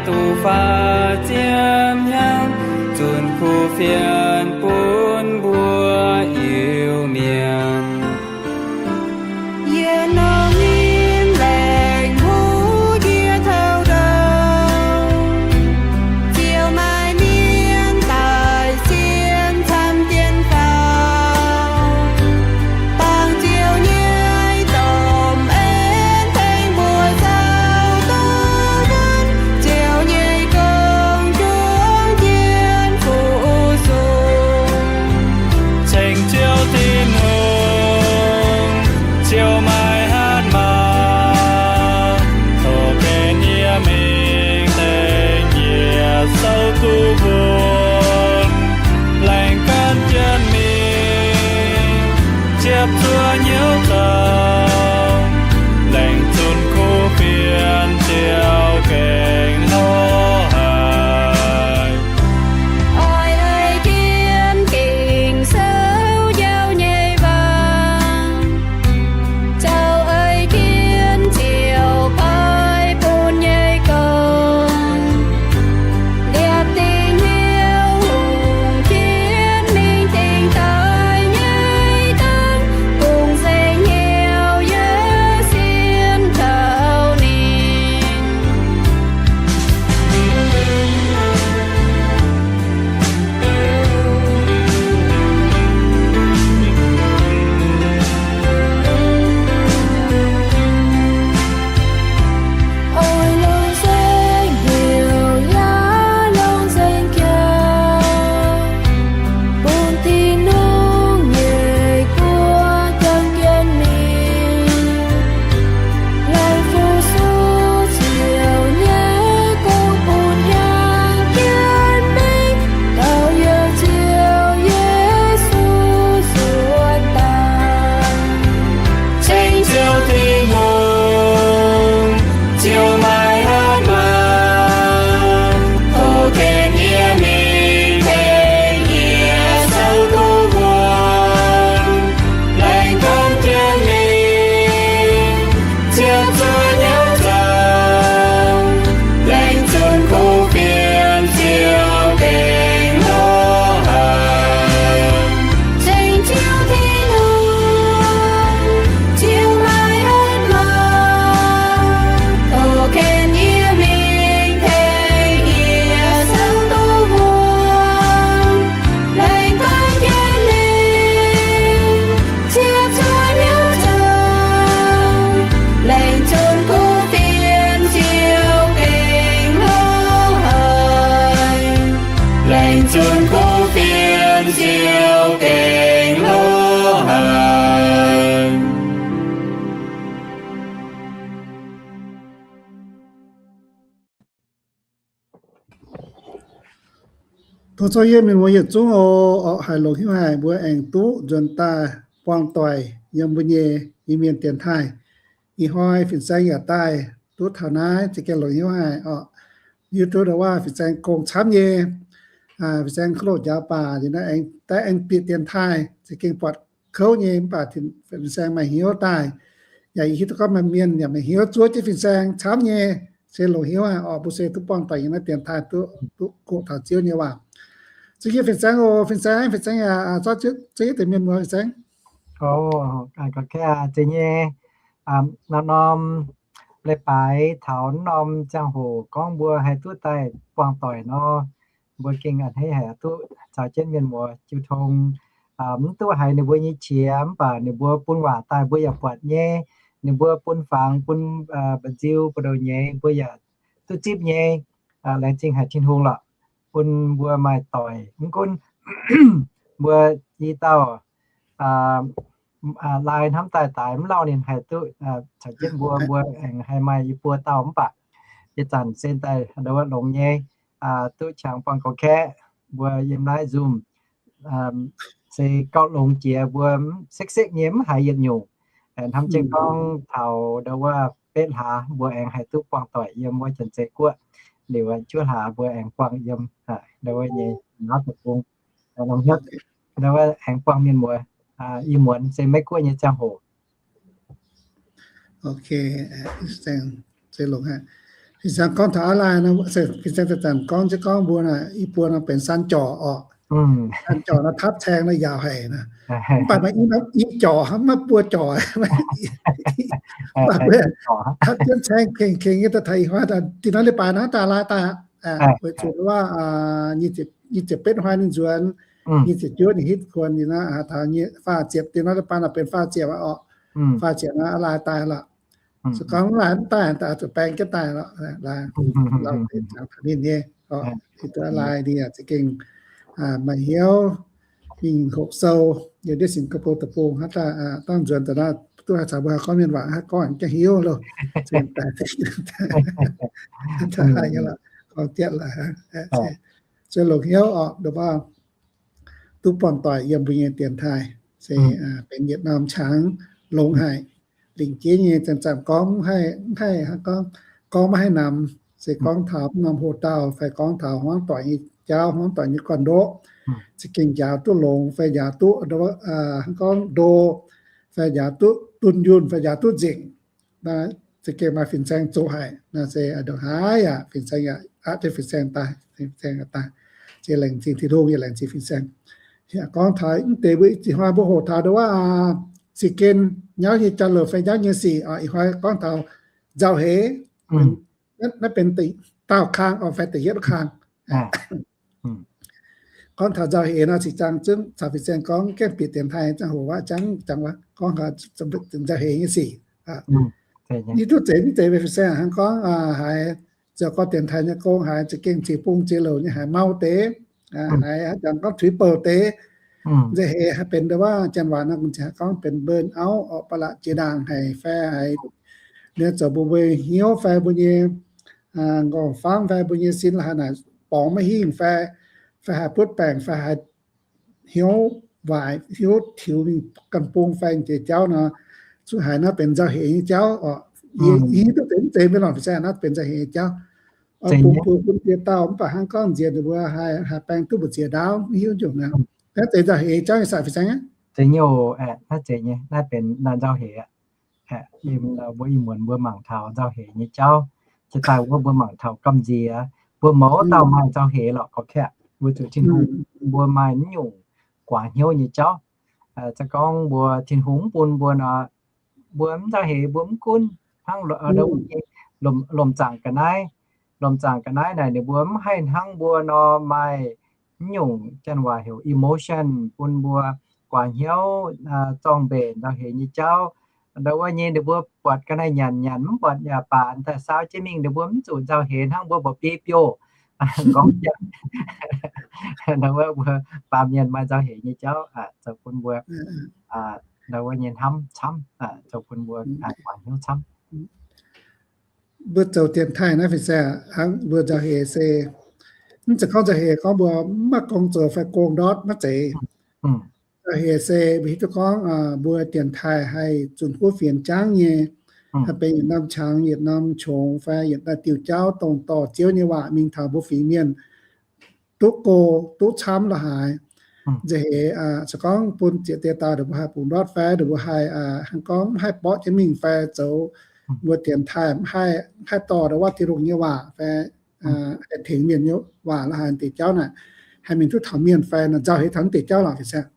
duqv faaux ziepc hnyangx, zunc kuv fienx bun mbuo Iu-Mienh. Yie nor mingh laengz hnyouv ndie taux ndau, ziouc maaih mienh daaih sienx camv dien faaux. Bangc Ziouv nyei domh en tengx mbuo zaux duqv wuonv, Ziouv nyei gong juangc jienv fu-sux. Ceng Ziouv Tin-Hungh, Ziouv maiv hatc maaz, tov gengh yie mingh tengx yie zaux duqv wuonv, laengz gan jienv mingh, ziepc zuoqv hnyouv zoux, laengz zunc kuv fienx Ziouv gengh lorz haic. Oix ei jienv Ging-Sou njaaux nyei waac, caux ei jienv Ziouv paaiv bun nyei gong, liepc dingc hnyouv hungh jienv mingh dingc daaih nyei dangv, bungx nzengc hnyouv yaac sienx kaux ninh. Oix longc nzengc hnyouv yaac longc nzengc jaax, bun Tin-Hungh nyei guoqv jangx jienv mingh, laengz fu-sux Ziouv nyei gong bun hnyangx jienv mingh, taux yiem Ziouv Yesu suonx daaih. Ceng Ziouv Tin-Hungh, Ziouv maiv hatc maaz, tov gengh yie mingh tengx yie zaux duqv wuonv, laengz gan jienv mingh, ziepc zuoqv hnyouv zoux, laengz zunc kuv fienx Ziouv gengh lorz haic. Ceng Ziouv Tin-Hungh, Ziouv maiv hatc maaz, tov gengh yie mingh tengx yie zaux duqv wuonv, laengz gan jienv mingh, ziepc zuoqv hnyouv zoux, laengz zunc kuv fienx Ziouv gengh lorz haic. Laengz zunc kuv fienx Ziouv gengh lorz haic. Tov zorqv yie mienh muoz yietc zungv oc, oc, haih longc hnyouv haic mbuo aengx duqv nzuonx daaih buangh doic yiem mbuo nyei Iu-Mienh dienx taaih. Ih hnoi fin-saeng yaac daaih duqv taux naaiv, za'gengh longc hnyouv haic oc. Hiuv duqv ndau waac fin-saeng gong camv nyei. Fin-saeng kouv loz njaaux baac daaih aengx bieqc dienx taaih, za'gengh buatc kouv nyei, mv baac fin-saeng maaih hnyouv daaih. Yaac hiuv duqv gorngv maaih mienh yaac maaih hnyouv zuov jienv fin-saeng camv nyei. Se longc hnyouv haic oc, mbuo se duqv buangh doic yiem naaiv dienx taaih duqv, duqv goqv taux Ziouv nyei waac. Za'gengh fin-saeng oc, fin-saeng, fin-saeng yaac zorqv ziev deix mienh muoz fin-saeng. Oc, ga'kei ziex nyei, norm-norm leiz-baaix taux norm ziangh hoc gorngv mbuo haih duqv daaih buangh doic nor, mbuo gengh a'hneiv haic duqv caux jienv mienh muoz jiu tong. Mv duqv haiz ninh mbuo nyei qiex mv baac ninh mbuo bun waac daaih mbuo yaac buatc nyei. Ninh mbuo bun fangx, bun mba'nziu, buoz-ndoqv nyei mbuo yaac duqv zipv nyei. Laengz zingh haic Tin-Hungh lorqc, bun mbuo maaih doic. Mv gunv mbuo i dauh lai hnamv daaih daaix mv lauh ninh haih duqv caux jienv mbuo, mbuo aengx haih maaih i buo dauh mv baac ih zanc se daaih ndau wuov longx nyei, duqv qangx buangh goux kaeqv. Mbuo yiem naaiv Zoom se gauh longx jiex, mbuo sekv-sekv nyei mv haiz yietc nyungc. Hnamv jienv gorngv taux ndau wuov betv hlaax mbuo aengx haih duqv buangh doic yiem wuov Janx-Zei Guoqv. Liuz juov hlaax mbuo aengx buangh yiem ndau wuov nyei Naauv Deic-Bung. Ndau wuov aengx buangh mienh muoz, ih muonz se Meiv Guoqv nyei ziangh hoc. Ok, se longx haic. Fin-saeng gorngv taux aa lai nor, fin-saeng zanc-zanc gorngv jienv gorngv mbuo naaic, i buo nor benx saan jorc orqc. Saan jorc nor tapv caeng nor yaauc haic nor. Mv baac maaih i jorc, maiv buo jorc, mv baac tapv jienv caeng kengx kengx nyei daaih taux ih hnoi, dinh nor leiz-baaix naaiv daaih aa lai daaih, weic zuqc waac nyic ziepc betv hnoi ninh nzuonx, nyic ziepc juov ninh hitv kuonx, ninh naaiv taux faah ziepc, dinh nor leiz-baaix naaic benx faah ziepc orqc. Faah ziepc naaiv aa lai daaih lorqc. Se gorngv mv lai mv daaih, daaih zuqc baeng jienv daaih lorqc, lai, lauh deix zangx taux ninh nyei, aa lai ninh yaac za'gengh maaih hnyouv mingh hoqc sou yiem ndiev Singapore deic-bung, hnangv daaih dangh nzuonx daaih naaiv duqv haih caux mbuo haih gorngv mienh waac, haih gorngv jangx hiuv loh. Gorngv dietv lorqc, se longc hnyouv orqc, ndomh baav duqv buangh doic yiem mbuo nyei dienx taaih, se benx yietc norm qangx longx haic. Lingc jeiv nyei zanc-zanc gorngv mv haih, gorngv, gorngv maiv haih namx, se gorngv taux mv norm hoc-dauh fai gorngv taux hmuangv doic nyei jauv, hmuangv doic nyei gorn-ndoqv, za'gengh njaaux duqv longx fai njaaux duqv, gorngv ndo, fai njaaux duqv dunh yunh fai njaaux duqv nzengc. Naaiv za'gengh maaih fin-saeng zoux haic. Naaiv se ndongc haaix yaac fin-saeng yaac aqv jienv fin-saeng daaih, fin-saeng daaih, se laengz zingh Tin-Hungh yaac laengz zingh fin-saeng. Yaac gorngv taux mv deix mbuo ih hnoi mbuo hoqc taux ndongc wuov sic gen nyauv nyei jauv-louc fai nyauv nyei sic, ih hnoi gorngv taux nzauh heix, naaiv benx daauh kang fai da'yietv kang. Gorngv taux nzauh heix nor, cingx zaangc zunv caux fin-saeng gorngv gaengh bieqc dienx taaih ziangh hoc waac jangv, jangv waac gorngv nzauh heix nyei sic. Yie duqv zeiz mv zeiz mbuo fin-saeng hnangv gorngv haiz zoux gorx dienx taaih nyei gong, haiz za'gengh ziex bung ziex louc nyei, haiz mau deix, haiz haaix zanc gorngv tuix bouh deix. Nzauh heix haih benx ndongc wuov janx waac nor, gorngv benx burn out orqc, ba'laqc jiex ndaangc haic fai haiz ninh zoux mbuo mbuo hnyouv fai mbuo nyei nqorngv-famv fai mbuo nyei sin la'haaix naaic borngz maiv hingh fai, fai haiz butv baengc fai haiz hnyouv waaic, hnyouv tiux mingh ganh bung fai jiex jauv nor, zuqc haiz naaiv benx nzauh heix nyei jauv orqc. Yie hiuv duqv zeiz mv zeiz mbuo lorngc fin-saeng naaiv benx nzauh heix nyei jauv. Bun bun bun jiex dauh mv baac hnangv gorngv nziex ninh mbuo haih baeng duqv mbu'ziex ndaauv, mv hiuv nyungc aqv. Naaiv zeiz nzauh heix jauv nyei saah fin-saeng aqv? Zeiz nyei oc, naaiv zeiz nyei, naaiv benx nzauh heix aqv. Mbuo ih muonz mbuo mangc taux nzauh heix nyei jauv, jiex daaih wuov mbuo mangc taux gamh nziex, mbuo mouz dauh maaih nzauh heix lorqc gorqv-kaeqv, weic zuqc Tin-Hungh mbuo maaih naaiv nyungc guaax hnyouv nyei jauv. Se gorngv mbuo Tin-Hungh mv bun mbuo nor, mbuo mv nzauh heix, mbuo mv gunv hnangv lomc zaangc ga'naaiv. Lomc zaangc ga'naaiv naaic ninh mbuo mv haih hnangv mbuo nor maaih naaiv nyungc janx waac heuc emotion bun mbuo guaax hnyouv, zorng-mbenc nzauh heix nyei jauv. Ndau wuov nyei ninh mbuo buatc ga'naaiv nyanc nyanc mv buatc yaac baac daaih saau jienv mingh, ninh mbuo mv zuqc nzauh heix hnangv mbuo mba'biei biouv. Gorngv ndau wuov mbuo baamh mienh maaih nzauh heix nyei jauv zoux bun mbuo ndau wuov nyei hnamv camv, zoux bun mbuo guaax hnyouv camv. Mbuo zoux dienx taaih naaiv fin-saeng hnangv mbuo nzauh heix se, mv zeiz gorngv nzauh heix gorngv mbuo mv maaih gong zoux fai gong ndortv maiv zeiz. Nzauh heix se mbuo hiuv duqv gorngv mbuo dienx taaih haih zunc huov fienx jangv nyei, haih benx yietc norm qangx, yietc norm qongx fai yietc norm diuh jauv dongh dorh Ziouv nyei waac mingh taux mbuo fingx mienh duqv go, duqv camv la'haaix. Nzauh heix se gorngv bun ziex deix dauh ninh mbuo haih bungx ndortv fai ninh mbuo haih hnangv gorngv mv haih borqv jienv mingh fai zoux mbuo dienx taaih mv haih dorh ndau wuov Tin-Hungh nyei waac fai haih tengx mienh nyei waac la'haaix deix jauv naaic, haih mingh duqv taux mienh fai nzauh heix taux deix jauv lorqc fin-saeng.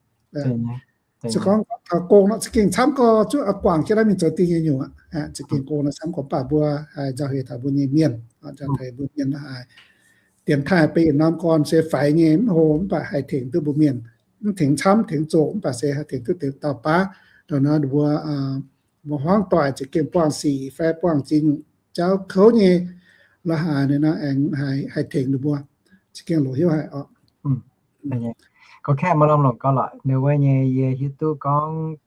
Se gorngv taux gong nor za'gengh camv gorx, zuqc guangc jienv naaiv mingh zoux dingh nyei nyungc aqv. Za'gengh gong nor camv gorx, mv baac mbuo haih nzauh heix taux mbuo nyei mienh, nzauh heix mbuo mienh la'haaix. Dienx taaih benx yietc norm gorn se faix nyei mv hlo, mv baac haih tengx duqv mbuo mienh. Mv tengx camv tengx zoqc, mv baac se haih tengx duqv deix dauh baav. Ndau nor mbuo, mbuo hmuangv doic za'gengh buangh sic fai buangh ziex nyungc jauv kouv nyei la'haaix nor aengx haih tengx ninh mbuo. Za'gengh longc hnyouv haic oc. Gorngv kaeqv maaih norm longc gau lorqc, ninh wuov nyei yie hiuv duqv gorngv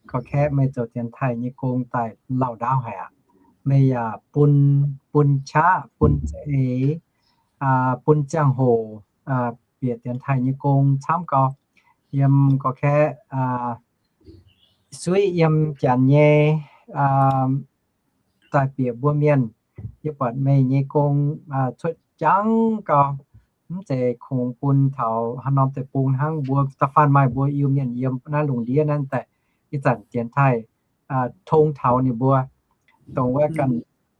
gorngv kaeqv meih zoux dienx taaih nyei gong daaih lauh ndaauv haic aqv. Meih yaac bun, bun qaqv, bun za'eix, bun ziangh hoc bieqc dienx taaih nyei gong camv gau. Yiem gorngv kaeqv suiv yiem janx nyei daaih bieqc mbuo mienh, yie buatc meih nyei gong cuotv jangv gau. Mv zeiz kungx bun taux haaix norm deic-bung hnangv, mbuo da'faanh maaih mbuo Iu-Mienh yiem naaiv lungh ndiev naaiv daaih ih zanc dienx taaih tong taux ninh mbuo, dongh wuov ganh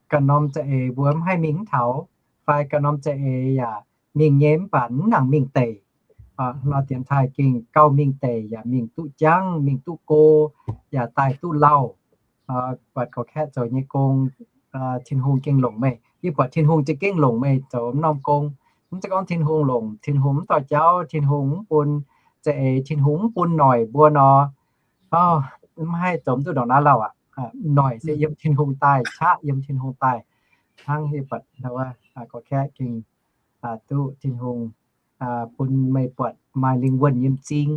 ganh norm za'eix mbuo mv haih mingh mv taux, fai ganh norm za'eix yaac mingh nyei mv baac mv nangc mingh deic. Nor dienx taaih gengh gauh mingh deic yaac mingh duqv jangv, mingh duqv go, yaac daaih duqv lauh. Buatc gorx-kaeqv zoux nyei gong, Tin-Hungh gengh longc meih. Yie buatc Tin-Hungh za'gengh longc meih zoux mv norm gong. Mv zeiz gorngv Tin-Hungh longc, Tin-Hungh mv dorh jauv, Tin-Hungh mv bun za'eix, Tin-Hungh mv bun noic mbuo nor, mv haih zoux duqv ndongc naaiv lauh aqv. Noic se yiem Tin-Hungh daaih, qaqv yiem Tin-Hungh daaih. Hnangv yie buatc gorx-kaeqv gengh duqv Tin-Hungh bun meih buatc maaih lingh wuonh nyei m'zing,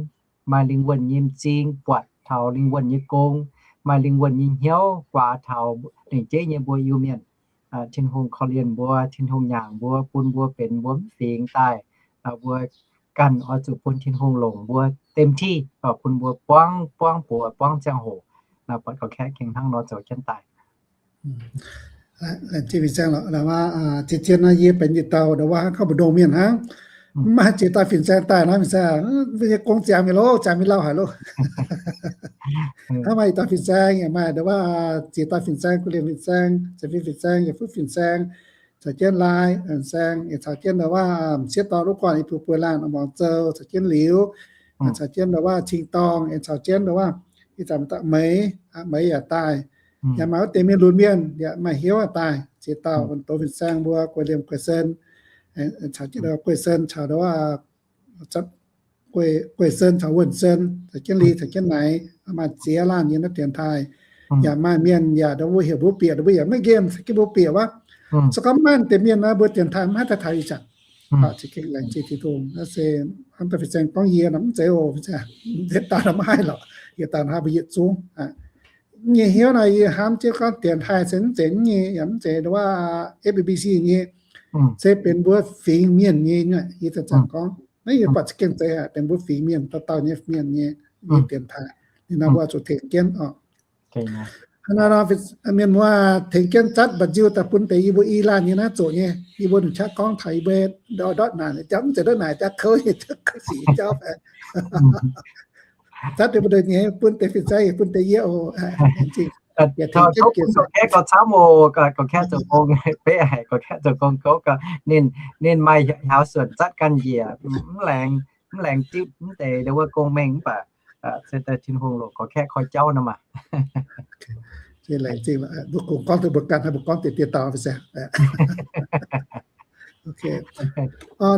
maaih lingh wuonh nyei m'zing buatc taux lingh wuonh nyei gong, maaih lingh wuonh nyei hnyouv guaax taux lengc jeiv nyei mbuo Iu-Mienh. Tin-Hungh korv-lienh mbuo, Tin-Hungh nyaangc mbuo, bun mbuo benx mbuo mv fingx daaih, mbuo ganh oix zuqc bun Tin-Hungh longc mbuo เต็มที่, bun mbuo buangv, buangv buoz, buangv ziangh hoc. Buatc gorx-kaeqv gengh hnangv nor zoux jienv daaih. Laengz zingh fin-saeng lorqc. Zien-zien nor yie benx yietc dauh ndongc wuov hnangv, gorngv mbu'ndongx mienh hnangv, mv maaih ziex dauh fin-saeng daaih naaiv, fin-saeng, mbuo nyei gong ziangx mi'aqv loh, ziangx mi'aqv lauh haic loh. Hnangv maaih yietc dauh fin-saeng, yaac maaih ndongc wuov ziex dauh fin-saeng, guv liemh fin-saeng, za'fin fin-saeng, yaac fuqv fin-saeng, caux jienv laai fin-saeng, yaac caux jienv ndongc wuov m'sieqv dorn wuov guanh, yie mbuo buo laanh muangx zoux, caux jienv liuz, caux jienv ndongc wuov cing-dorngh, yaac caux jienv ndongc wuov ih zanc daaih meix, meix yaac daaih, yaac maaih wuov deix mienh lunx mienh yaac maaih hnyouv daaih, ziex dauh wuon doz fin-saeng mbuo, guv liemh guv sen, caux jienv guv sen caux ndongc wuov guv sen caux wuonh sen, caux jienv li caux jienv naaic, maaih ziex laanh yiem naaiv dienx taaih. Yaac maaih mienh yaac ndongc wuov heuc mbuo bieqc, mbuo yaac maiv nqemh, caux jienv mbuo bieqc wuov. Se gorngv maiv maaih deix mienh nor, mbuo dienx taaih maiv haih daaih taux ih zanc. Za'gengh laengz zingh Tin-Hungh. Naaiv se hnamv daaih fin-saeng gorngv yie nor mv zeiz oc, mv zeiz daaih nor maiv haih lorqc, yietc dauh nor haih mbuo yietc zungv. Nyei hnyouv naaic yie hnamv jienv gorngv dienx taaih se mv zeiz nyei, yaac mv zeiz ndongc wuov F A B C nyei, se benx mbuo fingx mienh nyei. Yie zanc-zanc gorngv naaiv yie buatc za'gengh zeiz haic, benx mbuo fingx mienh, dauh dauh nyei mienh nyei, nyei dienx taaih. Ninh nor mbuo zuqc tengx jienv oc. Hnangv naaiv nor, mienh muoz tengx jienv zatv mba'nziu daaih bun deix yie mbuo i laanh nyei naaiv zoqc nyei, yie mbuo nunc qaqv gorngv taux yie mbuo ndortv naaic, jauv mv zeiz ndortv naaic, jauv kouv nyei, jauv kouv sic jauv. Zatv deix mbuo nyei, bun deix fin-saeng, bun deix yie oc. Gorx-kaeqv gauh camv oc, gorx-kaeqv zoux gong, beiv haic gorx-kaeqv zoux gong gouv gauh, ninh, ninh maaih hnyouv suonc zatv ganh njiec, mv laengz, mv laengz diuv mv deix ndongc wuov gong mengh mv baac se daaih Tin-Hungh longc gorx-kaeqv koi jauv nor maah. Laengz zingh, mbuo kungx gorngv duqv mbuo ganh, mbuo gorngv deix diex dauh fin-saeng.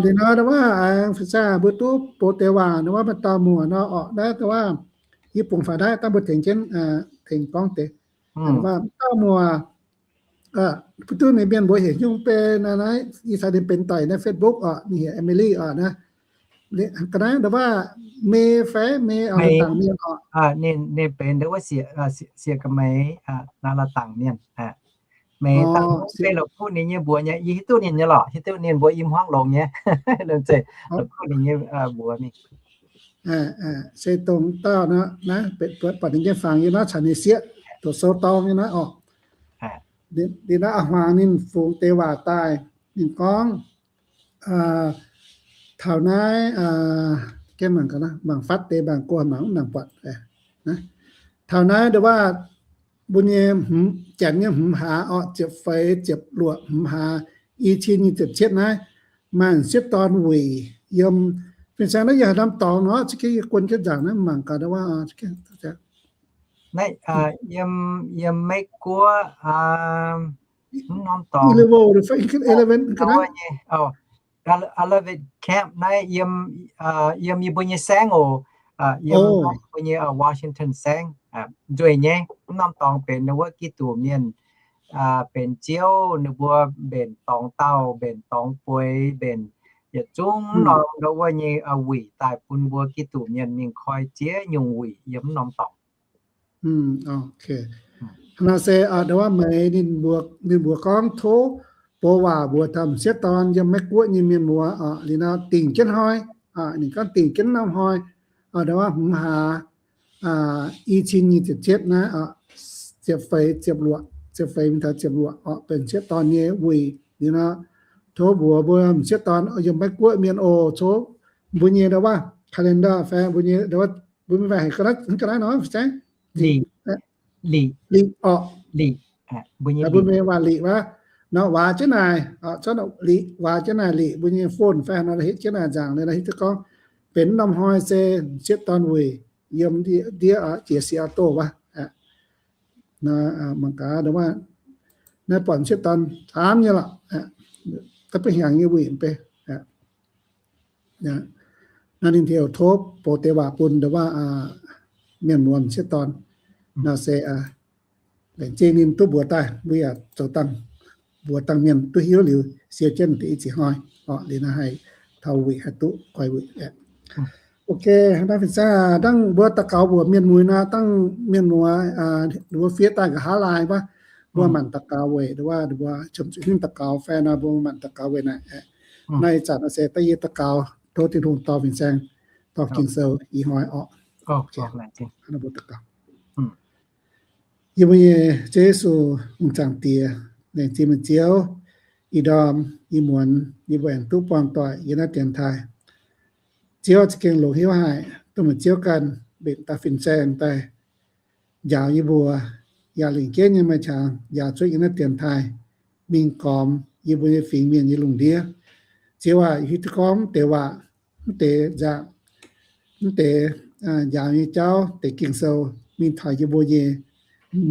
Liuz nor ndongc wuov aengx fin-saeng mbuo duqv bouh deix waac ndongc wuov maaih dauh muoc nor orqc, naaiv ndongc wuov yie bungx faaux naaiv dangh mbuo tengx jienv, tengx gorngv deix. Ndongc wuov dauh muoc, mbuo duqv mienh mienh mbuox heuc nyungc benx naaiv, yie caux ninh benx doic naaiv Facebook orqc, ninh heuc Emily orqc naaiv. Ga'naaiv ndongc wuov May fai May oc, dangc mienh orqc. Ninh, ninh benx ndongc wuov Sieqv, Sieqv Ga'meix, naaiv la'dangc mienh. Meix dangh mv beiv la'kuqv ninh nyei mbuox nyei, yie hiuv duqv ninh nyei lorqc, hiuv duqv ninh mbuo i hmuangv longx nyei. La'kuqv ninh nyei mbuox mingh. Se dongh dauh naaiv, naaiv buatc ninh nyei fangx yie naaiv caux ninh sieqv doqc sou dorng nyei naaiv orqc. Liuz naaiv a'hmuangx ninh fungx deix waac daaih, ninh gorngv taux naaiv, mangc fatv deix mangc gorn mangc mv nangc buatc. Taux naaiv ndongc wuov mbuo nyei janx nyei hmz hlaax orqc, ziepc feix ziepc luoqc hmz hlaax, i cin nyic ziepc cietv naaiv, maaih sieqv dorn wuic yiem, fin-saeng naaiv yie haaix norm dorngx nor, za'gengh yie guon jienv nzaangc naaiv mangc gaax ndongc wuov. Naaiv yiem, yiem Meiv Guoqv, mv norm dorngx, Olivet Camp naaiv yiem, yiem yie mbuo nyei saengv oc, yiem mbuo nyei Washington saengv. Nzueic nyei, mv norm dorngx benx ninh wuov Giduc mienh, benx ziouv, ninh mbuo mbenc dorngx daauh, mbenc dorngx bueix, mbenc yietc zungv norm ndau wuov nyei wuic daaih bun mbuo Giduc mienh mingh koi ziex nyungc wuic yiem mv norm dorngx. Hnangv naaiv se ndau wuov meix ninh mbuox, ninh mbuox gorngv tov mbuox waac mbuox taux m'sieqv dorn yiem Meiv Guoqv nyei mienh muoz oc, liuz nor dingc jienv hnoi, ninh gorngv dingc jienv norm hnoi, ndau wuov hmz hlaax, i cin nyic ziepc cietv naaiv, ziepc feix ziepc luoqc, ziepc feix mingh taux ziepc luoqc oc, benx m'sieqv dorn nyei wuic. Liuz nor tov mbuox mbuo m'sieqv dorn yiem Meiv Guoqv mienh oc, tov mbuo nyei ndau wuov calendar fai mbuo nyei ndau wuov, mbuo mingh waac haic ga'naaiv nor, lic, lic orqc, lic. Mbuo nyei waac liqc wuov, nor waac jienv naaic, liqc waac jienv naaic liqc mbuo nyei phone fai nor, hitv jienv naaic nzaangc, hitv jienv gorngv benx norm hnoi se sieqv dorn wuic yiem ndiev jiex si auto wuov. Mangc gaax, naaiv buatc sieqv dorn camv nyei lorqc, da'beiv hnyangx nyei wuic mv bei. Naaiv ninh heuc tov bouh deix waac bun ndongc wuov mienh muonz sieqv dorn. Naaiv se laengz zingh ninh duqv mbuox daaih, mbuo yaac zoux dangh mbuox dangh mienh duqv hiuv liuz siou jienv deix i ziex hnoi. Orqc, liuz naaiv haih taux wuic, haih duqv guaix wuic. Ok, naaiv fin-saeng dangh mbuo daux gaux mbuox mienh muoz nor, dangh mienh muoz mbuo fiev daaih nqa'haav laai wuov, mbuo manc daux gaux weic, mbuo qiemx zuqc hingv daux gaux fai nor, mbuo manc daux gaux weic naaic. Naaiv ih zanc se da'yie daux gaux tov Tin-Hungh dorh fin-saeng, dorh Ging-Sou ih hnoi orqc. Yie mbuo nyei Ziouv Yesu, hungh zaangc Diex, laengz zingh meih Ziouv, ih ndorm ih muonz yie mbuo aengx duqv buangh doic yiem naaiv dienx taaih. Ziouv za'gengh longc hnyouv haic, dongh meih Ziouv ganh mbenc daaih fin-saeng daaih njaaux yie mbuo, yaac lengc jeiv nyei maaih qangx njaaux cuotv yiem naaiv dienx taaih mingh gormx yie mbuo nyei fingx mienh nyei lungh ndiev. Ziouv aac, hiuv duqv gorngv deix waac, mv deix nzangc, mv deix njaaux nyei jauv, deix Ging-Sou mingh taux yie mbuo nyei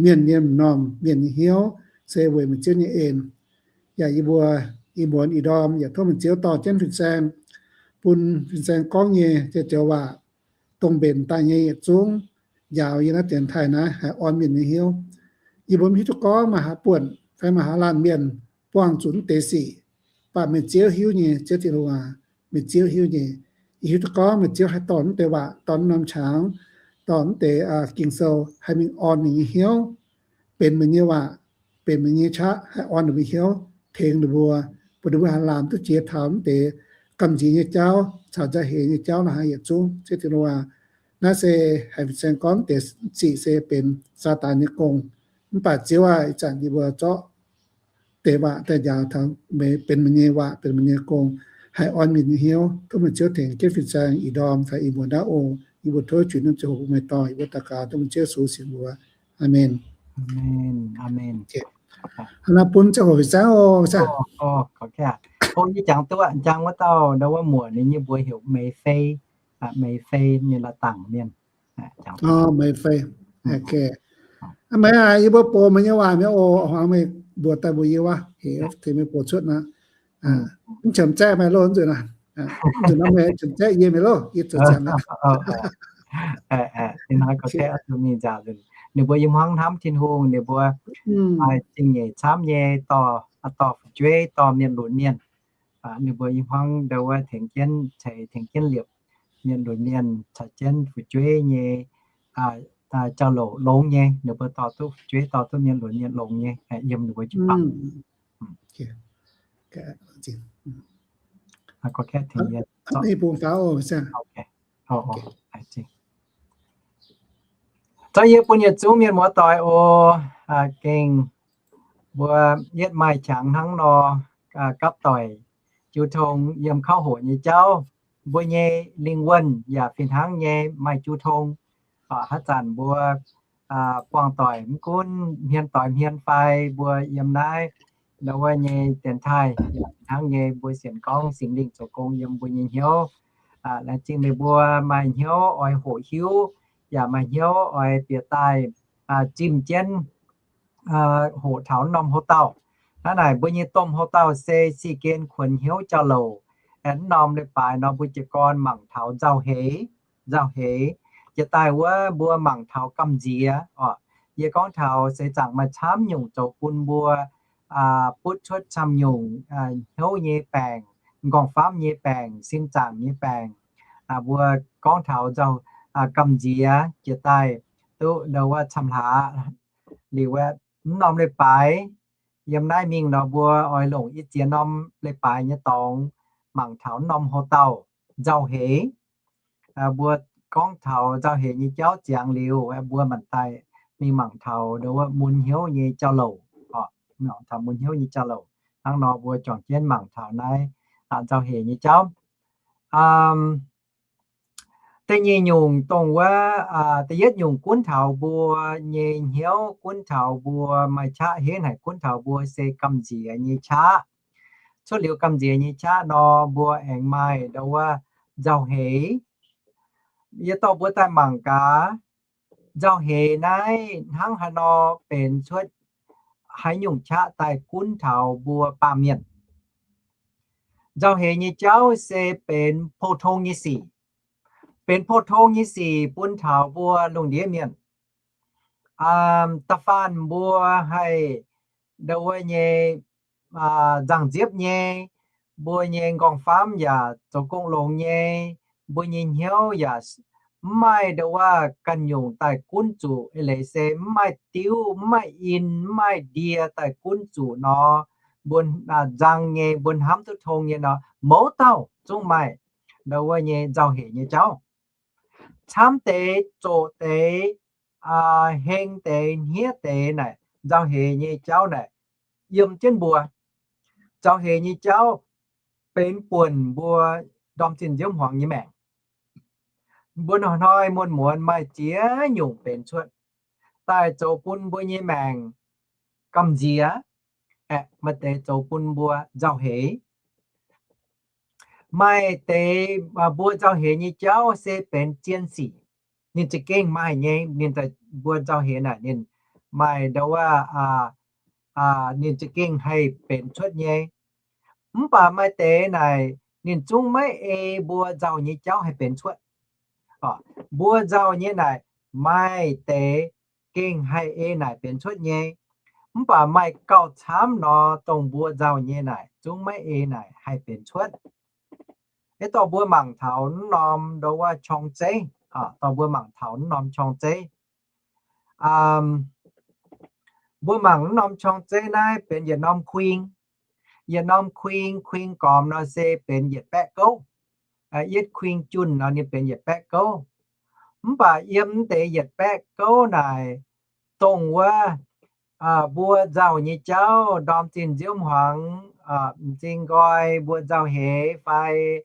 mienh nyei m'normh mienh nyei hnyouv se weic meih Ziouv nyei en. Yaac yie mbuo ih muonz ih ndorm yaac tov meih Ziouv dorh jienv fin-saeng, bun fin-saeng gorngv nyei joux waac, dongh mbenc daaih nyei yietc zungv njaaux yiem naaiv dienx taaih naaiv haih orn mienh nyei hnyouv. Yie mbuo mv hiuv duqv gorngv maaih haaix buonc fai maaih haaix laanh mienh buangh zuqc mv deix sic, mv baac meih Ziouv hiuv nyei, Ziouv Tin-Hungh aac, meih Ziouv hiuv nyei. Yie hiuv duqv gorngv meih Ziouv haih dorh mv deix waac, dorh mv norm qangx, dorh mv deix Ging-Sou haih mingh orn ninh nyei hnyouv, benx meih nyei waac, benx meih nyei qaqv haih orn ninh mbuo hnyouv, tengx ninh mbuo, bun ninh mbuo haih lamz duqv jiex taux mv deix gamh nziex nyei jauv caux nzauh heix nyei jauv la'haaix yietc zungv. Ziouv Tin-Hungh aac, naaiv se haiz fin-saeng gorngv deix sic se benx Saadaan nyei gong. Mv baac Ziouv aac, ih zanc yie mbuo zorqv deix waac daaih njaaux taux meih, benx meih nyei waac, benx meih nyei gong, haih orn mienh nyei hnyouv. Tov meih Ziouv tengx jienv fin-saeng ih ndorm caux ih muonz naaiv oc. Yie mbuo tov juix naaiv ziangh hoc bun meih dorh, yie mbuo daux gaux dongh meih Ziouv Yesu singx mbuox. Aamen. Hnangv naaiv bun ziangh hoc fin-saeng oc. Yie jangx duqv njang wuov dauh, ndau wuov muoc ninh nyei mbuox heuc Meiz Fei, Meiz Fei ninh la'dangc mienh. Meiz Fei. Meiz aac, yie mbuo bouc meih nyei waac mi'aqv oc. Hmuangx meih mbuox daaih mbuox yie wuov, heuc tengx meih bouc cuotv nor. Mv qiemx zaeqv meih loh nzunc, nzunc nor meih qiemx zaeqv yie meih loh, yie zoux ziangx. Ninh mbuo yiem hmuangv hnamv Tin-Hungh, ninh mbuo maaih zingh nyeic camv nyei dorh, dorh fu'jueiv, dorh mienh lunx mienh. Ninh mbuo yiem hmuangv ndau wuov tengx jienv, ceix tengx jienv liepc mienh lunx mienh caux jienv fu'jueiv nyei jauv-louc longx nyei. Ninh mbuo dorh duqv fu'jueiv, dorh duqv mienh lunx mienh longx nyei, yiem ninh mbuo jiu-baang. Zorqv yie bun yietc zungv mienh muoz-doic oc. Gengh mbuo yietv maaih qangx hnangv nor, gapv doic jiu tong yiem kauv hoqc nyei jauv. Mbuo nyei lingh wuonh yaac fih hnangv nyei maaih jiu tong. Haaix zanc mbuo buangh doic mv gunv hmien doix hmien fai mbuo yiem naaiv ndau wuov nyei dienx taaih yaac fih hnangv nyei, mbuo sienx gorngv Singx Lingh zoux gong yiem mbuo nyei hnyouv. Laengz zingh meih mbuo maaih hnyouv oix hoqc hiuv, yaac maaih hnyouv oix bieqc daaih zimh jienv hoqc taux norm houc dauh. Hnangv naaic mbuo nyei domh houc dauh se si gen kuonx hnyouv jauv-louc. Aengx norm leiz-baaix nor mbuo jiez gorn mangc taux nzauh heix, nzauh heix. Jiex daaih wuov mbuo mangc taux gamh nziex oc. Yie gorngv taux seix zaangc maaih camv nyungc zoux bun mbuo butv cuotv camv nyungc hnyouv nyei baengc, m'nqorngv famv nyei baengc, sin zaangc nyei baengc. Mbuo gorngv taux nzauh gamh nziex jiex daaih duqv ndau wuov camv hlaax. Liuz wuov mv norm leiz-baaix, yiem naaiv mingh nor mbuo oix longc i ziex norm leiz-baaix nyei dorngx mangc taux norm houc dauh nzauh heix. Mbuo gorngv taux nzauh heix nyei jauv ziangx liuz, mbuo manc daaih mingh mangc taux ndau wuov mun hnyouv nyei jauv-louc. Mangc taux mun hnyouv nyei jauv-louc. Hnangv nor mbuo juangc jienv mangc taux naaiv nzauh heix nyei jauv. Da'nyeic nyungc dongh wuov, da'yietv nyungc gunv taux mbuo nyei hnyouv, gunv taux mbuo maaih qaqv henv haic, gunv taux mbuo se gamh nziex nyei qaqv. Cuotv liuz gamh nziex nyei qaqv nor, mbuo aengx maaih ndau wuov nzauh heix. Yie dorh mbuo daaih mangc gaax, nzauh heix naaiv hnangv haaix nor benx cuotv haaix nyungc qaqv daaih gunv taux mbuo baamh mienh. Nzauh heix nyei jauv se benx pou-tong nyei sic. Benx pou-tong nyei sic bun taux mbuo lungh ndiev mienh. Da'faanh mbuo haih ndau wuov nyei nzangc nziepv nyei, mbuo nyei nqorngv-famv yaac zoux gong longx nyei, mbuo nyei hnyouv yaac mv maaih ndau wuov ganh nyungc daaih gunv zuqc, eix leiz se mv maaih diuv, mv maaih in, mv maaih ndie daaih gunv zuqc nor, mbuo nzang nyei, mbuo hnamv duqv tong nyei nor, mouz dauh zungv maaih ndau wuov nyei nzauh heix nyei jauv. Camv deix, zoqc deix, heng deix, hniev deix naaic, nzauh heix nyei jauv naaic yiem jienv mbuo. Nzauh heix nyei jauv benx buonc mbuo ndorm zinh nziouv hmuangx nyei maengc. Mbuo hnoi-hnoi muonz-muonz maaih ziex nyungc benx cuotv, daaih zoux bun mbuo nyei maengc gamh nziex, aeqv, maaih deix zoux bun mbuo nzauh heix. Maaih deix mbuo nzauh heix nyei jauv se benx zien sic. Ninh za'gengh maaih nyei, ninh mbuo nzauh heix naaic ninh maaih ndau wuov, ninh za'gengh haih benx cuotv nyei. Mv baac maaih deix naaic ninh zungv maiv ei mbuo nzauh nyei jauv haih benx cuotv. Mbuo nzauh nyei naaic maaih deix gengh haih ei naaic benx cuotv nyei. Mv baac maaih gauh camv nor, dongh mbuo nzauh nyei naaic zungv maiv ei naaic haih benx cuotv. Yie dorh mbuo mangc taux naaiv norm ndau wuov qorng-zeiv, dorh mbuo mangc taux naaiv norm qorng-zeiv. Mbuo mangc naaiv norm qorng-zeiv naaiv benx yietc norm kuing. Yietc norm kuing, kuing gormx nor se benx yietc baeqv gouv. Yietv kuing junh nor ninh benx yietc baeqv gouv. Mv baac yiem deix yietc baeqv gouv naaic, dongh wuov mbuo nzauh nyei jauv, ndorm zinh nziouv hmuangx, m'zing nqoi mbuo nzauh heix fai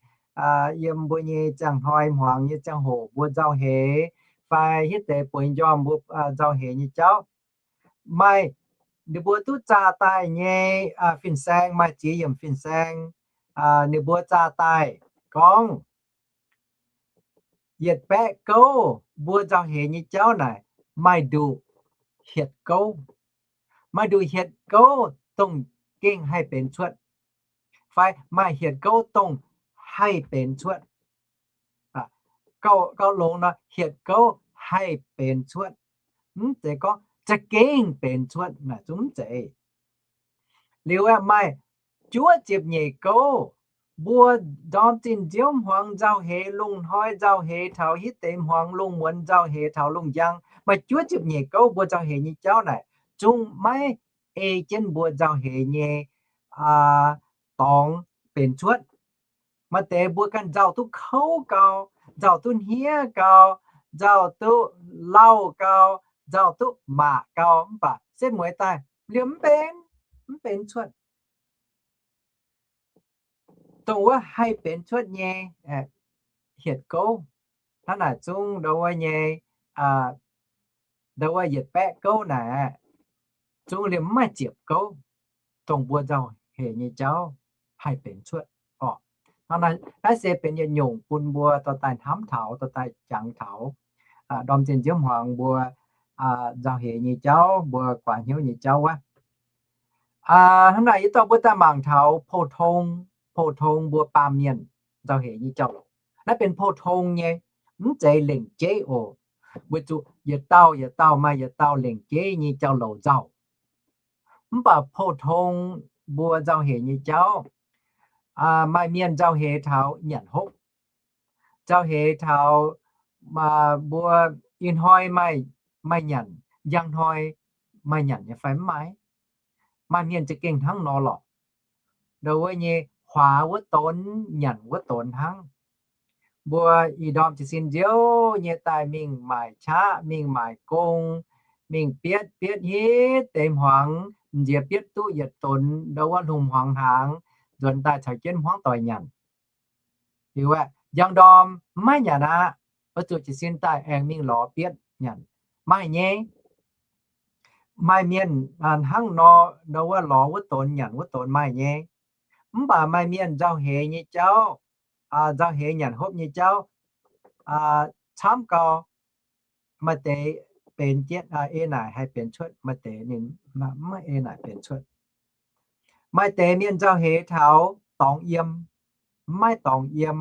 yiem mbuo nyei ziangh hnoi hmuangx nyei ziangh hoc mbuo nzauh heix, fai hitv deix bueix njormh mbuo nzauh heix nyei jauv, maaih ninh mbuo duqv zaah daaih nyei fin-saeng, maaih ziex yiemc fin-saeng, ninh mbuo zaah daaih gorngv yietc baeqv gouv mbuo nzauh heix nyei jauv naaic maaih nduqc hietc gouv. Maaih nduqc hietc gouv dongh gengh haih benx cuotv, fai maaih hietc gouv dongh haih benx cuotv. Gauh longx nor, hietc gouv haih benx cuotv. Mv zeiz gorngv za'gengh benx cuotv naaic zungv mv zeiz. Liuz aeqv, maaih juov ziepc nyeic gouv mbuo ndorm zinh nziouv hmuangx nzauh heix, lungh hnoi nzauh heix taux hitv deix hmuangx, lungh muonz nzauh heix taux lungh njang, maaih juov ziepc nyeic gouv mbuo nzauh heix nyei jauv naaic zungv maiv ei jienv mbuo nzauh heix nyei dorngx benx cuotv. Maaih deix mbuo ganh nzauh duqv kouv gau, nzauh duqv hniev gau, nzauh duqv lauh gau, nzauh duqv maac gau, mv baac setv mueiz daaih liemh mv benx, mv benx cuotv. Dongh wuov haih benx cuotv nyei hietc gouv, hnangv naaic zungv ndau wuov nyei, ndau wuov yietc baeqv gouv naaic, zungv liemh mv maaih ziepc gouv dongh mbuo nzauh heix nyei jauv haih benx cuotv orqc. Hnangv naaiv se benx yietc nyungc bun mbuo dorh daaih hnamv taux, dorh daaih jangx taux ndorm zinh nziouv hmuangx mbuo nzauh heix nyei jauv, mbuo guaax hnyouv nyei jauv wuov. Hnangv naaic yie dorh mbuo daaih mangc taux pou-tong, pou-tong mbuo baamh mienh nzauh heix nyei jauv-louc. Naaiv benx pou-tong nyei, mv zeiz lengc jeiv oc. Weic zuqc yietc dauh yietc dauh maaih yietc dauh lengc jeiv nyei jauv-louc nzauh. Mv baac pou-tong mbuo nzauh heix nyei jauv, maaih mienh nzauh heix taux nyanc hopv, nzauh heix taux mbuo ih hnoi maaih nyanc, njang hnoi maaih nyanc nyei fai mv maaih? Maaih mienh za'gengh hnangv nor lorqc. Ndau wuov nyei huaax wuov donx, nyanc wuov donx hnangv. Mbuo ih ndorm jiez sin nziouv nyei daaih mingh maaic qaqv, mingh maaic gong, mingh bietv, bietv hitv deix hmuangx, m'nziex bietv duqv yietc donx ndau wuov hungh hmuangx hnaangx, nzuonx daaih caux jienv hmuangv doic nyanc. Liuz aeqv, njang ndorm mv maiv nyanc aqv. oix zuqc jiez sin daaih aengx mingh lorz bietv nyanc. Maaih nyei. Maaih mienh hnangv nor, nor wuov lorz wuov donx nyanc wuov donx maaih nyei. Mv baac maaih mienh nzauh heix nyei jauv, nzauh heix nyanc hopv nyei jauv camv gau. Maaih deix benx jienv, eix naaic haih benx cuotv, maaih deix ninh mv eix naaic benx cuotv. Maaih deix mienh nzauh heix taux dorngx yiem, mv maaih dorngx yiem.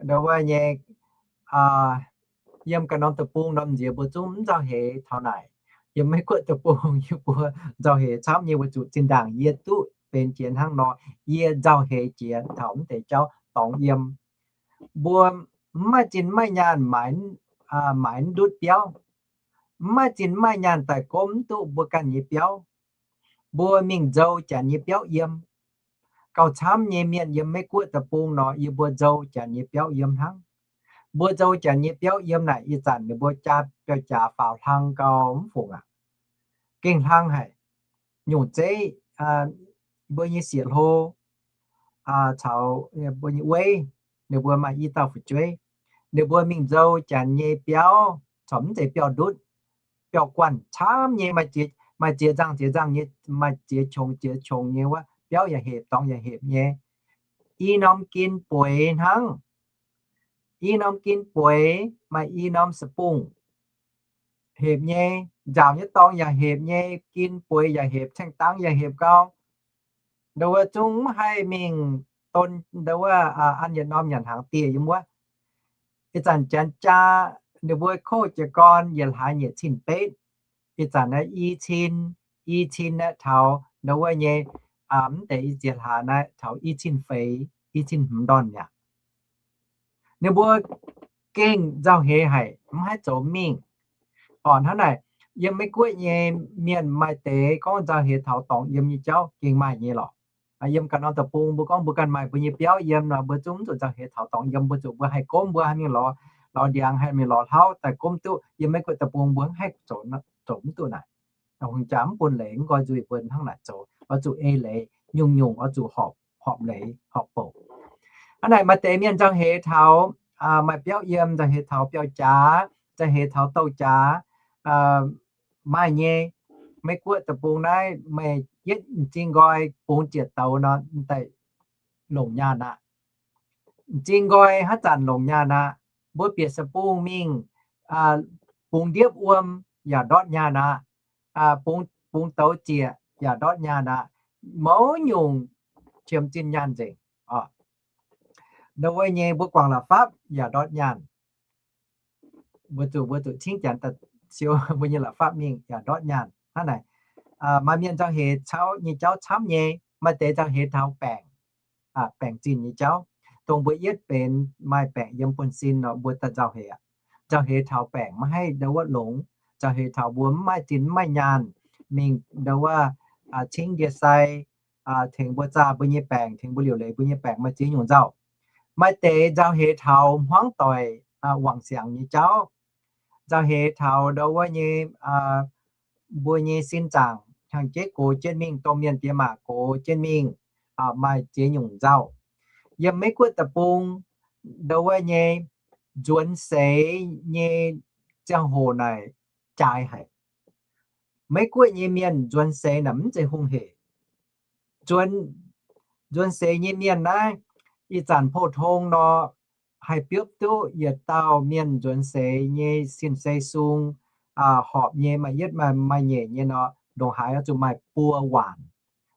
Ndau wuov nyei, yiem ganh norm deic-bung norm nziex mbuo zungv mv nzauh heix taux naaic. Yiem Meiv Guoqv deic-bung yie mbuo nzauh heix camv nyei weic zuqc zinh ndaangc yie duqv benx jiex hnangv nor, yie nzauh heix jiex taux mv deix jauv dorngx yiem. Mbuo mv maaih zinh mv maaih nyaanh maaiz, maaiz mv ndutv biauv. Mv maaih zinh mv maaih nyaanh daaih gomv duqv mbuo ganh nyei biauv. Mbuo mingh nzou janx nyei biauv yiem. Gauh camv nyei mienh yiem Meiv Guoqv deic-bung nor, yie mbuo nzou janx nyei biauv yiem hnangv. Mbuo nzou janx nyei biauv yiem naaic, ih zanc ninh mbuo jaa biauv-jaax faaux hlang gau mv fungc aqv. Gengh hlang haic. Nyungc zeiv, mbuo nyei sieqv-hlo caux mbuo nyei weiv, ninh mbuo maaih i dauh fu'jueiv. Ninh mbuo mingh nzou janx nyei biauv, corc mv zeiz biauv ndutv, biauv guanh camv nyei, maaih ziex nzangh ziex nzangh nyei, maaih ziex qongx ziex qongx nyei wuov, biauv yaac hepc, dorngx yaac hepc nyei. I norm gin bueix hnangv. I norm gin bueix, maaih i norm สะปุ้ง hepc nyei, nzaaux nyei dorngx yaac hepc nyei, gin bueix yaac hepc, caeng dangx yaac hepc gau. Ndau wuov zungv mv haih mingh don, ndau wuov an yietc norm nyanc hnaangx dieh yiem wuov. Ih zanc janx jaa, ninh mbuo kov jiez gorn yietc hlaax nyic cin betv. Ih zanc naaiv i cin, i cin naaiv taux ndau wuov nyei, mv deix i ziex hlaax naaiv taux i cin feix, i cin hmz ndorn mi'aqv. Ninh mbuo gengh nzauh heix haic, mv haih zoux mingh. Orqc, hnangv naaic, yiem Meiv Guoqv nyei mienh maaih deix gorngv nzauh heix taux dorngx yiem nyei jauv gengh maaih nyei lorqc. Yiem ganh norm deic-bung mbuo gorngv mbuo ganh maaih mbuo nyei biauv yiem nor, mbuo zungv mv zuqc nzauh heix taux dorngx yiem. Mbuo zuqc mbuo haih gomv, mbuo haih mingh lorz, lorz ndiangx, haih mingh lorz hlauv daaih gomv duqv. Yiem Meiv Guoqv deic-bung mbuo mv haih zoux, zoux mv duqv naaic. Hungh jaa mv bun leiz, mv nqoi nzuih mbuo hnangv naaic zoux. Oix zuqc ei leiz, nyungc-nyungc oix zuqc horpc, horpc leiz, horpc bouc. Hnangv naaic maaih deix mienh nzauh heix taux maaih biauv yiem, nzauh heix taux biauv-jaax, nzauh heix taux douh-jaax, maaih nyei. Meiv Guoqv deic-bung naaiv meih yietv m'zing nqoi bungx ziec douz nor, daaih longc nyaanh aqv. M'zing nqoi haaix zanc longc nyaanh aqv. Mbuo bieqc สะปุ้ง mingh, bungx ndiepv wuom yaac ndortv nyaanh aqv. Bungx, bungx douz ziec yaac ndortv nyaanh aqv. Mouz nyungc qiemx zinh nyaanh nzengc. Ndau wuov nyei mbuo guangc la'fapv yaac ndortv nyaanh. Mbuo zuqc, mbuo zuqc cingv janx daaih siou mbuo nyei la'fapv mingh yaac ndortv nyaanh. Hnangv naaic, maaih mienh nzauh heix taux nyei jauv camv nyei. Maaih deix nzauh heix taux baengc, baengc zinh nyei jauv, dongh mbuo yietv benx maaih baengc yiem buonv-sin nor, mbuo daaih nzauh heix aqv. Nzauh heix taux baengc maiv haih ndau wuov longx, nzauh heix taux mbuo mv maaih zinh mv maaih nyaanh mingh ndau wuov cingv ndie-sai, tengx mbuo zaah mbuo nyei baengc, tengx mbuo liuc leiz mbuo nyei baengc, maaih ziex nyungc nzauh. Maaih deix nzauh heix taux hmuangv doic, wangc siangx nyei jauv. Nzauh heix taux ndau wuov nyei, mbuo nyei sin zaangc hnyangx-jeiv gox jienv mingh, domh mienh diex maac gox jienv mingh, maaih ziex nyungc nzauh. Yiem Meiv Guoqv deic-bung ndau wuov nyei nzuonx seix nyei ziangh hoc naaic jaaix haic. Meiv Guoqv nyei mienh nzuonx seix naaic mv zeiz hungh hec. Nzuonx, nzuonx seix nyei mienh naaiv, ih zanc pou-tong nor, haih biopv duqv yietc dauh mienh nzuonx seix nyei sin-sei sung, horpc nyei maaih yietv maaih, maaih nyeic nyei nor, ndongc haaix oix zuqc maaih buo waanc.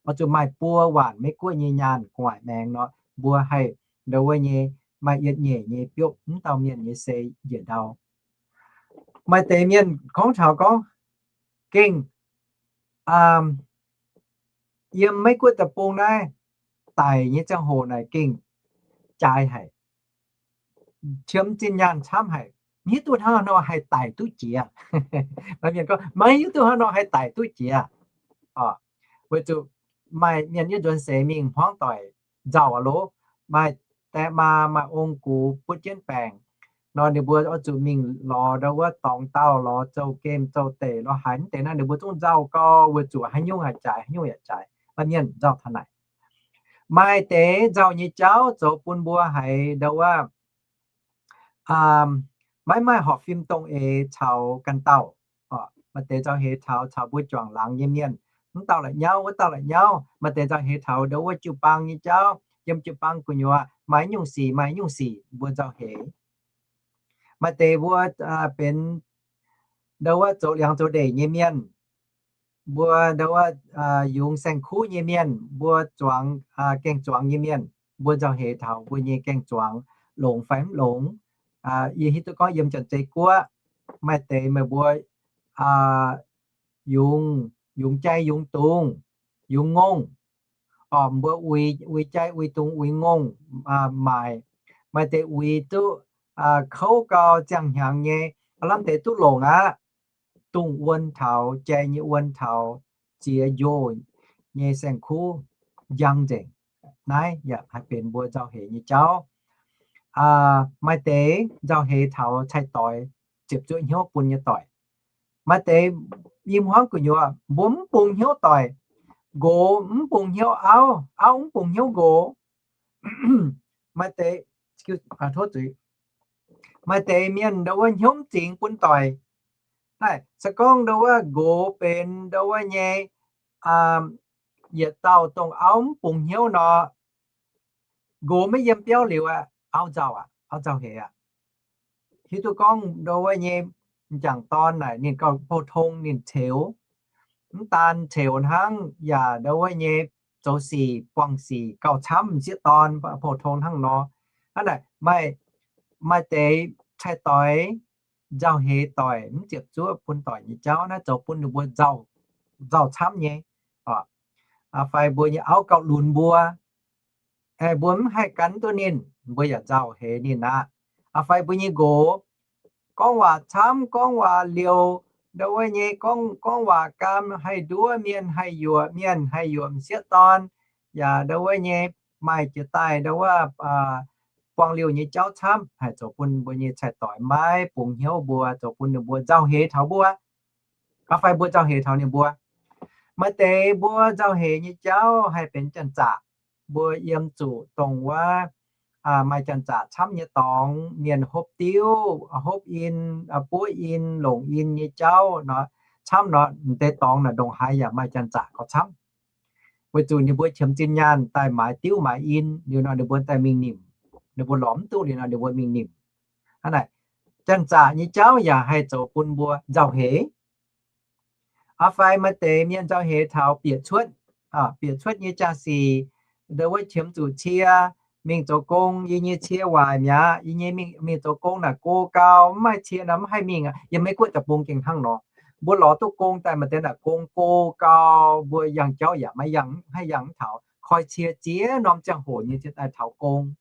Oix zuqc maaih buo waanc Meiv Guoqv nyei nyaanh gu'nguaaic maengx nor, mbuo haih ndau wuov nyei maaih yietc nyeic nyei biopv mv dauh mienh nyei sei njiec ndau. Maaih deix mienh gorngv taux gorngv gengh yiem Meiv Guoqv deic-bung naaiv daic nyei ziangh hoc naaic gengh jaaix haic, qiemx zinh nyaanh camv haic. Maiv hiuv duqv hnangv haaix nor haih daic duqv jiex. Maaih mienh gorngv maiv hiuv duqv hnangv haaix nor haih daic duqv jiex. Weic zuqc maaih mienh yietv nzuonx seix mingh hmuangv doic nzauh aqv loh. Maaih die maa, maaih ong-gux butv jienv baengc nor, ninh mbuo oix zuqc mingh lorz ndau wuov dorngx dauh, lorz zouv-gemh zouv-deic, lorz haaix deix naaiv ninh mbuo zungv nzauh gau, weic zuqc haaix nyungc yaac jaaix, haaix nyungc yaac jaaix. Maaih mienh nzauh taux naaic. Maaih deix nzauh nyei jauv zoux bun mbuo haiz ndau wuov maiv maaih horpc fim dongh eix caux ganh dauh. Maaih deix nzauh heix taux caux mbuo juangc laangz nyei mienh, mv dauh la'nyauv wuov dauh la'nyauv. Maaih deix nzauh heix taux ndo wuov jiu-baang nyei jauv, yiem jiu-baang gu'nyuoz maaih nyungc sic maaih nyungc sic mbuo nzauh heix. Maaih deix mbuo benx ndo wuov zoux liangx zoux ndeic nyei mienh, mbuo ndo wuov yungz saeng-kuv nyei mienh, mbuo zuangx gaeng-zuangx nyei mienh, mbuo nzauh heix taux mbuo nyei gaeng-zuangx longx fai mv longx. Yie hiuv duqv gorngv yiem Janx-Zei Guoqv maaih deix meih mbuo yungz, yungz jai yungz dungz, yungz ngongh, mbuo uix jai uix dungz uix ngongh maaic. Maaih deix uix duqv kouv gau ziangh hnyangx nyei, lamh deix duqv longc aqv. Dungz wuon taux, jai nyei wuon taux, ziex njoh nyei saeng-kuv njang nzengc. Naaiv yaac haih benx mbuo nzauh heix nyei jauv. Maaih deix nzauh heix taux cai-doix ziepc zuoqv hnyouv bun nyei doic. Maaih deix i hmuangv gu'nyuoz mbuo mv bungx hnyouv doic, nqox mv bungx hnyouv auv, auv mv bungx hnyouv nqox. Maaih deix, maaih deix mienh ndo wuov hnyouv mv zingx bun doic. Naaiv se gorngv ndo wuov nqox benx ndo wuov nyei yietc dauh dongh auv mv bungx hnyouv nor, nqox maiv yiem biauv liuz aqv, auv nzauh aqv, auv nzauh heix aqv. Hiuv duqv gorngv ndo wuov nyei m'jangc dorn naaic ninh gauh pou-tong ninh ceux. Mv daan ceux hnangv, yaac ndo wuov nyei zoux sic buangh sic gauh camv, m'sieqv dorn pou-tong hnangv nor. Hnangv naaic, maaih deix cai-doix nzauh heix doic mv ziepc zuoqv bun doic nyei jauv naaiv zoux bun ninh mbuo nzauh camv nyei. Fai mbuo nyei auv gauh lunx mbuo, mbuo mv haih gan duqv ninh, mbuo yaac nzauh heix ninh aqv. Fai mbuo nyei nqox gorngv waac camv, gorngv waac liouc, ndo wuov nyei gorngv waac gaam, haih nduov mienh, haih yuoqc mienh, haih yuoqc m'sieqv dorn, yaac ndo wuov nyei maaih jiex daaih ndo wuov buang liouh nyei jauv camv, haih zoux bun mbuo nyei cai-doix maiv bungx hnyouv mbuo, zoux bun ninh mbuo nzauh heix taux mbuo, fai mbuo nzauh heix taux ninh mbuo. Maaih deix mbuo nzauh heix nyei jauv haih benx janx-zaqc. Mbuo yiem zuqc dongh wuov maaih janx-zaqc camv nyei dorngx, mienh hopv diuv, hopv in, buov in, longc in nyei jauv nor, camv nor, m'deix dorngx naaic ndongc haaix yaac maaih janx-zaqc gauh camv. Weic zuqc ninh mbuo qiemx zinh nyaanh daaih maaiz diuv maaiz in liuz nor, ninh mbuo daaih mingh nimc. Ninh mbuo lorz mv duqv liuz nor, ninh mbuo mingh nimc. Hnangv naaic, janx-zaqc nyei jauv yaac haih zoux bun mbuo nzauh heix. Aa fai maaih deix mienh nzauh heix taux bieqc cuotv, bieqc cuotv nyei jaa-sic, ndo wuov qiemx zuqc cie mingh zoux gong, yie nyei cie waaic mi'aqv, yie nyei mingh zoux gong naaic go gau, mv maaih cie nor mv haih mingh aqv. Yiem Meiv Guoqv deic-bung gengh hnangv nor. Mbuo lorz duqv gong daaih maaih deix naaic gong go gau, mbuo yangh jauv yaac maiv yangh, mv haih yangh mv taux, koi cie ziex norm ziangh hoc nyei cie daaih taux gong.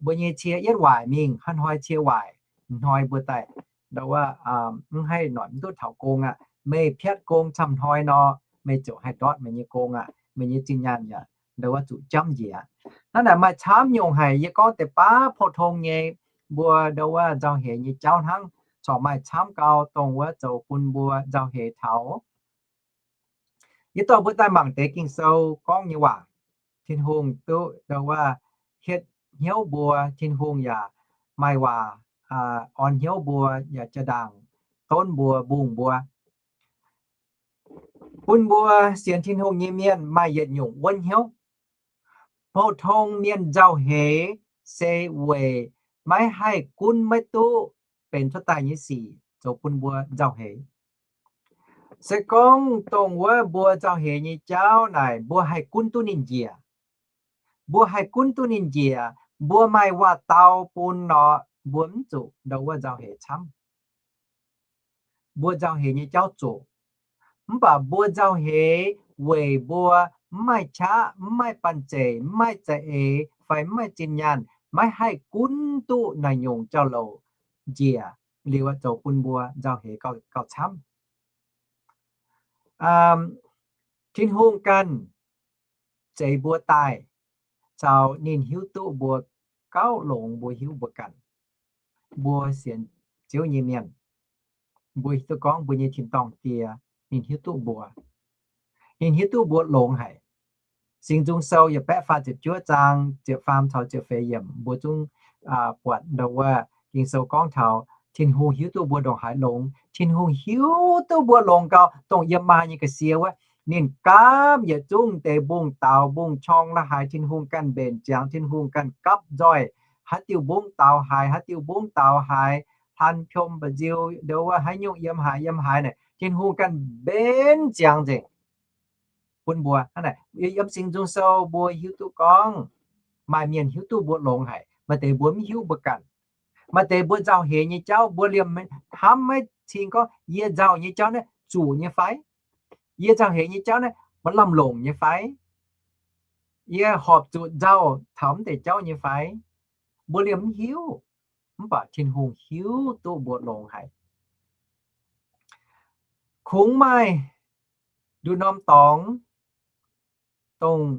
Mbuo nyei cie yietv waaic mingh, hnoi-hnoi cie waaic, hnoi mbuo daaih, ndo wuov, mv haih noic mv duqv taux gong aqv. Meih piatv gong camv hnoi nor, meih ziouc haih ndortv meih nyei gong aqv. Meih nyei zinh nyaanh yaac ndo wuov zuqc jamv njiec. Hnangv naaic maaih camv nyungc haic. Yie gorngv deix baav pou-tong nyei, mbuo ndo wuov nzauh heix nyei jauv hnangv, corc maaih camv gau dongh wuov zoux bun mbuo nzauh heix taux. Yie dorh mbuo daaih mangc deix Ging-Sou gorngv nyei waac. Tin-Hungh duqv ndo wuov hietv hnyouv mbuo, Tin-Hungh yaac maaih waac orn hnyouv mbuo, yaac jaa-ndaangc donv mbuo, mbungh mbuo. Bun mbuo sienx Tin-Hungh nyei mienh maaih yietc nyungc wuonv hnyouv. Pou-tong mienh nzauh heix se weic maiv haih gunv maiv duqv benx cuotv daaih nyei sic zoux bun mbuo nzauh heix. Se gorngv dongh wuov mbuo nzauh heix nyei jauv naaic mbuo haih gunv duqv ninh njiec, mbuo haih gunv duqv ninh njiec, mbuo maaih waac-dau bun nor, mbuo mv zuqc ndo wuov nzauh heix camv. Mbuo nzauh heix nyei jauv zuqc. Mv baac mbuo nzauh heix weic mbuo mv maaih qaqv, mv maaih banh zeic, mv maaih za'eix fai mv maaih zinh nyaanh, maiv haih gunv duqv naaic nyungc jauv-louc njiec liuz zoux bun mbuo nzauh heix gauh camv. Tin-Hungh ganh zeix mbuo daaih caux ninh hiuv duqv mbuo gauh longx mbuo hiuv mbuo ganh. Mbuo sienx Ziouv nyei mienh, mbuo hiuv duqv gorngv mbuo nyei tin-dorngh Die, ninh hiuv duqv mbuo. Ninh hiuv duqv mbuo longx haic. Singx Nzung Sou yietc baeqv faah ziepc juov zaang ziepc faam caux ziepc feix yiemc mbuo zungv buatc ndo wuov Ging-Sou gorngv taux Tin-Hungh hiuv duqv mbuo ndongc haaix longx. Tin-Hungh hiuv duqv mbuo longx gau, dongh yiem maa nyei ga'sie wuov, ninh gapv yietc zungv deix mbungv daux mbungv qorng la'haaix, Tin-Hungh ganh mbenc ziangx, Tin-Hungh ganh gapv nzoih, haaix diuh mbungv daux haaix, haaix diuh mbungv daux haaix, hlan piom mba'nziu, ndo wuov haaix nyungc yiem haaix yiem haaix naaic, Tin-Hungh ganh mbenc ziangx nzengc bun mbuo. Hnangv naaic, yiem Singx Nzung Sou mbuo hiuv duqv gorngv, maaih mienh hiuv duqv mbuo longx haic, maaih deix mbuo mv hiuv mbuo ganh. Maaih deix mbuo nzauh heix nyei jauv, mbuo liemh hnamv maiv cing gorngv, yie nzauh nyei jauv naaiv zuqc nyei fai? Yie nzauh heix nyei jauv naaiv maaih lamh longc nyei fai? Yie horpc zuqc nzauh taux mv deix jauv nyei fai? Mbuo liemh mv hiuv, mv baac Tin-Hungh hiuv duqv mbuo longx haic. Kungx maaih nduqc norm dorngx dongh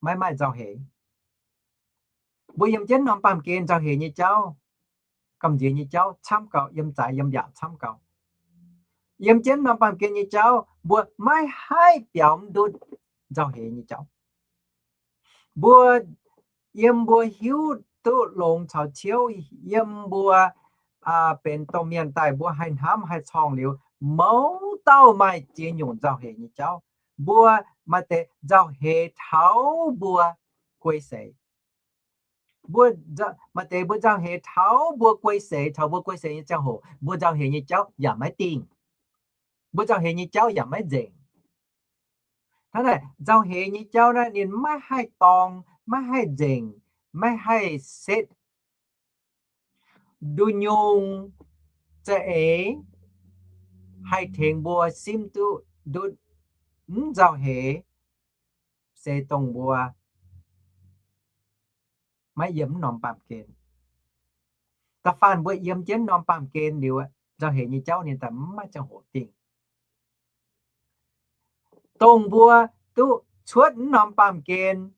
maiv maaih nzauh heix. Mbuo yiem jienv norm baamh gen nzauh heix nyei jauv, gamh nziex nyei jauv camv gau, yiem zaaix yiem yaac camv gau. Yiem jienv norm baamh gen nyei jauv mbuo maiv haih biaux mv ndutv nzauh heix nyei jauv. Mbuo yiem mbuo hiuv duqv longx caux ciouv, yiem mbuo benx domh mienh daaih mbuo haih hnamv haih corngh liuz, mouz dauh maaih ziex nyungc nzauh heix nyei jauv. Mbuo maaih deix nzauh heix taux mbuo guei seix. Mbuo maaih deix mbuo nzauh heix taux mbuo guei seix, taux mbuo guei seix nyei ziangh hoc mbuo nzauh heix nyei jauv yaac maiv dingh. Mbuo nzauh heix nyei jauv yaac maiv nzengc. Hnangv naaic, nzauh heix nyei jauv naaiv ninh maiv haih dorng, maiv haih nzengc, maiv haih setv. Nduqc nyungc za'eix haih tengx mbuo simv duqv ndutv mv nzauh heix se dongh mbuo maiv yiem mv norm baamh gen. Da'faanh mbuo yiem jienv norm baamh gen liuz, nzauh heix nyei jauv ninh daaih mv maaih ziangh hoc dingh. Dongh mbuo duqv cuotv mv norm baamh gen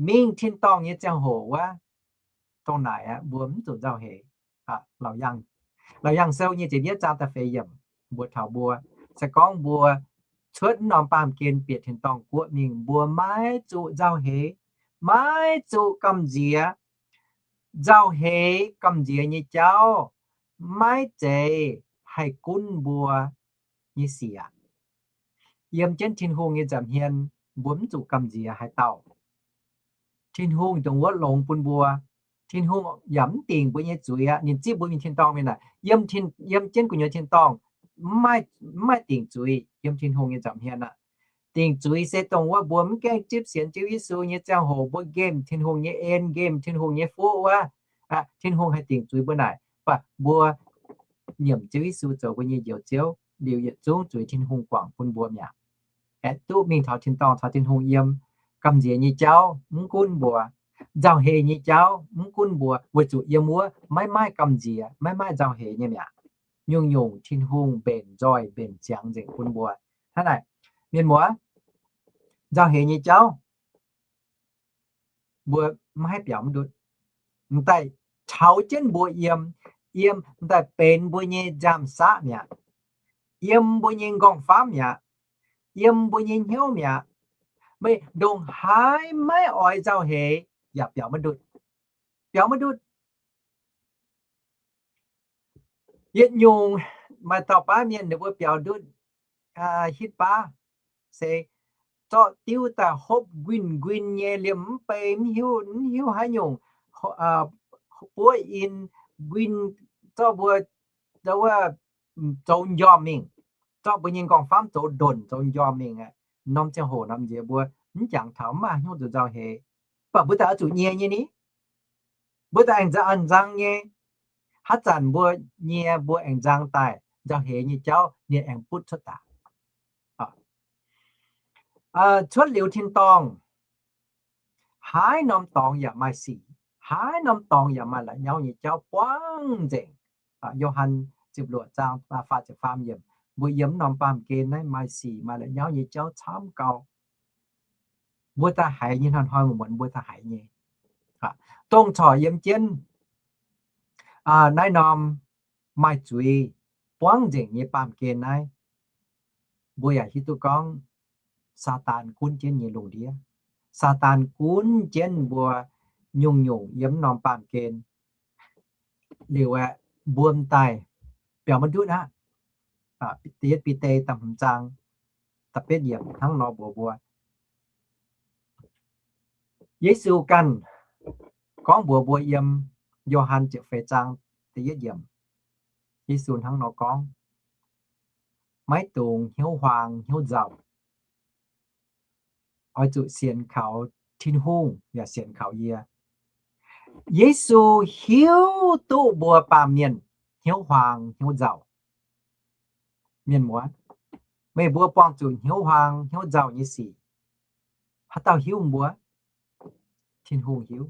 mingh tin-dorngh nyei ziangh hoc wuov, dongh naaic aqv mbuo mv zuqc nzauh heix. Laauc Yaangh Sou nyei ziepc yietv zaang da'feix yiemc mbuox taux mbuo, se gorngv mbuo cuotv mv norm baamh gen bieqc tin-dorngh guoqv mingh, mbuo maiv zuqc nzauh heix, maiv zuqc gamh nziex. Nzauh heix gamh nziex nyei jauv maiv zeiz haih gunv mbuo nyei sic aqv. Yiem jienv Tin-Hungh nyei nza'hmien, mbuo mv zuqc gamh nziex haaix dauh. Tin-Hungh dongh wuov longx bun mbuo. Tin-Hungh yaac mv dingc mbuo nyei zuiz aqv. Ninh zipv mbuo mingh tin-dorngh mingh naaic, yiem jienv gu'nyuoz tin-dorngh mv maaih dingc zuiz yiem Tin-Hungh nyei nza'hmien aqv. Dingc zuiz se dongh wuov mbuo mv gaengh zipv sienx Ziouv Yesu nyei ziangh hoc mbuo nqemh Tin-Hungh nyei en, nqemh Tin-Hungh nyei fuqv wuov, Tin-Hungh haih dingc zuiz mbuo naaic. Mv baac mbuo nyiemc Ziouv Yesu zoux mbuo nyei Njoux Ziouv liuz, yietc zungv zuiz Tin-Hungh guangc bun mbuo mi'aqv. Aengx duqv mingh taux tin-dorngh caux Tin-Hungh yiem, gamh nziex nyei jauv mv gunv mbuo, nzauh heix nyei jauv mv gunv mbuo, weic zuqc yiem wuov maiv maaih gamh nziex, maiv maaih nzauh heix nyei mi'aqv. Nyungc-nyungc Tin-Hungh mbenc nzoih mbenc ziangx nzengc bun mbuo. Hnangv naaic, mienh muoz, nzauh heix nyei jauv mbuo maiv haih biaux mv ndutv. M'daaih taux jienv mbuo yiem, yiem m'daaih benx mbuo nyei nziaamv-saqv mi'aqv, yiem mbuo nyei nqorngv-famv mi'aqv, yiem mbuo nyei hnyouv mi'aqv. Meih ndongc haaix maiv oix nzauh heix yaac biaux maiv ndutv, biaux maiv ndutv. Yietc nyungc maaih dauh baav mienh ninh mbuo biaux ndutv hitv baav se zorqv diuv daaih hopv nquin nquin nyei, liemh mv bei mv hiuv, mv hiuv haaix nyungc, buov in nquin, zorqv mbuo zoux njormh mingh, zorqv mbuo nyei nqorngv-famv zoux ndonc zoux njormh mingh aqv. Norm ziangh hoc norm nziex mbuo mv jangx taux, mv maaih hnyouv zuqc nzauh heix. Mv baac mbuo daaih oix zuqc nyie nyei ni. Mbuo daaih aengx nzang, nzang nyei. Haaix zanc mbuo nyie, mbuo aengx nzang daaih, nzauh heix nyei jauv ninh aengx butv cuotv daaih. Cuotv liuz tin-dorngh, haaix norm dorngx yaac maaih sic, haaix norm dorngx yaac maaih la'nyauv nyei jauv buangv nzengc. Yo^han ziepc luoqc zaang faah ziepc faam yiemc, mbuo yiem norm baamh gen naaiv maaih sic maaih la'nyauv nyei jauv camv gau. Mbuo daaih haiz nyei hnoi-hnoi muonz-muonz mbuo daaih haiz nyei. Dongh corc yiem jienv naaiv norm maaih zuiz buangv nzengc nyei baamh gen naaiv, mbuo yaac hiuv duqv gorngv Saadaan gunv jienv nyei lungh ndiev. Saadaan gunv jienv mbuo nyungc-nyungc yiem norm baamh gen. Liuz aeqv, mbuo m'daaih biaux maiv ndutv aqv. Da'yietv Bide da'hmz zaang da'betv yiemc hnangv nor mbuox mbuo, Yesu ganh gorngv mbuox mbuo yiem Yo^han ziepc feix zaang da'yietv yiemc, Yesu hnangv nor gorngv, maiv dungx hnyouv huaang hnyouv nzauh. Oix zuqc sienx kaux Tin-Hungh yaac sienx kaux yie. Yesu hiuv duqv mbuo baamh mienh hnyouv huaang hnyouv nzauh. Mienh muoz, meih mbuo buangh zuqc hnyouv huaang hnyouv nzauh nyei sic, haaix dauh hiuv mbuo? Tin-Hungh hiuv.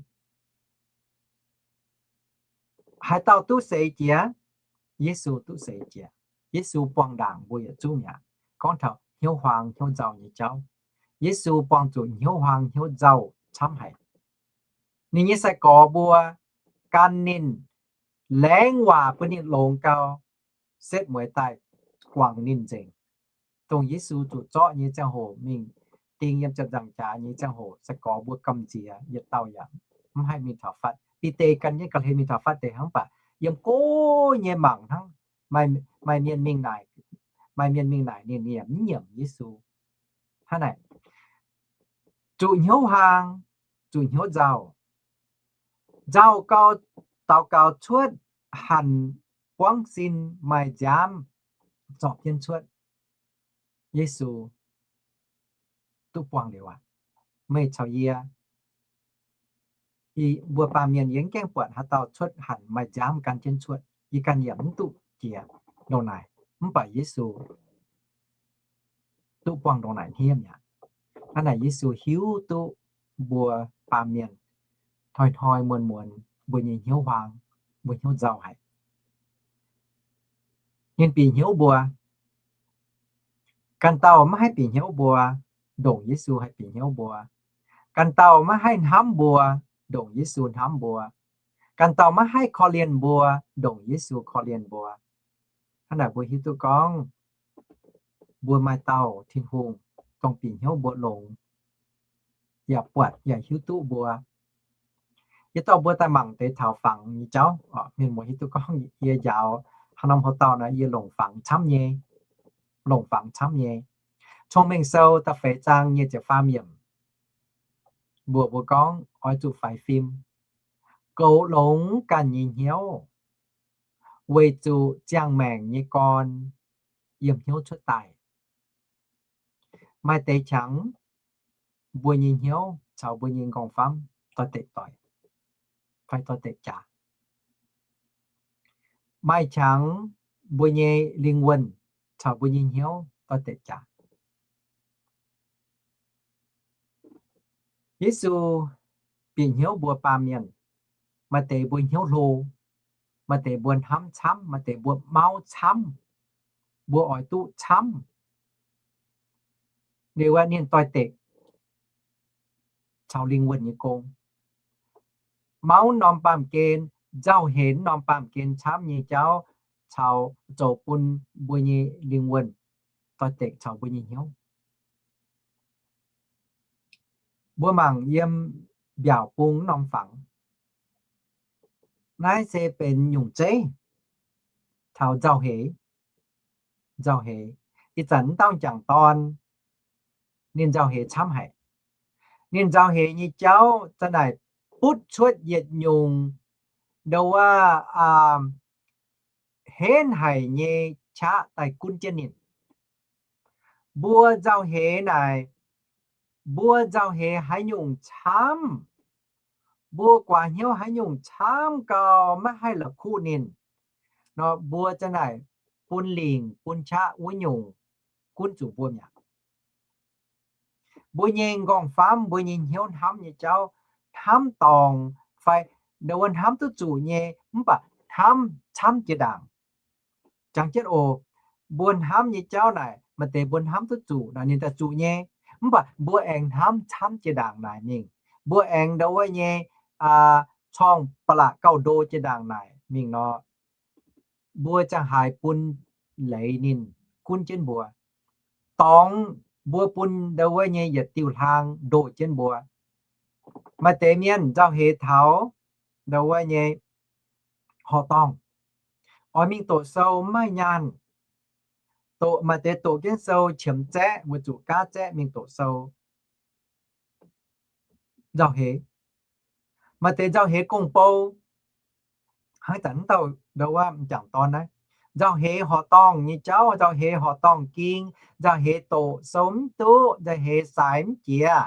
Haaix dauh duqv seix jiex? Yesu duqv seix jiex. Yesu buangh ndaangc mbuo yietc zungv mi'aqv. Gorngv taux hnyouv huaang hnyouv nzauh nyei jauv, Yesu buangh zuqc hnyouv huaang hnyouv nzauh camv haic. Ninh nyei sai-gorx mbuo gan ninh, laengz waac bun ninh longx gau, setv mueiz daaih guangc ninh nzengc. Dongh Yesu zuqc zorqv nyei ziangh hoc, mingh ding yiem ziepc nzaangc jaax nyei ziangh hoc, sai-gorx mbuo gamh nziex yietc dauh yaac mv haih mingh taux fatv. Bide gan jienv ga'hlen mingh taux fatv deix hnangv, mv baac yiem go nyei mangc hnangv, maaih mienh mingh naaic, maaih mienh mingh naaic ninh, ninh yaac mv nyiemc Yesu. Hnangv naaic, zuqc hnyouv huaang, zuqc hnyouv nzauh. Nzauh gau, daux gaux cuotv, hanc buangv sin maaih nziaamv zorpc jienv cuotv. Yesu duqv buangh liuz aqv. Meih caux yie, mbuo baamh mienh yie mv gaengh buatc haaix dauh cuotv hanc maaih nziaamv gan jienv cuotv. Yie ganh yaac mv duqv jiex ndongc naaic, mv baac Yesu duqv buangh ndongc naaic hniev mi'aqv. Hnangv naaic Yesu hiuv duqv mbuo baamh mienh hnoi-hnoi muonz-muonz mbuo nyei hnyouv huaang, mbuo hnyouv nzauh haic. Ninh bieqc hnyouv mbuo. Ganh dauh maiv haih bieqc hnyouv mbuo, ndongc Yesu haih bieqc hnyouv mbuo. Ganh dauh maiv haih hnamv mbuo, ndongc Yesu hnamv mbuo. Ganh dauh maiv haih korv-lienh mbuo, ndongc Yesu korv-lienh mbuo. Hnangv naaic mbuo hiuv duqv gorngv mbuo maaih dauh Tin-Hungh dongh bieqc hnyouv mbuo longx, yaac buatc yaac hiuv duqv mbuo. Yie dorh mbuo daaih mangc deix taux fangx nyei jauv. Mienh muoz hiuv duqv gorngv yie njaaux haaix norm houx-dauh naaic yie longc fangx camv nyei, longc fangx camv nyei. Cong-Mengh Sou da'feix zaang nyei ziepc faam yiemc mbuox mbuo gorngv oix zuqc faix fim, goux longx ganh nyei hnyouv, weic zuqc ziangh maengc nyei gorn yiem hnyouv cuotv daaih. Maaih deix qangx mbuo nyei hnyouv caux mbuo nyei nqorngv-famv doix-dekc doic fai doix-dekc jaax. Maaih qangx mbuo nyei lingh wuonh caux mbuo nyei hnyouv doix-dekc jaax. Yesu bieqc hnyouv mbuo baamh mienh. Maaih deix mbuo hnyouv hlo, maaih deix mbuo hnamv camv, maaih deix mbuo mauv camv, mbuo oix duqv camv. Liuz aeqv, ninh doix-dekc caux lingh wuonh nyei gong. Mauv norm baamh gen, nzauh heix norm baamh gen camv nyei jauv caux zoux bun mbuo nyei lingh wuonh doix-dekc caux mbuo nyei hnyouv. Mbuo mangc yiem mbiaauc bung norm fangx. Naaiv se benx nyungc zeiv taux nzauh heix. Nzauh heix. Ih zanc mv dauh m'jangc dorn, ninh nzauh heix camv haic. Ninh nzauh heix nyei jauv za'naaic butv cuotv yietc nyungc ndo wuov henv haic nyei qaqv daaih gunv jienv ninh. Mbuo nzauh heix naaic, mbuo nzauh heix haaix nyungc camv, mbuo guaax hnyouv haaix nyungc camv gau maiv haih la'kuqv ninh nor, mbuo za'naaic bun lingc bun qaqv wuov nyungc gunv zuqc mbuo mi'aqv. Mbuo nyei nqorngv-famv, mbuo nyei hnyouv hnamv nyei jauv, hnamv dorngc fai ndo wuov hnamv duqv zuqc nyei, mv baac hnamv camv jiex ndaangc. Jangx jienv oc, mbuo hnamv nyei jauv naaic, maaih deix mbuo hnamv duqv zuqc naaic ninh daaih zuqc nyei, mv baac mbuo aengx hnamv camv jiex ndaangc naaic mingh. Mbuo aengx ndo wuov nyei corng ba'laqc gauh ndo jiex ndaangc naaic mingh nor, mbuo ziangh haaix bun leiz ninh gunv jienv mbuo. Dorngx mbuo bun ndo wuov nyei yietc diuh hlaang ndoh jienv mbuo. Maaih deix mienh nzauh heix taux ndo wuov nyei horqc dorngh. Oix mingh doqc sou mv maaih nyaanh. Doqc maaih deix doqc jienv sou qiemx zaeqv, weic zuqc gaav zaeqv mingh doqc sou. Nzauh heix. Maaih deix nzauh heix gong-bou. Hnangv zanc mv dauh ndau wuov m'jangc dorn naaiv, nzauh heix horqc dorngh nyei jauv, nzauh heix horqc dorngh ging, nzauh heix doqc sou mv duqv, nzauh heix saaix mv jiex,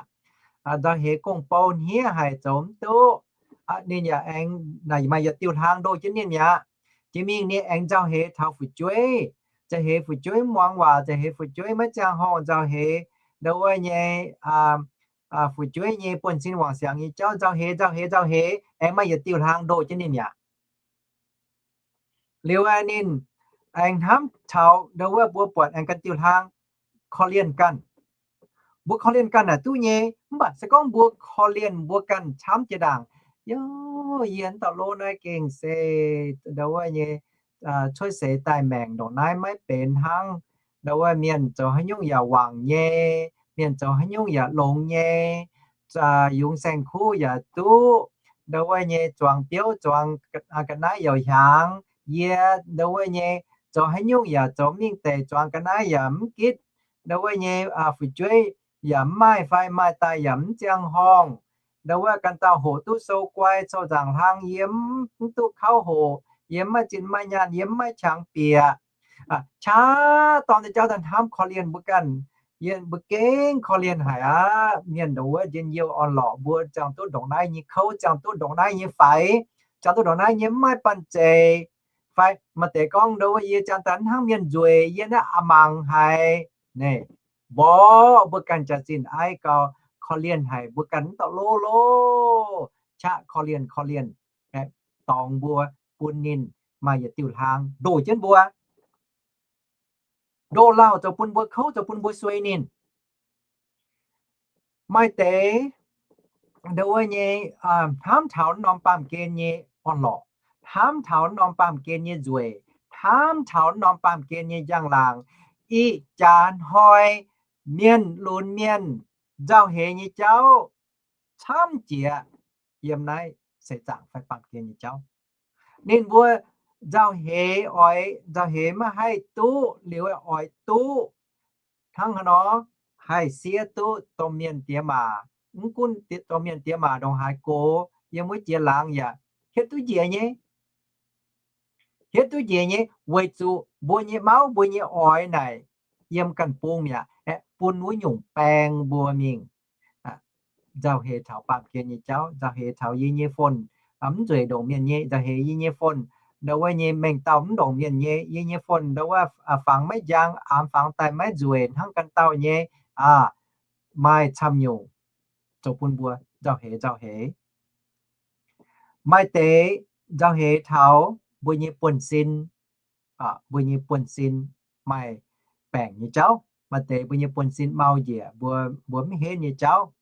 nzauh heix gong-bou hniev haic zoux mv duqv. Ninh yaac aengx maaih yietc diuh hlang ndoh jienv ninh mi'aqv. Jiex mingh ninh aengx nzauh heix taux fu'jueiv, nzauh heix fu'jueiv muangx waac, nzauh heix fu'jueiv maiv ziangh horngh, nzauh heix ndau wuov nyei fu'jueiv nyei buonv-sin wangc siangx nyei jauv, nzauh heix, nzauh heix, nzauh heix, aengx maaih yietc diuh hlang ndoh jienv ninh mi'aqv. Liuz ninh aengx hnamv taux ndau wuov mbuo buatc aengx ganh diuh hlang korv-lienh ganh. Mbuo korv-lienh ganh naaic duqv nyei, mv baac se gorngv mbuo korv-lienh mbuo ganh camv jiex ndaangc, yie mv dauh lov naaiv gengh se ndau wuov nyei cuotv seix daaih maengc ndongc naaiv maiv benx hnangv. Ndau wuov mienh zoux haaix nyungc yaac wangc nyei, mienh zoux haaix nyungc yaac longx nyei, yungz saeng-kuv yaac duqv, ndau wuov nyei zuangx biouv zuangx ga'naaiv youc hiaangx. Yie ndau wuov nyei zoux haaix nyungc yaac zoux mingh deix zuangx ga'naaiv yaac mv gitv. Ndau wuov nyei fu'jueiv yaac mv maaih fai maaih daaih yaac mv ziangh horngh. Ndau wuov ganh dauh hoqc duqv sou guai sou nzaangc hlang, yie mv duqv kauv hoqc, yie mv maaih zinh maaih nyaanh, yie mv maaih qangx bieqc. Qaqv dorng nyei jauv daaih hnamv korv-lienh mbuo ganh, yie mbuo gengh korv-lienh haic aqv. Mienh ndongc wuov njien-youh orn-lorqc, mbuo ziangh duqv ndongc naaiv nyei kouv, ziangh duqv ndongc naaiv nyei faix, ziangh duqv ndongc naaiv nyei mv maaih banh zeic. Fai maaih deix gorngv ndau wuov yie ziangh daaih hnangv mienh nzueic, yie naaiv a'max mangc haic. Naaiv mborqv mbuo ganh jaax-zinh aiv gau, korv-lienh haic mbuo ganh mv dauh lov lov. Qaqv korv-lienh, korv-lienh, dorngx mbuo, bun ninh maaih yietc diuh hlang ndoh jienv mbuo, ndoh lauh zoux bun mbuo kouv, zoux bun mbuo suei ninh. Maaih deix ndau wuov nyei hnamv taux norm baamh gen nyei orn-lorqc, hnamv taux norm baamh gen nyei nzueic, hnamv taux norm baamh gen nyei njang-laangc, ih jaax hnoi mienh lunx mienh nzauh heix nyei jauv camv jiex yiem naaiv seix zaangc fai baamh gen nyei jauv. Ninh mbuo nzauh heix oix nzauh heix maiv haih duqv liuz oix duqv hnangv haaix nor, haih siev duqv domh mienh diex maac. Mv gunv domh mienh diex maac ndongc haaix gox, yiem wuov jiex laangz yaac hietv duqv njiec nyei. Hietv duqv njiec nyei weic zuqc mbuo nyei mauv, mbuo nyei oix naaic yiem ganh bung mi'aqv, aeqv, bun wuov nyungc baeng mbuo mingh. Nzauh heix taux baamh gen nyei jauv, nzauh heix taux yie nyei fon mv nzueic ndongc mienh nyei, nzauh heix yie nyei fon ndau wuov nyei mengh dauh mv ndongc mienh nyei, yie nyei fon ndau wuov fangx maiv njang, aamx fangx daaih maiv nzueic hnangv ganh dauh nyei. Aa, maaih camv nyungc zoux bun mbuo nzauh heix nzauh heix. Maaih deix nzauh heix taux mbuo nyei buonv-sin, mbuo nyei buonv-sin maaih baengc nyei jauv, maaih deix mbuo nyei buonv-sin mau njiec, mbuo, mbuo mv henv nyei jauv.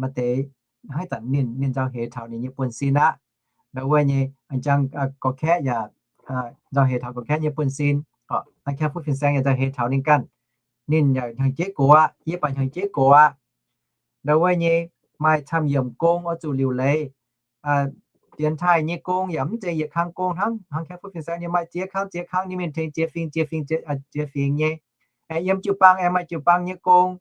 Maaih deix hnangv zanc ninh, ninh nzauh heix taux ninh nyei buonv-sin aqv. Ndau wuov nyei njang gorx-kaeqv yaac nzauh heix taux gorx-kaeqv nyei buonv-sin. Naaiv kaeqv fuqv fin-saeng yaac nzauh heix taux ninh ganh. Ninh yaac hnyangx-jeiv gox aqv, yie baac hnyangx-jeiv gox aqv. Ndau wuov nyei maaih camv yiemc gong oix zuqc liuc leiz. Dienx taaih nyei gong yaac mv zeiz yietc kang gong hnangv. Hnangv kaeqv fuqv fin-saeng nyei maaih ziex kang, ziex kang nyei mingh tengx ziex fingx, ziex fingx, ziex fingx nyei. Aengx yiem jiu-baang aengx maaih jiu-baang nyei gong.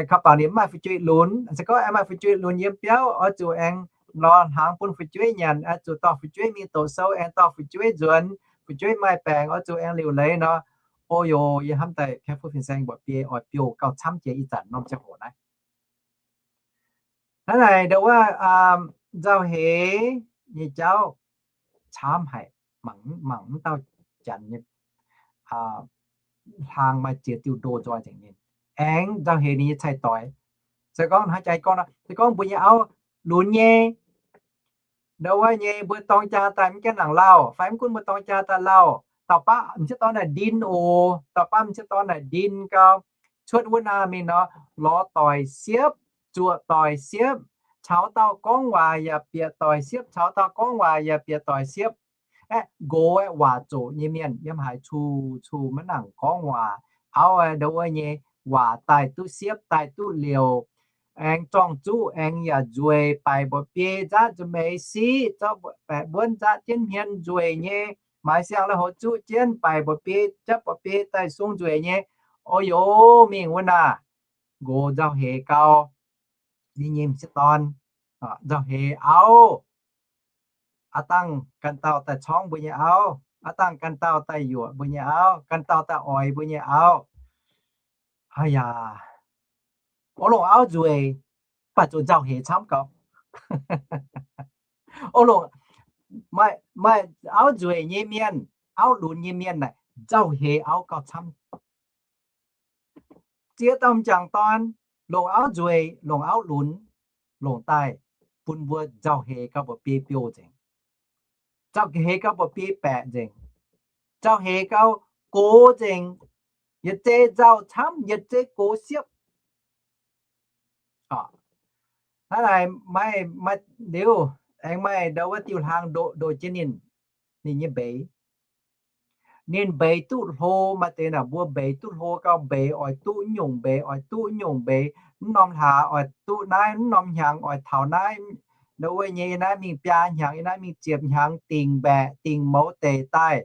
Kaux bangc ninh mv maaih fu'jueiv lunx. Se gorngv aengx maaih fu'jueiv lunx yiem biauv, oix zuqc aengx lorz hnaangx bun fu'jueiv nyanc, oix zuqc dorh fu'jueiv mingh doqc sou, aengx dorh fu'jueiv nzuonx, fu'jueiv maaih baengc, oix zuqc aengx liuc leiz nor. O yoh, yie hnamv daaih kaeqv fuqv fin-saeng mbuoqc biei oix biouv gauh camv jiex ih zanc norm ziangh hoc naaiv. Hnangv naaic ndau wuov nzauh heix nyei jauv camv haic, mangc, mangc mv dauh janx nyei hlaang maaih ziex diuh ndo nzoih nzengc ninh. Aengx nzauh heix ninh nyei cai-doix. Se gorngv hnangv jaax gorngv nor, se gorngv mbuo nyei auv lunx nyei, ndau wuov nyei mbuo dorng jaa daaih mv gaengh nangc lauh, fai mv gunv mbuo dorng jaa daaih lauh, dauh baav m'sieqv dorn naaic ndin oc, dauh baav m'sieqv dorn naaic ndin gau, cuotv wuov naamh mingh nor, lorz doic siepv, zuoqc doic siepv, caux dauh gorngv waac yaac bieqc doic siepv, caux dauh gorngv waac yaac bieqc doic siepv. Aeqv, nqox aeqv, waac zoqc nyei mienh yiem haaix, cu, cu maiv nangc gorngv waac. Auv aeqv, ndau wuov nyei waac daaih duqv siepv, daaih duqv liouc. aengx zorng-zuqv, aengx yaac nzueic, baaic mba'biei nzaatv nza'hmeix siqv, zorqv baeqc mbuonv nzaatv jienv hmien nzueic nyei, maaiz siang-la'haux zuqv jienv, baaic mba'biei, japv mba'biei daaih sung nzueic nyei. O yoc, mingh wuov naaic, nqox nzauh heix gau, ninh nyei m'sieqv dorn, nzauh heix auv, aav dangh ganh dauh daaih corngv mbuo nyei auv, aav dangh ganh dauh daaih yuoqc mbuo nyei auv, ganh dauh daaih oix mbuo nyei auv. Aa yaac, o longc auv nzueic, mv baac zoux nzauh heix camv gau. O longc maaih, maaih auv nzueic nyei mienh, auv lunx nyei mienh naaic nzauh heix auv gauh camv. Ziex dauh m'jangc dorn, longc auv nzueic, longc auv lunx, longc daaih bun mbuo nzauh heix gauh mba'biei biouv nzengc, nzauh heix gauh mba'biei baeqc nzengc, nzauh heix gauh gox nzengc, yietc zei nzauh camv, yietc zei gox siepv. Hnangv naaic maaih, maaih liuz, aengx maaih ndau wuov diuh hlaang ndoh, ndoh jienv ninh, ninh nyei mbeix. Ninh mbeix duqv hlo, maaih deix naaic mbuo mbeix duqv hlo gauh mbeix, oix duqv nyungc mbeix, oix duqv nyungc mbeix, mv norm hlaax oix duqv naaiv, mv norm hnyangx oix taux naaiv, ndau wuov nyei yie naaiv mingh biaa hnyangx, yie naaiv mingh ziepc hnyangx, dingc mbaeqc, dingc mouz deic daaih,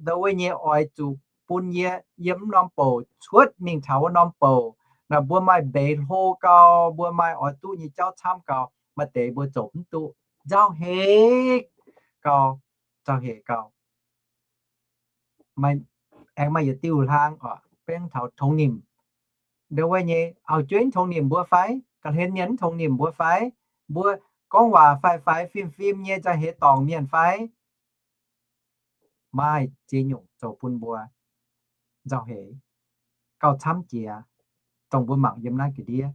ndau wuov nyei oix zuqc bun yie yiem mv norm bouc cuotv mingh taux wuov norm bouc. Naaic mbuo maaih mbeix hlo gau, mbuo maaih oix duqv nyei jauv camv gau, maaih deix mbuo zoux mv duqv, nzauh heix gau, nzauh heix gau. Aengx maaih yietc diuh hlaang oc, bengx taux tongx nimc. Ndau wuov nyei auv-jueiv mv tongx nimc mbuo fai? Ga'hlen mienh mv tongx nimc mbuo fai? Mbuo gorngv waac faix-faix fim-fim nyei, nzauh heix dorngc mienh fai? Maaih ziex nyungc zoux bun mbuo nzauh heix gauh camv jiex, dongh mbuo mangc yiem naaiv ga'ndiev.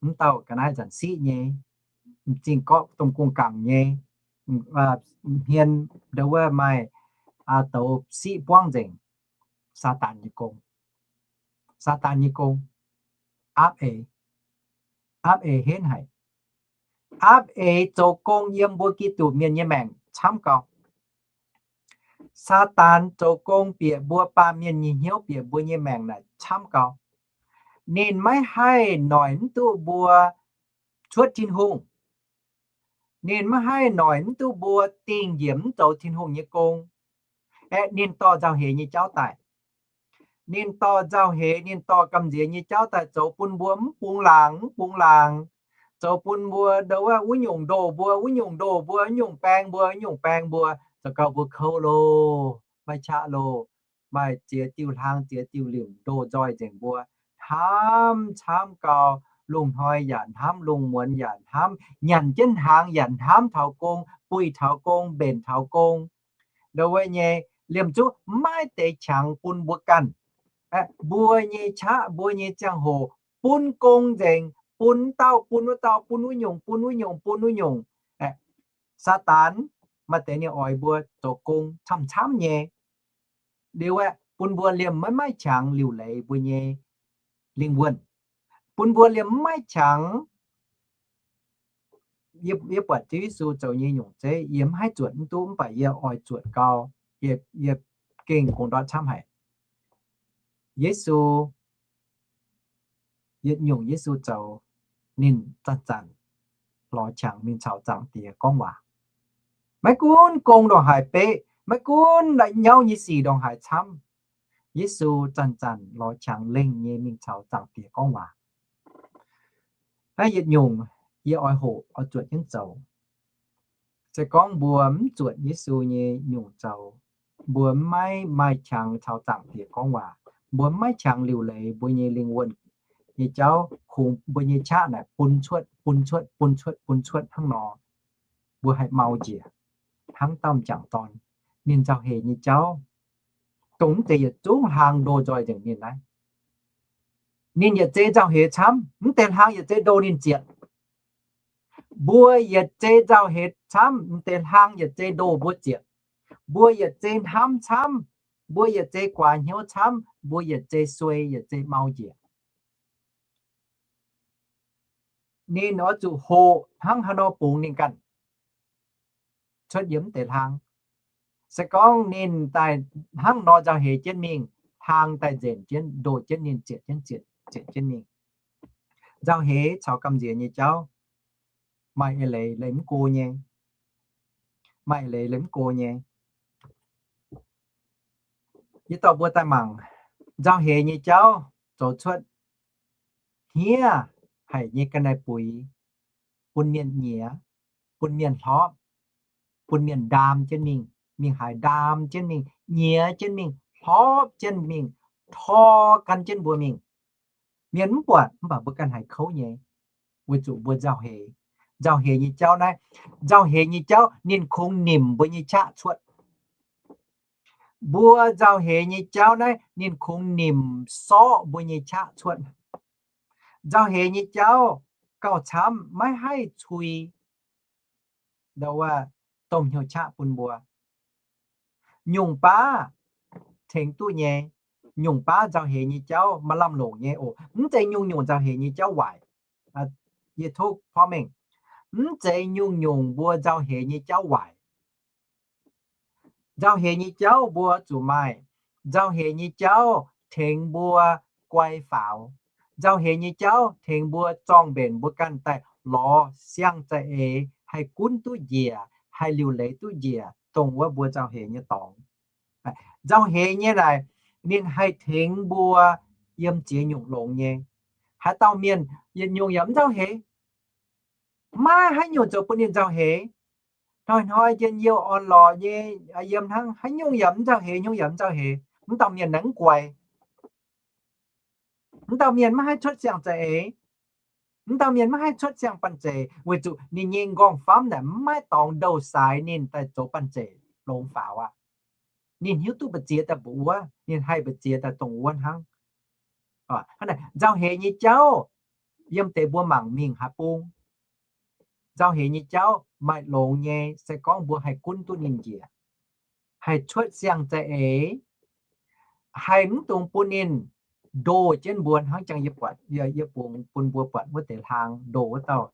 Mv dauh ga'naaiv zanc siqv nyei, m'zing gorqv domh gong-gaangc nyei, hmien ndau wuov maaih douz siqv buangv nzengc. Saadaan nyei gong, Saadaan nyei gong, aapv eix, aapv eix henv haic. Aapv eix zoux gong yiem mbuo Giduc mienh nyei maengc camv gau. Saadaan zoux gong bieqc mbuo baamh mienh nyei hnyouv, bieqc mbuo nyei maengc naaic camv gau. Ninh maiv haih noic mv duqv mbuo cuotv Tin-Hungh. Ninh maiv haih noic mv duqv mbuo dingh njiec mv zoux Tin-Hungh nyei gong. Aeqv, ninh dorh nzauh heix nyei jauv daaih. Ninh dorh nzauh heix, ninh dorh gamh nziex nyei jauv daaih zoux bun mbuo mv bungx laangc, mv bungx laangc. Zoux bun mbuo ndau wuov, wuov nyungc ndoh mbuo, wuov nyungc ndoh mbuo, wuov nyungc baeng mbuo, wuov nyungc baeng mbuo, zoux gau mbuo kouv loh, maiv qaqv loh. Maaih ziex diuh hlang, ziex diuh limc ndoh nzoih nzengc mbuo. Hnamv camv gau, lungh hnoi yaac hnamv, lungh muonz yaac hnamv, nyanc jienv hnaangx yaac hnamv taux gong, buih taux gong, mbenc taux gong. Ndau wuov nyei liemh zuqc maiv deix qangx bun mbuo ganh. Mbuo nyei qaqv, mbuo nyei ziangh hoc bun gong nzengc, bun dauh, bun wuov dauh, bun wuov nyungc, bun wuov nyungc, bun wuov nyungc. Saadaan maaih deix ninh oix mbuo zoux gong camv-camv nyei. Liuz aeqv, bun mbuo liemh maiv maaih qangx liuc leiz mbuo nyei lingh wuonh, bun mbuo liemh maiv maaih qangx. Yie, yie buatc Ziouv Yesu zoux nyei nyungc zeiv, yie mv haih zuotc mv duqv, mv baac yie oix zuotc gau. Yie, yie gengh gong ndortv camv haic. Yesu, yietc nyungc Yesu zoux, ninh zanc-zanc lorz qangx mingh caux Zaangc Diex gorngv waac. Maiv gunv gong ndongc haaix beqv, maiv gunv nyauv nyei sic ndongc haaix camv, Yesu zanc-zanc lorz qangx lengh nyei mingh caux Zaangc Diex gorngv waac. Naaiv yietc nyungc yie oix hoqc oix zuotc jienv zoux. Se gorngv mbuo mv zuotc Yesu nyei nyungc zoux, mbuo maiv maaih qangx caux Zaangc Diex gorngv waac, mbuo maiv maaih qangx liuc leiz mbuo nyei lingh wuonh nyei jauv, kungx mbuo nyei qaqv naaic bun cuotv, bun cuotv, bun cuotv, bun cuotv hnangv nor, mbuo haih mau njiec hnangv dauh m'jangc dorn. Ninh nzauh heix nyei jauv, dongh mv deix yietc zungv hlang ndoh nzoih nzengc ninh naaiv. Ninh yietc zei nzauh heix camv, mv deix hlang yietc zei ndoh ninh zietc. Mbuo yietc zei nzauh heix camv, mv deix hlang yietc zei ndoh mbuo zietc. Mbuo yietc zei hnamv camv, mbuo yietc zei guaax hnyouv camv, mbuo yietc zei suei, yietc zei mau njiec. Ninh oix zuqc hoqc hnangv haaix nor bungx ninh ganh cuotv yiem mv deix hlang. Se gorngv ninh daaih hnangv nor nzauh heix jienv mingh, hlang daaih nzenc jienv, ndoh jienv ninh, zietc jienv, zietc, zietc jienv mingh. Nzauh heix caux gamh nziex nyei jauv maaih eix leiz, leiz mv go nyei. Maaih eix leiz, leiz mv go nyei. Yie dorh mbuo daaih mangc nzauh heix nyei jauv zoux cuotv hniev haic nyei ga'naaiv-buix, bun mienh nyiex, bun mienh hlopv, bun mienh ndaam jienv mingh, mingh haaix ndaam jienv mingh, nyiex jienv mingh, hlopv jienv mingh, tor gan jienv mbuo mingh. Mienh mv buatc, mv baac mbuo ganh haiz kouv nyei, weic zuqc mbuo nzauh heix. Nzauh heix nyei jauv naaiv, nzauh heix nyei jauv ninh kungx nimc mbuo nyei qaqv cuotv. Mbuo nzauh heix nyei jauv naaiv ninh kungx nimc sorqv mbuo nyei qaqv cuotv. Nzauh heix nyei jauv gauh camv, maiv haih cui ndau wuov domh hnyouv qaqv bun mbuo. Nyungc baav tengx duqv nyei, nyungc baav nzauh heix nyei jauv maaih lamh longc nyei oc. Mv zeiz nyungc-nyungc nzauh heix nyei jauv waaic. Yie tov porv mengh, mv zeiz nyungc-nyungc mbuo nzauh heix nyei jauv waaic. Nzauh heix nyei jauv mbuo zuqc maaih. Nzauh heix nyei jauv tengx mbuo guai faaux. Nzauh heix nyei jauv tengx mbuo zorng mbenc mbuo ganh daaih lorz siang-za'eix, haih gunv duqv njiec, haih liuc leiz duqv njiec, dongh wuov mbuo nzauh heix nyei dorngx. Nzauh heix nyei naaic, ninh haih tengx mbuo yiem ziex nyungc longx nyei. Haaix dauh mienh yietc nyungc yaac mv nzauh heix, maiv haaix nyungc zoux bun ninh nzauh heix. Hnoi-hnoi njien-youh orn-lorqc nyei yiem hnangv, haaix nyungc yaac mv nzauh heix, nyungc yaac mv nzauh heix. Mv dauh mienh naaic mv guaix. Mv dauh mienh maiv haih cuotv siang-za'eix. Mv dauh mienh maiv haih cuotv siang-banh zeic, weic zuqc ninh nyei nqorngv-famv naaic maiv dorngx douh saaix ninh daaih zoux banh zeic longx faaux aqv. Ninh hiuv duqv mbu'ziex daaih mbu'wuov, ninh haih mbu'ziex daaih dongh wuov hnangv. Nzauh heix nyei jauv yiem deix mbuo mangc mingh haaix bung. Nzauh heix nyei jauv maaih longx nyei, se gorngv mbuo haih gunv duqv ninh njiec, haih cuotv siang-za'eix, haih mv dungx bun ninh ndoh jienv mbuo hnangv jangx yie buatc, yie, yie bungx bun mbuo buatc wuov deix hlang ndoh wuov dauh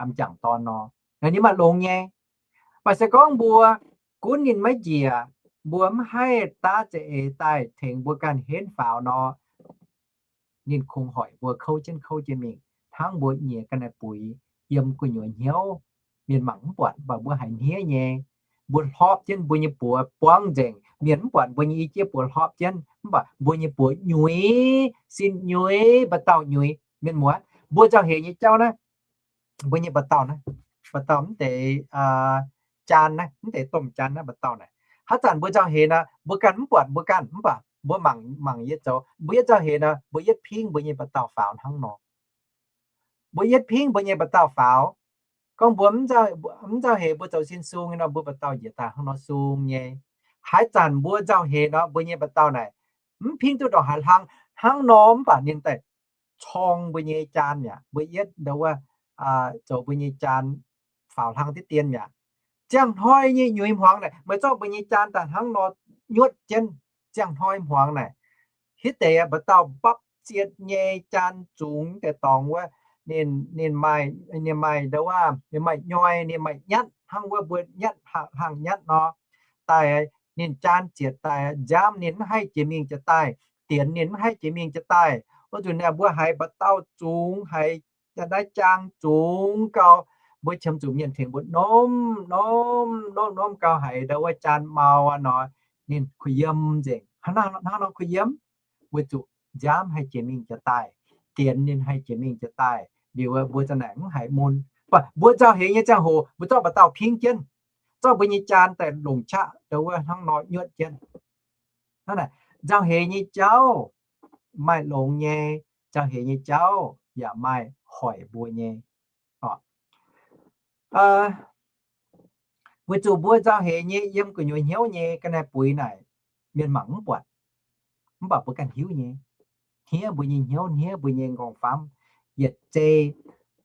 m'jangc dorn nor. Ninh maaih longx nyei. Mv baac se gorngv mbuo gunv ninh maiv njiec, mbuo mv haih daav za'eix daaih tengx mbuo ganh henv faaux nor, ninh kungx hoic mbuo kouv jienv kouv jienv mingh, hnangv mbuo nyiex ga'naaiv-buix yiem gu'nyuoz hnyouv. Mienh mangc mv buatc, mv baac mbuo haiz hniev nyei. Mbuo hlorpv jienv mbuo nyei buoz buangv nzengc. Mienh mv buatc mbuo nyei i jieqv buoz hlorpv jienv, mv baac mbuo nyei buoz nyuiz, sin nyuiz, mba'dauh nyuiz. Mienh muoz, mbuo nzauh heix nyei jauv naaiv, mbuo nyei mba'dauh naaiv, mba'dauh mv deix jaan naaiv, mv deix domh jaan naaiv mba'dauh naaic. Haaix zanc mbuo nzauh heix nor, mbuo ganh mv buatc mbuo ganh, mv baac mbuo mangc, mangc yie zoux, mbuo yietv nzauh heix nor, mbuo yietv pingv mbuo nyei mba'dauh faaux hnangv nor. Mbuo yietv pingv mbuo nyei mba'dauh faaux. Gorngv mbuo mv nzauh heix, mbuo zoux sin sung nyei nor, mbuo mba'dauh njiec daaih hnangv nor sung nyei. Haaix zanc mbuo nzauh heix nor, mbuo nyei mba'dauh naaic mv pingv duqv ndongc haaix hlang hnangv nor, mv baac ninh daaih corng mbuo nyei jaan mi'aqv. Mbuo yietv ndau wuov zoux mbuo nyei jaan faaux hlang diqv dien mi'aqv. Ziangh hnoi nyei nyuiz hmuangx naaic, meih zorqv mbuo nyei jaan daaih hnangv nor nyuotv jienv. Ziangh hnoi hmuangx naaic, hitv deix mba'dauh mbapv zietc nyei jaan zungx deix dorngx wuov, ninh, ninh maaih, ninh maaih ndau wuov, ninh maaih nyoi, ninh maaih nyatv hnangv wuov mbuo nyatv hlang, hlang nyatv nor. Daaih ninh jaan zietc daaih nziaamv ninh mv haih jiex mingh jiex daaih, dienx ninh mv haih jiex mingh jiex daaih. Wuov nzunc naaic mbuo haiz mba'dauh zungx, haiz naaiv jaang zungx gau, mbuo qiemx zuqc mienh tengx mbuo nomv, nomv, nomv, nomv gau haiz ndau wuov jaan mau aqv nor, ninh kuh yiem nzengc. Hnangv nor kuh yiem, weic zuqc nziaamv haih jiex mingh jiex daaih, dienx ninh haih jiex mingh jiex daaih. Liuz mbuo za'naaic mv haiz mun. Mv baac mbuo nzauh heix nyei ziangh hoc mbuo zorqv mba'dauh pingv jienv, zorqv mbuo nyei jaan daaih longc qaqv ndau wuov hnangv nor nyuotv jienv. Hnangv naaic, nzauh heix nyei jauv maaih longx nyei, nzauh heix nyei jauv yaac maaih hoic mbuo nyei. Weic zuqc mbuo nzauh heix nyei yiem gu'nyuoz hnyouv nyei ga'naaiv buix naaic, mienh mangc mv buatc, mv baac mbuo ganh hiuv nyei. Hniev mbuo nyei hnyouv, hniev mbuo nyei nqorngv-famv, yietc zei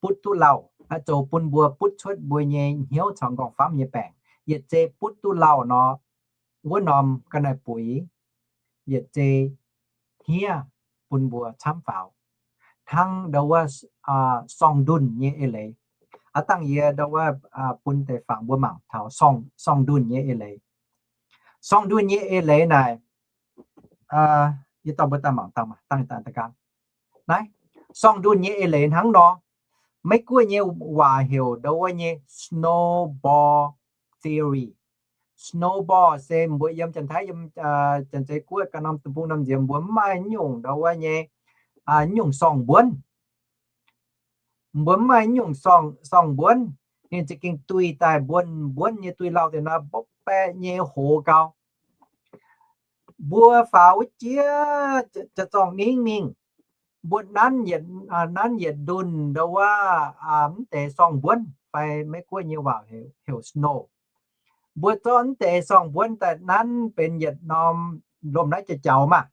butv duqv lauh, zoux bun mbuo butv cuotv mbuo nyei hnyouv caux nqorngv-famv nyei baengc. Yietc zei butv duqv lauh nor, wuov norm ga'naaiv buix yietc zei hniev bun mbuo camv faaux. Hnangv ndau wuov sorng-ndunh nyei eix leiz. Aav dangh yie ndau wuov bun deix fangx mbuo mangc taux sorng-ndunh nyei eix leiz. Sorng-ndunh nyei eix leiz naaic, yie dorh mbuo daaih mangc dangh, dangh daaih da'gang. Naaiv, Sorng-ndunh nyei eix leiz hnangv nor. Meiv-Guoqv nyei waac heuc ndau wuov nyei snowball theory. Snowball se mbuo yiem Janx-Taiv, yiem Janx-Zei Guoqv ganh norm deic-bung norm nziex mbuo mv maaih nyungc ndau wuov nyei, nyungc sorng-mbuonv. Mbuo mv maaih nyungc sorng, sorng-mbuonv, ninh za'gengh duih daaih mbuonv mbuonv nyei duih lauh deix nor, mbopv baeqc nyei hoz gau. Mbuo faaux wuov jiex jaax-zorng ningv mingh, mbuo nanv yietc, nanv yietc ndunh ndau wuov mv deix sorng-mbuonv fai Meiv-Guoqv nyei waac heuc snow. Mbuo zorqv mv deix sorng-mbuonv daaih nanv benx yietc norm lomh naaiv jaux maah,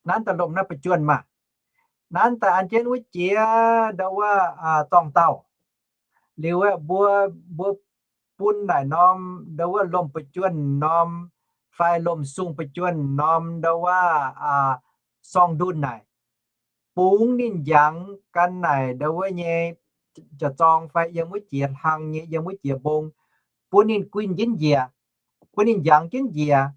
nanv daaih lomh naaiv ba'juonh maah, nanv daaih an jienv wuov jiex ndau wuov zorng-dauh. Liuz aeqv, mbuo, mbuo bun naaic norm ndau wuov lomh ba'juonh norm fai lomh sung ba'juonh norm ndau wuov sorng-ndunh naaic, bungx ninh njangx gan naaic ndau wuov nyei jaax-zorng fai yiem wuov jiex hlang nyei, yiem wuov jiex mbong, bun ninh guinh jienv njiec, bun ninh njangx jienv njiec.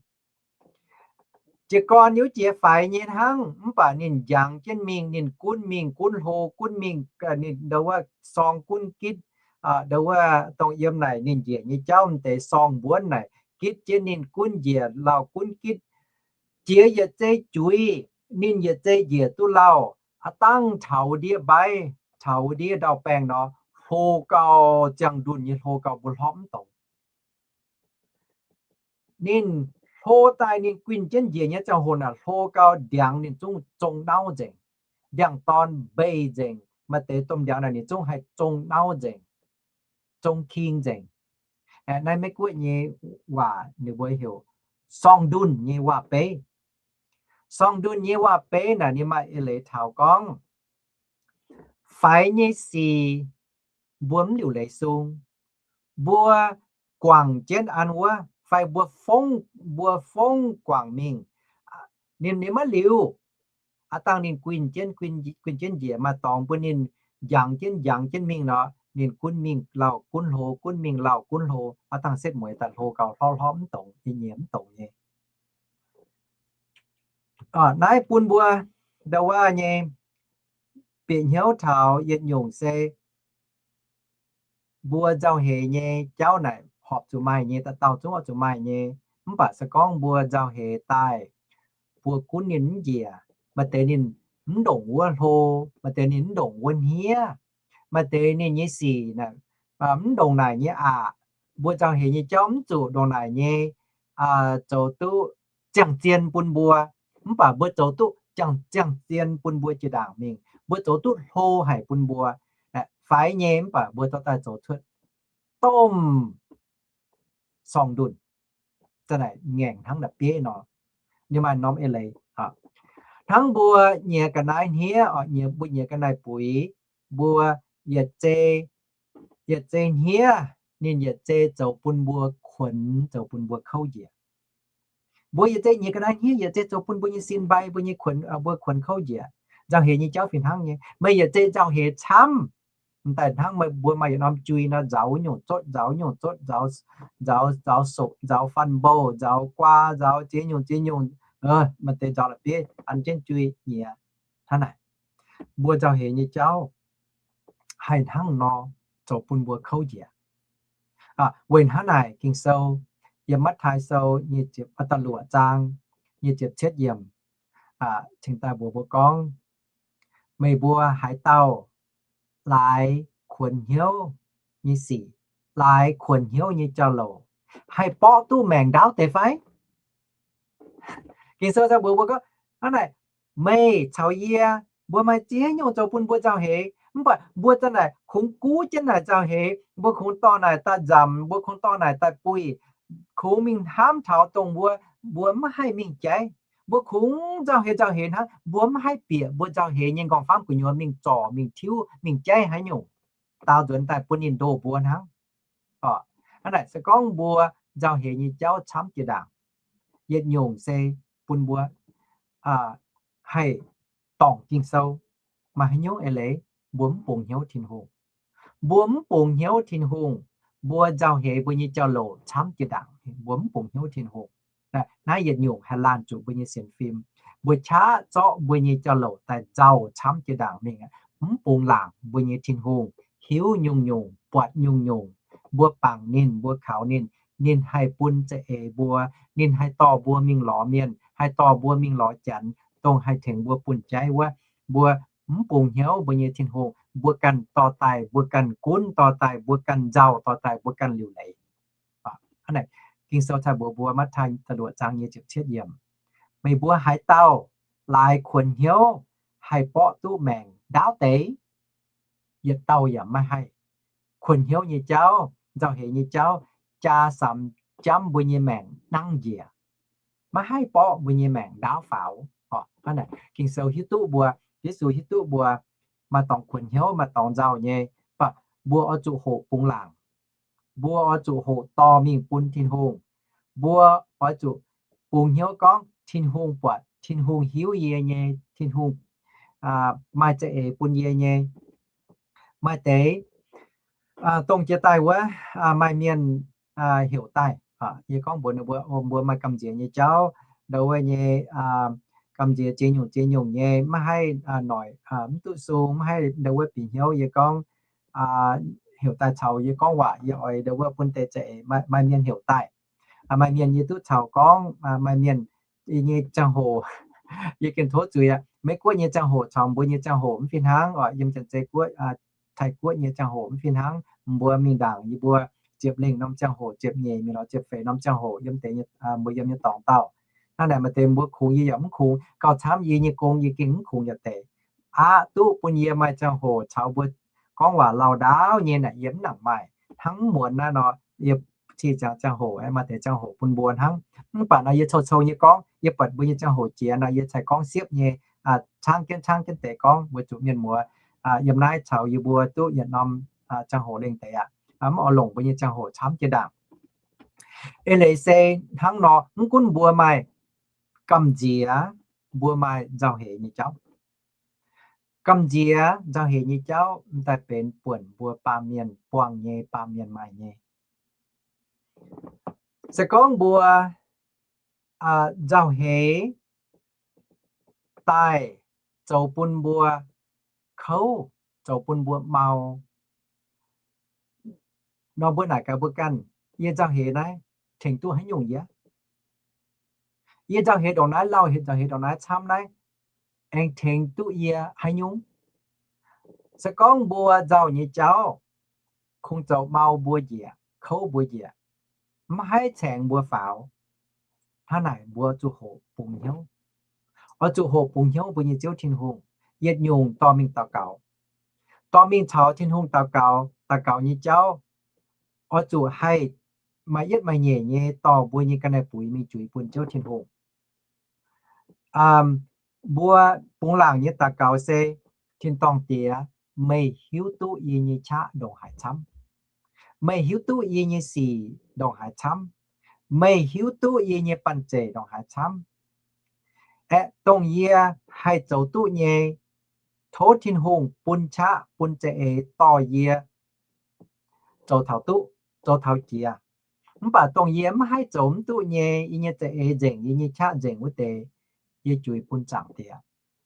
Jiez gorn wuov jiex faix nyei hnangv, mv baac ninh njangx jienv mingh, ninh gunv mingh gunv hlo, gunv mingh, ninh ndau wuov sorng gunv gitv, ndau wuov dongh yiem naaic ninh njiec nyei jauv m'deix sorng-mbuonv naaic gitv jienv ninh gunv njiec lauh gunv gitv. Jiex yietc zei juiz, ninh yietc zei njiec duqv lauh, aav dangh taux ndiev mbaiv, taux ndiev ndau-baengh nor, hlo gau, ziangh ndunh nyei hlo gau, mbuo hlorpv mv dongz. Ninh hlo daaih ninh guinh jienv njiec nyei ziangh hoc naaic hlo gau, ndiangx ninh zungv zong nauv nzengc. Ndiangx-dorn mbei nzengc, maaih deix domh ndiangx naaic ninh zungv haih zong nauv nzengc, zong king nzengc. Naaiv Meiv-Guoqv nyei waac ninh mbuo heuc sorng-ndunh nyei waac-beiv. Sorng-ndunh nyei waac-beiv naaic ninh maaih eix leiz taux gorngv, faix nyei sic mbuo mv liuc leiz sung, mbuo guangc jienv an wuov, fai mbuo fongv, mbuo fongv guangc mingh, ninh, ninh maiv liuz. Aav dangh ninh guinh jienv, guinh jienv njiec maaih dorngx bun ninh njangx jienv, njangx jienv mingh nor, ninh gunv mingh lauh gunv hlo, gunv mingh lauh gunv hlo, aav dangh setv mueiz daaih hlo gau, hlorpv hlorpv mv dongz, nyei nyei mv dongz nyei. Naaiv bun mbuo ndau wuov nyei bieqc hnyouv taux yietc nyungc se mbuo nzauh heix nyei jauv naaic horpc zuqc maaih nyei, dauh dauh zungv oix zuqc maaih nyei. Mv baac se gorngv mbuo nzauh heix daaih, mbuo gunv ninh mv njiec, maaih deix ninh mv ndongc wuov hlo, maaih deix ninh mv ndongc wuov hniev, maaih deix ninh nyei sic mv ndongc naaic nyei aqc. Mbuo nzauh heix nyei jauv mv zuqc ndongc naaic nyei zoux duqv ziangh zien bun mbuo, mv baac mbuo zoux duqv ziangh, ziangh zien bun mbuo jiex ndaangc mingh. Mbuo zoux duqv hlo haic bun mbuo, faix nyei mv baac mbuo dorh daaih zoux cuotv domh sorng-ndunh. Za'naaic ngaengc hnangv la'bieiv nor, ninh maaih norm eix leiz. Hnangv mbuo nyiex ga'naaiv hniev, mbuo nyiex ga'naaiv buix, mbuo yietc zei, yietc zei hniev, ninh yietc zei zoux bun mbuo kuonx, zoux bun mbuo kouv njiec. Mbuo yietc zei nyiex ga'naaiv hniev yietc zei zoux bun mbuo nyei sin mbai, mbuo nyei kuonx, mbuo kuonx kouv njiec. Nzauh heix nyei jauv fih hnangv nyei. Meih yietc zei nzauh heix camv, m'daaih hnangv meih mbuo maaih yietc norm jui nor, nzauz nyungc zotv, nzauz nyungc zotv, nzauz, nzauz, nzauz soqc, nzauz faan mbouh, nzauz guaa, nzauz ziex nyungc ziex nyungc, maaih deix nzauz la'bieiv an jienv jui nyiex. Hnangv naaic, mbuo nzauh heix nyei jauv haih hnangv nor zoux bun mbuo kouv njiec. Weic hnangv naaic, Ging-Sou yiem Matv^taai Sou nyic ziepc, da'luoqc zaang nyic ziepc cietv yiemc cingx daaih mbuox mbuo gorngv, meih mbuo haaix dauh laaix kuonx hnyouv nyei sic, laaix kuonx hnyouv nyei jauv-louc, haih borqv duqv maengc ndaauv deix fai? Ging-Sou daaih mbuox mbuo gorngv, hnangv naaic, meih caux yie, mbuo maaih ziex nyungc zoux bun mbuo nzauh heix, mv baac mbuo za'naaic kungx guv jienv naaic nzauh heix, mbuo kungx dorh naaic daaih nzamc, mbuo kungx dorh naaic daaih buih, kungx mingh hnamv taux dongh mbuo, mbuo mv haih mingh jaiv. Mbuo kungx nzauh heix nzauh heix hnangv, mbuo mv haih bieqc mbuo nzauh heix nyei nqorngv-famv gu'nyuoz mingh zorc, mingh tiuv, mingh jaiv haaix nyungc, daaux nzuonx daaih bun ninh ndoh mbuo hnangv. Hnangv naaic se gorngv mbuo nzauh heix nyei jauv camv jiex ndaangc, yietc nyungc se bun mbuo haih dorngc Ging-Sou. Maaih haaix nyungc eix leiz? Mbuo mv bungx hnyouv Tin-Hungh. Mbuo mv bungx hnyouv Tin-Hungh, mbuo nzauh heix mbuo nyei jauv-louc camv jiex ndaangc. Mbuo mv bungx hnyouv Tin-Hungh. Naaiv yietc nyungc haih laanh zuqc mbuo nyei sienx fim. Mbuo qaqv zorqv mbuo nyei jauv-louc daaih nzauh camv jiex ndaangc mingh aqv. mv bungx laangc mbuo nyei Tin-Hungh, hiuv nyungc-nyungc, buatc nyungc-nyungc. Mbuo bangc ninh, mbuo kaux ninh, ninh haih bun za'eix mbuo, ninh haih dorh mbuo mingh lorz mienh, haih dorh mbuo mingh lorz Janx, dongh haih tengx mbuo bun jaiv wuov. Mbuo mv bungx hnyouv mbuo nyei Tin-Hungh, mbuo ganh dorh daaih, mbuo ganh gunv dorh daaih, mbuo ganh nzauh dorh daaih, mbuo ganh liuc leiz. Ging-Sou cai mbuox mbuo, Matv^taai da'luoqc zaang nyei ziepc cietv yiemc, meih mbuo haaix dauh laaix kuonx hnyouv haih borqv duqv maengc ndaauv deix? Yietc dauh yaac maiv haih. Kuonx hnyouv nyei jauv, nzauh heix nyei jauv, jaa samx jamv mbuo nyei maengc nangv njiec. Maiv haih borqv mbuo nyei maengc ndaauv faaux. Ging-Sou hiuv duqv mbuo, Yesu hiuv duqv mbuo, maaih dorngx kuonx hnyouv, maaih dorngx nzauh nyei, mv baac mbuo oix zuqc hoqc bungx laangc. Mbuo oix zuqc hoqc dorh mingh bun Tin-Hungh. Mbuo oix zuqc bungx hnyouv gorngv Tin-Hungh buatc, Tin-Hungh hiuv yie nyei, Tin-Hungh maaih za'eix bun yie nyei. Maaih deix dongh jiex daaih wuov, maaih mienh heuc daaih, yie gorngv mbuox ninh mbuo, mbuo maaih gamh nziex nyei jauv, ndau wuov nyei gamh nziex ziex nyungc ziex nyungc nyei, maiv haih noic, mv duqv sung, maiv haih ndau wuov bieqc hnyouv. Yie gorngv heuc daaih caux yie gorngv waac, yie oix ndau wuov bun deix za'eix. Maaih mienh heuc daaih, maaih mienh yie duqv caux gorngv, maaih mienh yie nyei ziangh hoc, yie gengh tov zuiz aqv. Meiv Guoqv nyei ziangh hoc caux mbuo nyei ziangh hoc mv fih hnangv oc. Yiem Janx-Zei Guoqv, Taiv Guoqv nyei ziangh hoc mv fih hnangv. Mbuo mingh ndaangc yie mbuo ziepc lengh norm ziangh hoc, ziepc nyeic mingh lorz ziepc feix norm ziangh hoc, yiem deix mbuo yiem nyei dorngx dauh. Hnangv naaic maaih deix mbuo kungx yie yaac mv kungx, gauh camv yie nyei gong yie gengh mv kungx yaac deix. Aqv, duqv bun yie maaih ziangh hoc caux mbuo gorngv waac lauh ndaauv nyei naaic yie mv nangc maaih. Hnangv mv muonz naaiv nor, yie cih ziangx ziangh hoc, maaih deix ziangh hoc bun mbuo hnangv. Mv baac nor yie cou-cou nyei gorngv, yie buatc mbuo nyei ziangh hoc jiex nor yie cai gorngv siepv nyei, caangv jienv caangv jienv deix gorngv weic zuqc mienh muoz yiem naaiv caux yie mbuo duqv yietc norm ziangh hoc lengh deix aqv. Mv oix longc mbuo nyei ziangh hoc camv jiex ndaangc. Eix leiz se hnangv nor, mv gunv mbuo maaih gamh nziex, mbuo maaih nzauh heix nyei jauv. Gamh nziex nzauh heix nyei jauv m'daaih benx buonc mbuo baamh mienh buangh nyei, baamh mienh maaih nyei. Se gorngv mbuo nzauh heix daaih zoux bun mbuo kouv, zoux bun mbuo mau nor, mbuo naaic gaax mbuo ganh, yie nzauh heix naaiv tengx duqv haaix nyungc yie? Yie nzauh heix ndongc naaiv, lauh heix, nzauh heix ndongc naaiv camv naaiv, aengx tengx duqv yie haaix nyungc? Se gorngv mbuo nzauh nyei jauv kungx zoux mau mbuo njiec, kouv mbuo njiec, mv haih caengx mbuo faaux, hnangv naaic mbuo zuqc hoqc bungx hnyouv. Oix zuqc hoqc bungx hnyouv mbuo nyei Ziouv Tin-Hungh, yietc nyungc dorh mingh daux gaux, dorh mingh caux Tin-Hungh daux gaux. Daux gaux nyei jauv oix zuqc haih maaih yietv maaih nyeic nyei dorh mbuo nyei ga'naaiv-buix mingh juix bun Ziouv Tin-Hungh. Mbuo bungx laangc nyei daux gaux se, Tin-dorngh Diex, meih hiuv duqv yie nyei qaqv ndongc haaix camv. Meih hiuv duqv yie nyei sic ndongc haaix camv. Meih hiuv duqv yie nyei banh zeic ndongc haaix camv. Aeqv, dongh yie haih zoux duqv nyei, tov Tin-Hungh bun qaqv bun za'eix dorh yie zoux taux duqv, zoux taux jiex. Mv baac dongh yie mv haih zoux mv duqv nyei, yie nyei za'eix nzengc, yie nyei qaqv nzengc wuov deix, yie juix bun Zaangc Diex.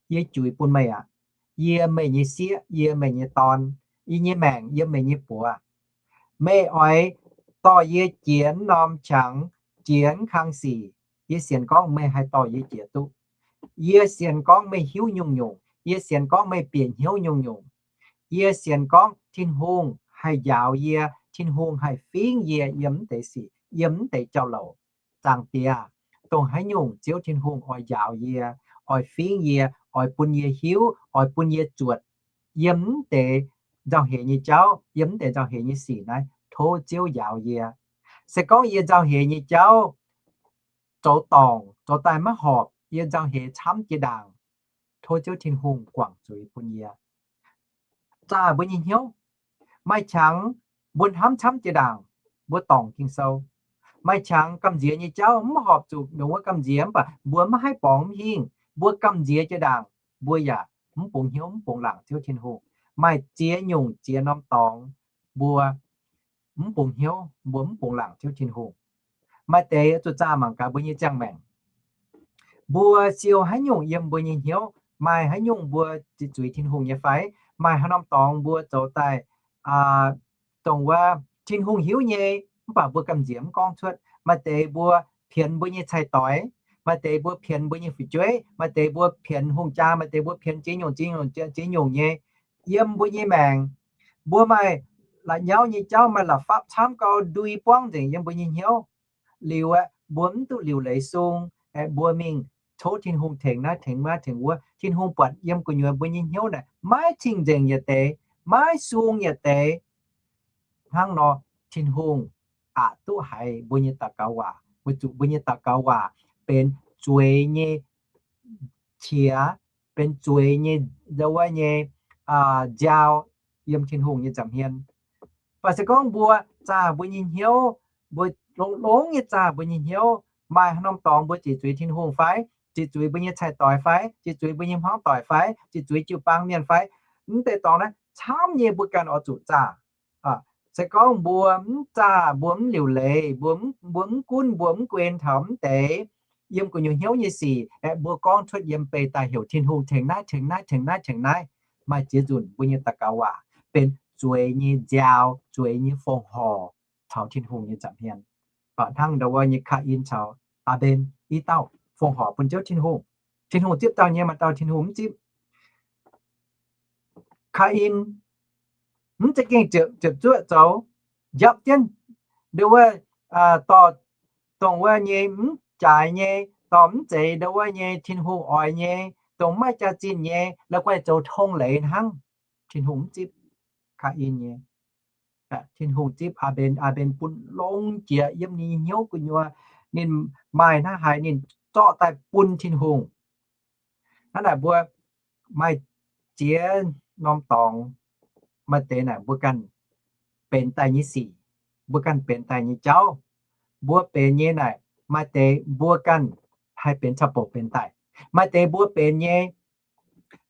Yie juix bun meih aqv. Yie meih nyei sieqv, yie meih nyei dorn, yie nyei maengc yiem meih nyei buoz. Meih oix dorh yie jiex norm qangx, jiex kang sic, yie sienx gorngv meih haih dorh yie jiex duqv. Yie sienx gorngv meih hiuv nyungc-nyungc, yie sienx gorngv meih bieqc hnyouv nyungc-nyungc. Yie sienx gorngv Tin-Hungh haih njaaux yie, Tin-Hungh haih fingx yie yiem mv deix sic, yiem mv deix jauv-louc. Zaangc Diex, dongh haaix nyungc Ziouv Tin-Hungh oix njaaux yie, oix fingx yie, oix bun yie hiuv, oix bun yie zuotc yiem mv deix nzauh heix nyei jauv, yiem mv deix nzauh heix nyei sic naaiv, tov Ziouv njaaux yie. Se gorngv yie nzauh heix nyei jauv zoux dorngc, zoux daaih maiv horpc, yie nzauh heix camv jiex ndaangc, tov Ziouv Tin-Hungh guangc zuiz bun yie. Zaah mbuo nyei hnyouv. Maaih qangx mbuo hnamv camv jiex ndaangc, mbuo dorngc Ging-Sou. Maaih qangx gamh nziex nyei jauv mv horpc zuqc ndongc wuov gamh nziex, mv baac mbuo maiv haih borngz mv hingh, mbuo gamh nziex jiex ndaangc, mbuo yaac mv bungx hnyouv, mv bungx laangc Ziouv Tin-Hungh. Maaih ziex nyungc ziex norm dorngx mbuo mv bungx hnyouv, mbuo mv bungx laangc Ziouv Tin-Hungh. Maaih deix zuqc zaah mangc gaax mbuo nyei ziangh maengc. Mbuo siou haaix nyungc yiem mbuo nyei hnyouv, maaih haaix nyungc mbuo zuiz Tin-Hungh nyei fai? maaih haaix norm dorngx mbuo zoux daaih dongh wuov Tin-Hungh hiuv nyei, mv baac mbuo gamh nziex mv gorngv cuotv. Maaih deix mbuo pienx mbuo nyei cai-doix, maaih deix mbuo pienx mbuo nyei fu'jueiv, maaih deix mbuo pienx hungh jaa, maaih deix mbuo pienx ziex nyungc ziex nyungc ziex nyungc nyei. Yiem mbuo nyei maengc, mbuo maaih la'nyauv nyei jauv, maaih la'fapv camv gau, ndui buangv nzengc yiem mbuo nyei hnyouv. Liuz aeqv, mbuo mv duqv liuc leiz sung, aeqv, mbuo mingh tov Tin-Hungh tengx naaiv tengx wuov tengx wuov. Tin-Hungh buatc yiem gu'nyuoz mbuo nyei hnyouv naaic maiv cing-nzengc yietc deix, maiv sung yietc deix. Hnangv nor, Tin-Hungh aqc duqv haiz mbuo nyei daux gaux waac, weic zuqc mbuo nyei daux gaux waac benx zueiz nyei qiex, benx zueiz nyei, ndau wuov nyei nziaaux yiem Tin-Hungh nyei nza'hmien. Mv baac se gorngv mbuo zaah mbuo nyei hnyouv, mbuo longx-longx nyei zaah mbuo nyei hnyouv, maaih haaix norm dorngx mbuo ziqc zuiz Tin-Hungh fai, ziqc zuiz mbuo nyei cai-doix fai, ziqc zuiz mbuo nyei hmuangv doic fai, ziqc zuiz jiu-baang mienh fai, mv deix dorngx naaiv camv nyei mbuo ganh oix zuqc zaah. Se gorngv mbuo mv zaah, mbuo mv liuc leiz, mbuo mv, mbuo mv gunv, mbuo mv guenx taux mv deix yiem gu'nyuoz hnyouv nyei sic, aeqv, mbuo gorngv cuotv yiem beih daaih heuc Tin-Hungh tengx naaiv, tengx naaiv, tengx naaiv, tengx naaiv, maaih ziex nzunc mbuo nyei daux gaux waac benx zueiz nyei nziaaux, zueiz nyei fongc horc taux Tin-Hungh nyei nza'hmien. Hnangv ndau wuov nyei Kaa^in caux Aa^mben i dauh fongc horc bun Ziouv Tin-Hungh. Tin-Hungh zipv dauh nyei, maaih dauh Tin-Hungh mv zipv. Kaa^in mv za'gengh ziepc zuoqv zoux, njapv jienv ndau wuov, dorh dongh wuov nyei mv jaaix nyei, dorh mv zeiz ndau wuov nyei Tin-Hungh oix nyei, dongh maiv jaax-zinh nyei, la'guaih zoux tong leiz hnangv. Tin-Hungh mv zipv Kaa^in nyei. Tin-Hungh zipv Aa^mben. Aa^mben bun longx jiex yiem ninh nyei hnyouv gu'nyuoz, ninh maaih hnangv haaix ninh zorqv daaih bun Tin-Hungh. Hnangv naaic mbuo maaih ziex norm dorngx, maaih deix naaic mbuo ganh benx daaih nyei sic, mbuo ganh benx daaih nyei jauv. Mbuo benx nyei naaic maaih deix mbuo ganh haih benx caux bouc benx daaih. Maaih deix mbuo benx nyei,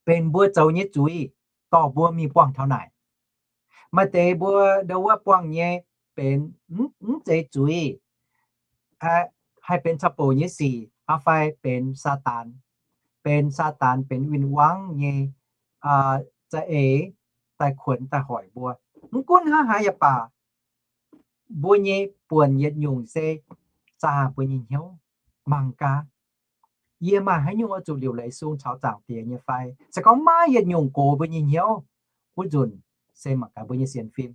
benx mbuo zoux nyei zuiz, dorh mbuo mingh buangh taux naaic. Maaih deix mbuo ndau wuov buangh nyei benx mv zeiz zuiz, haih benx caux bouc nyei sic, fai benx Saadaan, benx Saadaan, benx win-wangv nyei za'eix daaih kuonx daaih hoic mbuo. Mv gunv hnangv haaix yaac baac, mbuo nyei buonc yietc nyungc se zaah mbuo nyei hnyouv mangc gaax, yie maaih haaix nyungc oix zuqc liuc leiz sung caux Zaangc Diex nyei fai? Se gorngv maaih yietc nyungc gox mbuo nyei hnyouv, wuov nzunc se mangc gaax mbuo nyei sienx fim.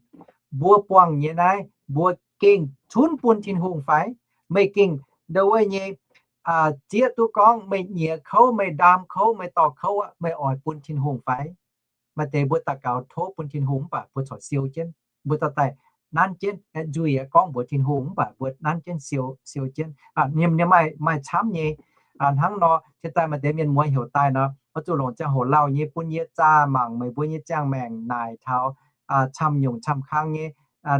Mbuo buangh nyei naaiv, mbuo gengh cunv bun Tin-Hungh fai? Meih gengh ndau wuov nyei zieqv duqv gorngv meih nyiex kouv, meih ndaam kouv, meih dorh kouv aqv, meih oix bun Tin-Hungh fai? Maaih deix mbuo daux gaux tov bun Tin-Hungh mv baac mbuo corc siou jienv. Mbuo dorh daaih nanv jienv, nzuih gorngv mbuox Tin-Hungh mv baac mbuo nanv jienv siou, siou jienv. Ninh maaih, maaih camv nyei. Hnangv nor, cingx daaih maaih deix mienh muoz heuc daaih nor, oix zuqc longc ziangh hoc lauh nyei bun yie zaah mangc meih mbuo nyei ziangh maengc naaic taux camv nyungc camv kang nyei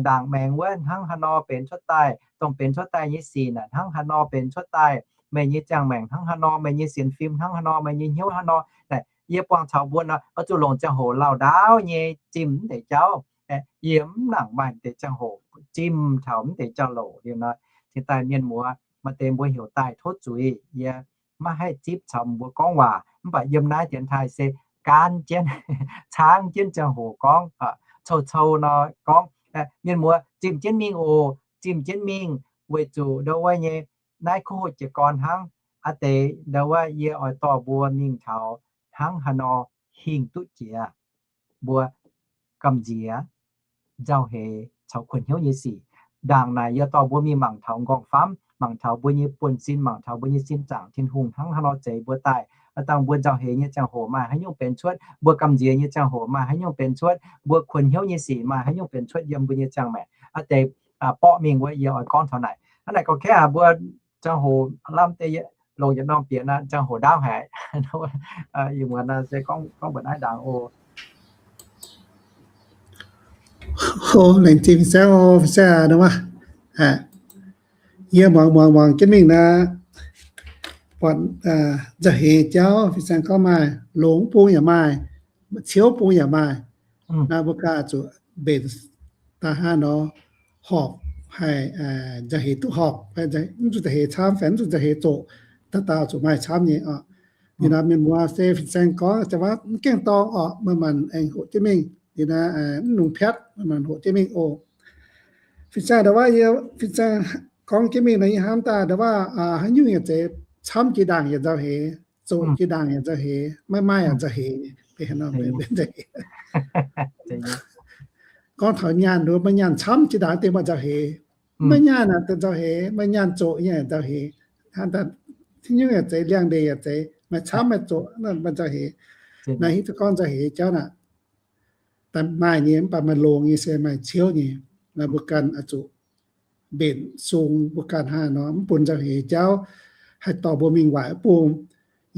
ndaangc maengx wuov hnangv haaix nor benx cuotv daaih, dongh benx cuotv daaih nyei sic naaic hnangv haaix nor benx cuotv daaih, meih nyei ziangh maengc hnangv haaix nor, meih nyei sienx fim hnangv haaix nor, meih nyei hnyouv hnangv nor. Naaic yie buangh caux mbuo nor, oix zuqc longc ziangh hoc lauh ndaauv nyei zimh mv deix jauv. Yie mv nangc maaih deix ziangh hoc zimh taux mv deix jauv-louc liuz nor, cingx daaih mienh muoz maaih deix mbuo heuc daaih tov zuiz, yie maiv haih zipv caux mbuo gorngv waac, mv baac yiem naaiv dienx taaih se gaanv jienv, caangv jienv ziangh hoc gorngv, cou-cou nor gorngv. Mienh muoz zimh jienv mingh oc, zimh jienv mingh, weic zuqc ndau wuov nyei naaiv kuv hoqc jiez gorn hnangv. Aa deix ndau wuov yie oix dorh mbuo mingh taux hnangv haaix nor hingh duqv jiex mbuo gamh nziex nzauh heix caux kuonx hnyouv nyei sic. Ndaangc naaic yie dorh mbuo mingh mangc taux nqorngv-famv, mangc taux mbuo nyei buonv-sin, mangc taux mbuo nyei sin zaangc Tin-Hungh hnangv haaix nor zeix mbuo daaih. Aa dangh mbuo nzauh heix nyei ziangh hoc maaih haaix nyungc benx cuotv, mbuo gamh nziex nyei ziangh hoc maaih haaix nyungc benx cuotv, mbuo kuonx hnyouv nyei sic maaih haaix nyungc benx cuotv yiem mbuo nyei ziangh maengc. Aa deix borqv mingh wuov yie oix gorngv taux naaic. Hnangv naaic gorngv kaeqv aqv, mbuo ziangh hoc lamh deix longc yietc norm bieqc naaiv ziangh hoc ndaauv haic. Ih muonz se gorngv, gorngv mbuox naaiv ndaangc oc. Laengz zingh fin-saeng oc, fin-saeng aac, yie muangx muangx muangx jienv mingh naaiv, buatc nzauh heix jauv, fin-saeng gorngv maaih longx bung yaac maaih, ciouv bung yaac maaih. Naaiv mbuo ganh zuqc mbenc daaih hnangv nor, horpc haih nzauh heix duqv horpc, mv zuqc nzauh heix camv fai mv zuqc nzauh heix zoqc, dauh dauh zuqc maaih camv nyei oc. Liuz nor mienh muoz se fin-saeng gorngv, se waac mv gaengh dorng orqc, meih maanc aengx hoqc jienv mingh. Liuz nor mv nungx piatv, meih maanc hoqc jienv mingh oc. Fin-saeng ndau waac, fin-saeng gorngv jienv mingh nor, yie hnamv daaih ndau waac haaix nyungc yaac zeiz, camv jiex ndaangc yaac nzauh heix, zoqc jiex ndaangc yaac nzauh heix, maiv maaih yaac nzauh heix. Gorngv taux nyaanh, maiv nyaanh camv jiex ndaangc deix maaih nzauh heix, maiv nyaanh naaic deix nzauh heix, maiv nyaanh zoqc nyei nzauh heix. Hnangv daaih haaix nyungc yaac zeiz, liangx-ndeic yaac zeiz, maaih camv maaih zoqc maaih nzauh heix. Naaiv hiuv duqv gorngv nzauh heix jauv naaic, daaih maaih nyei, mv baac maaih longx nyei se maaih ciouv nyei. Naaiv mbuo ganh oix zuqc mbenc sung mbuo ganh hnangv nor, mv bun nzauh heix jauv haih dorh mbuo mingh waaic wuov bung,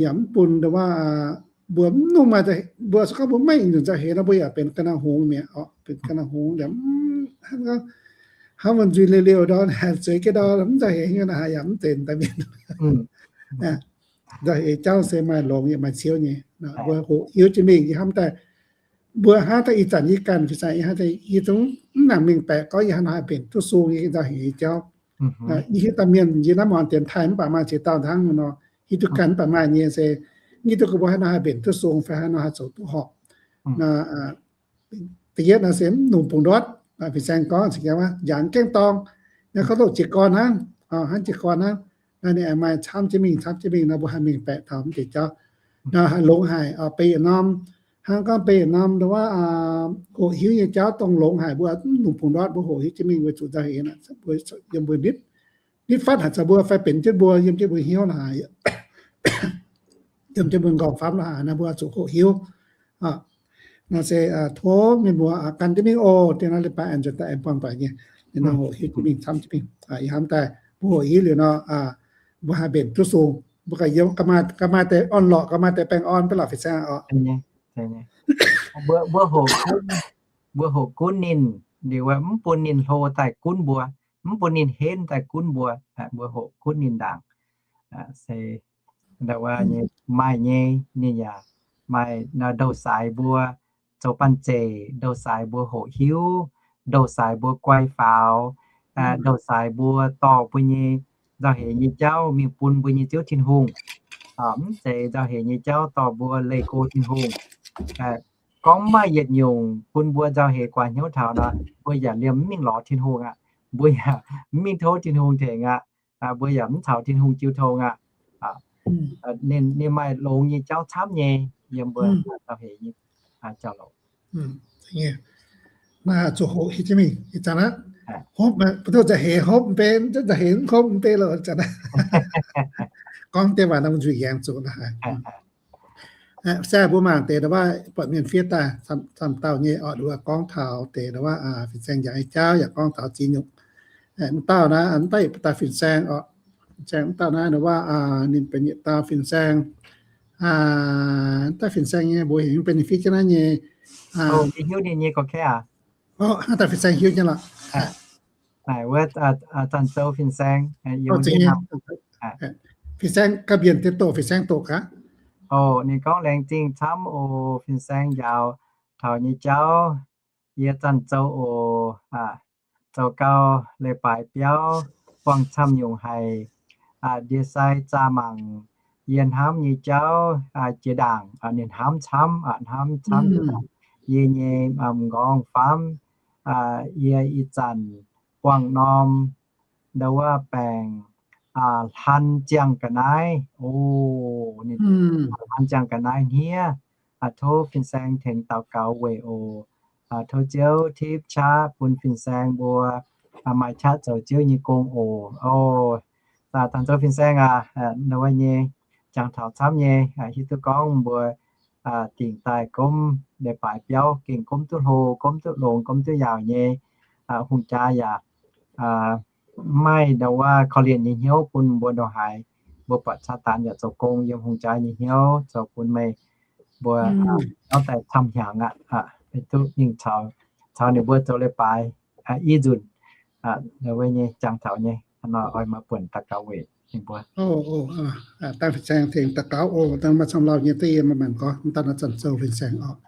yaac mv bun ndau waac mbuo mv nungh maaih, mbuo se gorngv mbuo maiv nyungc nzauh heix nor, mbuo yaac benx ga'naaiv hngongx mi'aqv orqc, benx ga'naaiv hngongx liemh, hnangv wuonh nzuih liouh liouh ndor, zueiz jienv ndor, mv nzauh heix nyei, naaiv haaix yaac mv zeiz daaih mienh. Nzauh heix jauv se maaih longx yaac maaih ciouv nyei. Mbuo hoqc hiuv jienv mingh, yie hnamv daaih, mbuo hnangv daaih ih zanc yie ganh fin-saeng, yie hnangv daaih yie zungv mv nangc mengh baeqc gorngv yie haaix nor haih mbenc duqv sung nyei nzauh heix jauv. Yie hiuv daaih mienh yie naaiv muangx dienx taaih mv baac maaih ziex dauh hnangv nor, hiuv duqv ganh mv baac maaih nyei se, hiuv duqv gorngv mbuo haaix nor haih mbenc duqv sung fai haaix nor haih zoux duqv horpc. Da'yietv nor se mv nungx bungx ndortv, fin-saeng gorngv cingx njaaux gaengh dorng, naaiv gorngv doqc jiez gorn hnangv, hnangv jiez gorn hnangv. Naaiv ninh aengx maaih camv jienv mingh, camv jienv mingh nor, mbuo haih mengh baeqc taux mv deix jauv. Nor haih longx haic, beiv yietc norm, hnangv gorngv beiv yietc norm ndau waac hoqc hiuv nyei jauv dongh longx haic, mbuo mv nungx bungx ndortv, mbuo hoqc hiuv jienv mingh weic zuqc nzauh heix, yiem mbuo nitv, nitv fatv haic zoux mbuo fai benx jienv mbuo, yiem jienv mbuo hnyouv lorqc, yiem jienv mbuo nqorngv famv lorqc, naaiv mbuo zuqc hoqc hiuv. Nor se tov mienh muoz gan jienv mingh oc. Dingh nor leiz-baaix aengx nzuonx daaih aengx buangh doic nyei, ninh nor hoqc hiuv jienv mingh, camv jienv mingh. Yie hnamv daaih mbuo hoqc hiuv liuz nor, mbuo haih mbenc duqv sung, mbuo ganh yiem ga'maaih, ga'maaih deix orn-lorqc, ga'maaih deix baengh orn beiv lorqc fin-saeng oc. Mbuo, mbuo hoqc gunv, mbuo hoqc gunv ninh liuz, mv bun ninh hlo daaih gunv mbuo, mv bun ninh henv daaih gunv mbuo. Mbuo hoqc gunv ninh ndaangc. Se ndau wuov nyei maaih nyei, ninh yaac maaih ndou-saaix mbuo zoux banh zeic, ndou-saaix mbuo hoqc hiuv, ndou-saaix mbuo guai faaux, ndou-saaix mbuo dorh mbuo nyei nzauh heix nyei jauv mingh bun mbuo nyei Ziouv Tin-Hungh. Mv zeiz nzauh heix nyei jauv dorh mbuo leih go Tin-Hungh. Gorngv mv maaih yietc nyungc bun mbuo nzauh heix guaax hnyouv taux nor, mbuo yaac liemh mv mingh lorz Tin-Hungh aqv. Mbuo yaac mv mingh tov Tin-Hungh tengx aqv. Mbuo yaac mv caux Tin-Hungh jiu tong aqv. Ninh, ninh maaih longx nyei jauv camv nyei yiem mbuo nzauh heix nyei jauv-louc. Naaiv zuqc hoqc hiuv jienv mingh ih zanc aqv. Hopv, mbuo duqv nzauh heix hopv mv bei, nzauh heix mv hopv mv bei loh ih zanc aqv. Gorngv deix waac nor nzuih yaengx zuqc naaiv. Se mbuo mangc deix ndau wuov buatc mienh fiev daaih camv dauh nyei orqc, ndau wuov gorngv taux deix ndau wuov fin-saeng njaaux nyei jauv yaac gorngv taux ziex nyungc. Mv dauh naaiv, mv dauh yaac baac daaih fin-saeng orqc. Fin-saeng mv dauh naaiv ndau wuov ninh benx yietc dauh fin-saeng. Mv dauh fin-saeng nyei mbuox heuc mv benx ninh fiev jienv naaiv nyei. Yie hiuv ninh nyei gorx-kaeqv aac. Hnangv daaih fin-saeng hiuv nyei lorqc. Naaic wuov Zanc Zou fin-saeng. Fin-saeng ga'mbienc deix doqc, fin-saeng doqc gaax. Oc, ninh gorngv, laengz zingh camv oc, fin-saeng njaaux taux nyei jauv. Yie Zanc Zou oc. Zoux gau leiz-baaix biauv, buangh camv nyungc haic. Ndie-sai zaah mangc yie hnamv nyei jauv jiex ndaangc. Ninh hnamv camv, hnamv camv jiex ndaangc. Yie nyei m'nqorngv famv, yie ih zanc buangh norm ndau wuov baengc hlan ziangh ga'naaiv. O, ninh hlan ziangh ga'naaiv hniev. Tov fin-saeng tengx daux gaux weic oc. Tov Ziouv tipv qaqv bun fin-saeng mbuo maaih qaqv zoux Ziouv nyei gong oc. O, Zanc Zou fin-saeng aac, ndau wuov nyei jangx taux camv nyei, hiuv duqv gorngv mbuo dingc daaih gomv leiz-baaix biauv gengh gomv duqv hlo, gomv duqv longx, gomv duqv yaauc nyei. Hungh jaa yaac maiv maaih ndau wuov korv-lienh nyei hnyouv bun mbuo ndongc haaix. Mbuo buatc Saadaan yaac zoux gong yiem hungh jaa nyei hnyouv, zoux bun meih mbuo gorngv daaih camv hnyangx aqv. Meih duqv mingh caux, caux ninh mbuo zoux leiz-baaix i nzunc. Ndau wuov nyei jangx taux nyei, nor oix maaih buonc daux gaux weic ninh mbuo. Dangh fin-saeng tengx daux gaux oc. Dangh maaih camv lauh nyei deix yie maaih maengc gorngv, mv dauh naaiv Zanc Zou fin-saeng oc.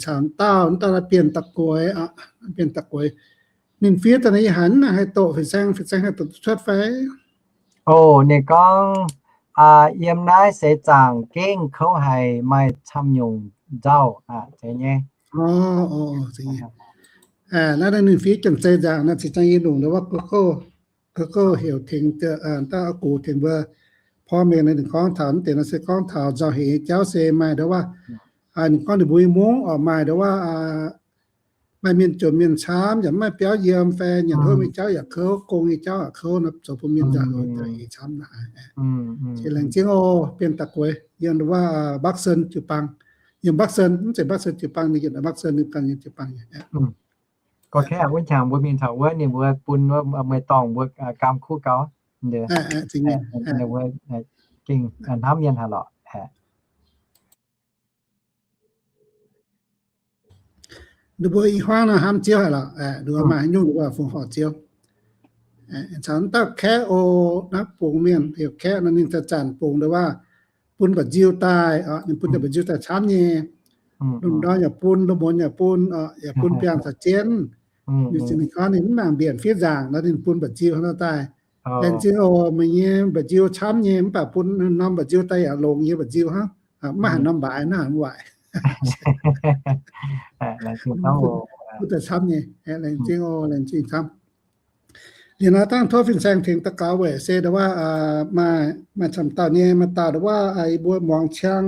Caux dauh, dauh naaiv Bienh Da'gueix, Bienh Da'gueix, ninh fiev daaih naaiv yie haiz naaiv haih doqc, fin-saeng, fin-saeng haih doqc cuotv fai? O, ninh gorngv Yiem naaiv seix zaangc gengh kouv haic, maaih camv nyungc nzauh aqv, zeiz nyei. Naaiv ninh fiev Janx-Zei nzaangc naaiv, zinh ziangx yie longc ndau wuov gouv heuc tengx, daaih gux tengx mbuo porv mengh naaiv, ninh gorngv taux naaiv deix nor se gorngv taux nzauh hec nyei jauv se maaih ndau wuov, ninh gorngv ninh mbuo nyei mungv oc maaih ndau wuov, maaih mienh jomc mienh camv, yaac mv maaih biauv yiem fai nyanc hopv nyei jauv yaac kouv, gong nyei jauv yaac kouv nor, zoux bun mienh nzauh hec camv naaic. Qiex laengz zingh oc, Bienh Da'gueix yiem ndau wuov Bắc Sơn jiu-baang, yiem Bắc Sơn, mv zeiz Bắc Sơn jiu-baang, ninh yietc Bắc Sơn ninh ganh yiem jiu-baang nyei. Gorngv kaav wuov qangx mbuo mingh taux wuov ninh mbuo bun wuov meih dorngh mbuo gaam kuv gauh, ninh mbuo gengh hnamv mienh haic lorqc. Ninh mbuo i hmuangv nor hnamv Ziouv haic lorqc, ninh mbuo maaih haaix nyungc ninh mbuo fungx horc Ziouv. Caux dauh Kaeqv oc, naaiv bungx mienh heuc Kaeqv nor, ninh zanc-zanc bungx ndau wuov bun mba'nziu daaih oc, ninh bun mba'nziu daaih camv nyei. Lungh ndorm yaac bun, lungh muonz yaac bun oc, yaac bun biangh caux jienv. Ninh zingh ninh gorngv ninh mv nangc mbienc fiev nzaangc nor, ninh bun mba'nziu hnangv nor daaih. Laengz zingh oc, meih nyei mba'nziu camv nyei, mv baac bun norm mba'nziu daaih yaac longx nyei mba'nziu hnangv, mv maaih haaix norm mbaaix, mv maaih haaix waaic. Duqv daaih camv nyei. Laengz zingh oc, laengz zingh camv. Liuz nor dangh tov fin-saeng tengx daux gaux weic se ndau wuov maaih camv dauh nyei, maaih dauh ndau wuov yie mbuo muangx ciang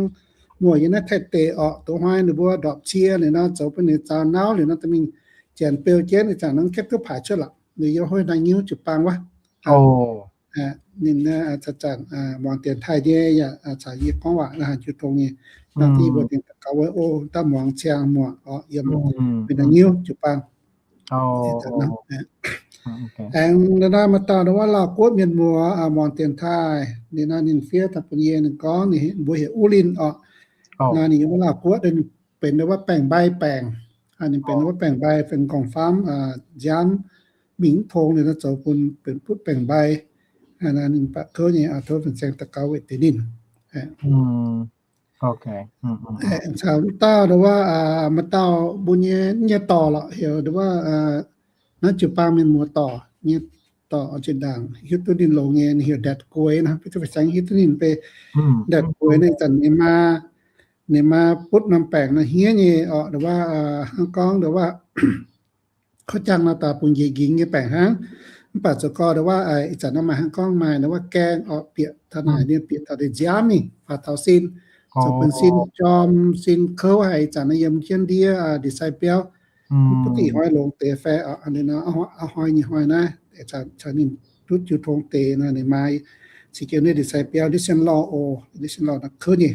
muoc yiem naaiv Taiv deic orqc, dongh hnoi ninh mbuo ndorpc cie liuz nor zoux bun ninh zaux nauv liuz nor, da'mingh janx beu jienv, ih zanc nor gaeqv duqv paaix cuotv lorqc, liuz yiem hoi naaiv nyiuv jiu-baang wuov. Ninh zanc-zanc muangx dienx taaih nyei yaac caux yie gorngv waac naaiv haaix jiu tong nyei. Naaiv deix yie mbuo tengx daux gaux wuov, o, daaih muangx ciang muoc orqc, yiem hoi naaiv nyiuv jiu-baang. Aengx naaiv maaih dauh ndau wuov Laauh Guoqv mienh muoz muangx dienx taaih, ninh naaiv ninh fiev daaih bun yie, ninh gorngv ninh mbuo heuc Uv Linh orqc. Naaiv ninh yiem wuov Laauh Guoqv, ninh benx ndau wuov baeng-mbai baengc. Ninh benx ndau wuov baeng-mbai, benx gorngv faam, nziaamv mingh mv tong liuz nor zoux bun benx butv baeng-mbai. Ninh baac kouv nyei, tov fin-saeng daux gaux weic deix ninh. Caux wuov dauh ndau wuov, maaih dauh mbuo nyei, nyei dorc lorqc, heuc ndau wuov, naaiv jiu-baang mienh muoz dorc nyei, dorc oix zinh ndaangc hiuv duqv ninh longx nyei, ninh heuc Ndatc Gueix nor, fin-saeng hiuv duqv ninh beiv. Ndatc Gueix naaiv zanc ninh maa, ninh maa butv norm baengc nor hniev nyei orqc, ndau wuov, hnangv gorngv ndau wuov, kouv jangx nor daaih bungx njiec nqingx nyei baengc hnangv. Mv baac zoux gorx ndau wuov, ih zanc nor maaih hnangv gorngv maaih ndau wuov gaeng orqc, bieqc taux naaic ninh bieqc taux deix nziaamv mingh, faaux taux sin, zoux benx sin jorm, sin kouv haic, ih zanc nor yiem jienv ndiev ndie-sai biauv. Mv baac da'nyeic hnoi longx deix fai, hnoi nyei hnoi naaiv, caux ninh duqv jiu tong deix nor, ninh maa cingx jienv ndie-sai biauv, ndiev sin lorh oc, ndiev sin lorh nor kouv nyei.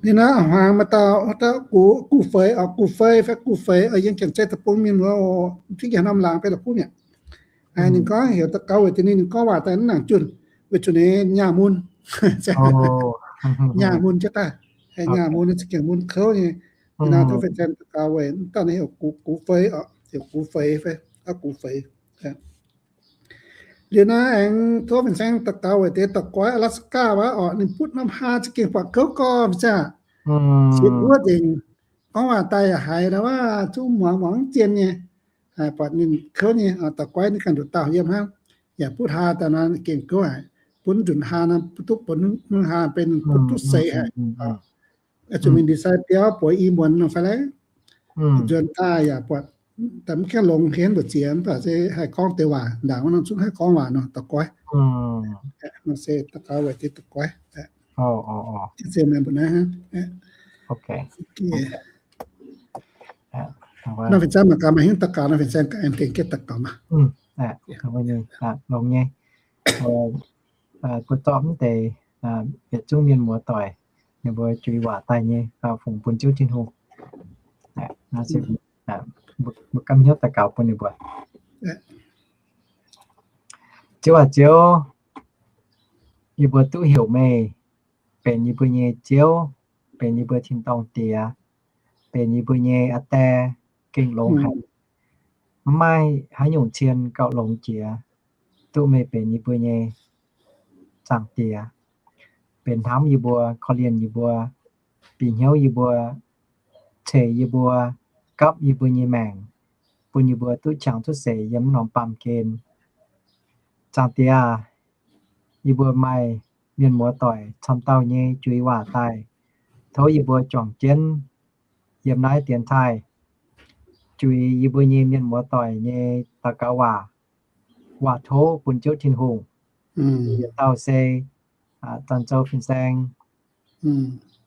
Ninh naaiv hmuangx maaih dauh, guv feix, guv feix fai guv feix, yiem Janx-Zei deic-bung mienh muoz, fiev njiec norm laangz beiv la'kuqv mi'aqv. Ninh gorngv heuc daux gaux weic deix ninh, ninh gorngv waac daaih mv nangc junh, weic zuqc ninh nyaah mun. Nyaah mun jienv daaih, nyaah mun, za'gengh mun kouv nyei. Naaiv tov fin-saeng daux gaux weic dauh naaiv heuc guv feix, heuc guv feix fai, guv feix. Liuz naaiv aengx tov fin-saeng daux gaux weic deix dorh goiv Alaska wuov orqc, ninh butv norm haa za'gengh buatc kouv gorqv ziangh. Qiex wuov nzengc, gorngv waac daaih yaac haiz ndau wuov zungv muangx muangx mv zien nyei. Buatc ninh kouv nyei, dorh goiv ninh ganh nduqc dauh yiem hnangv. Yaac butv haa daaih nor gengh kouv haic. Butv nzunc haa nor, butv duqv, butv haa benx butv duqv seix haic. Zuqc mingh ndie-sai biauv bueix i muonz nor fai lai. Nzuonx daaih yaac buatc, daaih mv gaengh longx henv mbu'ziex, mv baac se haih gorngv deix waac, ndaangc wuov nor zungv haih gorngv waac nor, dorh goiv. Nor se daux gaux weic deix dorh goiv. Naaiv fin-saeng mangc gaax maaih haaix nyungc daux gaux nor, fin-saeng gaax aengx tengx jienv daux gaux maah. Longx nyei. Buo zorqv mv deix yietc zungv mienh muoz doic, ninh mbuo juix waac daaih nyei, fungx bun Ziouv Tin-Hungh. Mbuo gapv hnyouv daux gaux bun ninh mbuo. Ziouv aac, Ziouv, yie mbuo duqv heuc meih benx yie mbuo nyei Ziouv, benx yie mbuo tin-dorngh Diex, benx yie mbuo nyei aa Die, gengh longx haic. Mv maaih haaix nyungc cien gauh longx jiex duqv meih benx yie mbuo nyei Zaangc Diex, benx hnamv yie mbuo, korv-lienh yie mbuo, bieqc hnyouv yie mbuo, ceix yie mbuo, gapv yie mbuo nyei maengc, bun yie mbuo duqv qangx cuotv seix yiem norm baamh gen. Zaangc Diex aac, yie mbuo maaih mienh muoz-doic camv dauh nyei juiz waac daaih. Tov yie mbuo juangc jienv yiem naaiv dienx taaih juiz yie mbuo nyei mienh muoz-doic nyei daux gaux waac, waac tov bun Ziouv Tin-Hungh. Yietc dauh se Zanc Zou Fin-Saeng.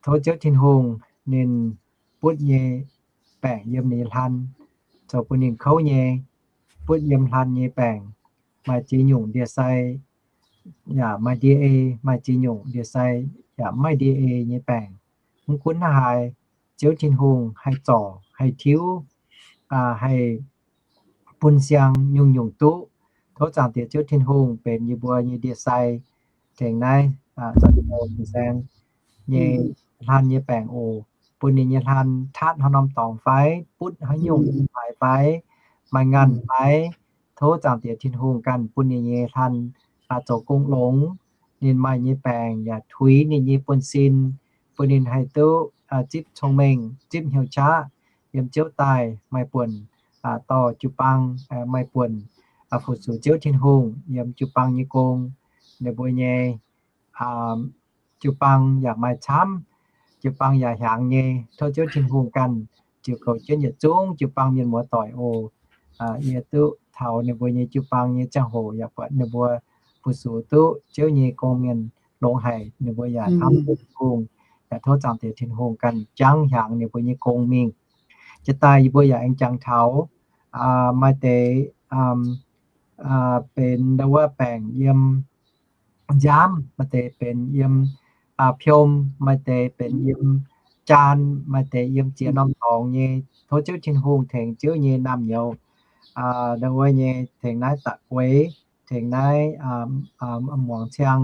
Tov Ziouv Tin-Hungh ninh butv nyei baengc yiem ninh nyei hlan zoux bun ninh kouv nyei, butv yiem hlan nyei baengc, maaih ziex nyungc ndie-sai, yaac maaih ndie-ei, maaih ziex nyungc ndie-sai, yaac mv maaih ndie-ei nyei baengc. Mv gunv haaix, Ziouv Tin-Hungh haih zorc, haih tiuv, haih bun siang nyungc-nyungc duqv. Tov Zaangc Diex Ziouv Tin-Hungh benx yie mbuo nyei ndie-sai tengx naaiv Zanc Zou Fin-Saeng nyei hlan nyei baengc oc, bun ninh nyei hlan tatv haaix norm dorngx fai butv haaix nyungc haaix fai maaih nganh fai, tov Zaangc Diex Tin-Hungh ganh bun ninh nyei hlan zoux gong longx, ninh maaih nyei baengc yaac tuix ninh nyei buonv-sin, bun ninh haih duqv zipv cong-mengh, zipv hnyouv qaqv, yiem Ziouv daaih maaih buonc dorh jiu-baang, maaih buonc fu-sux Ziouv Tin-Hungh yiem jiu-baang nyei gong. Ninh mbuo nyei jiu-baang yaac maaih camv, jiu-baang yaac hiaangx nyei. Tov Ziouv Tin-Hungh ganh ziux goux jienv yietc zungv jiu-baang mienh muoz-doic oc. Yie duqv taux ninh mbuo nyei jiu-baang nyei ziangh hoc yaac buatc ninh mbuo fu-sux duqv Ziouv nyei gong mienh longx haic. Ninh mbuo yaac hnamv Tin-Hungh, yaac tov Zaangc Diex Tin-Hungh ganh jangv hiaangx ninh mbuo nyei gong mingh. Jiex daaih yie mbuo yaac aengx jangx taux maaih deix benx ndau wuov baengc yiem nziaamv, maaih deix benx yiem piom, maaih deix benx yiem jaan, maaih deix yiem ziex norm dorngx nyei. Tov Ziouv Tin-Hungh tengx Ziouv nyei naamh nyouz ndau wuov nyei tengx naaiv da'gueix, tengx naaiv muangx ciang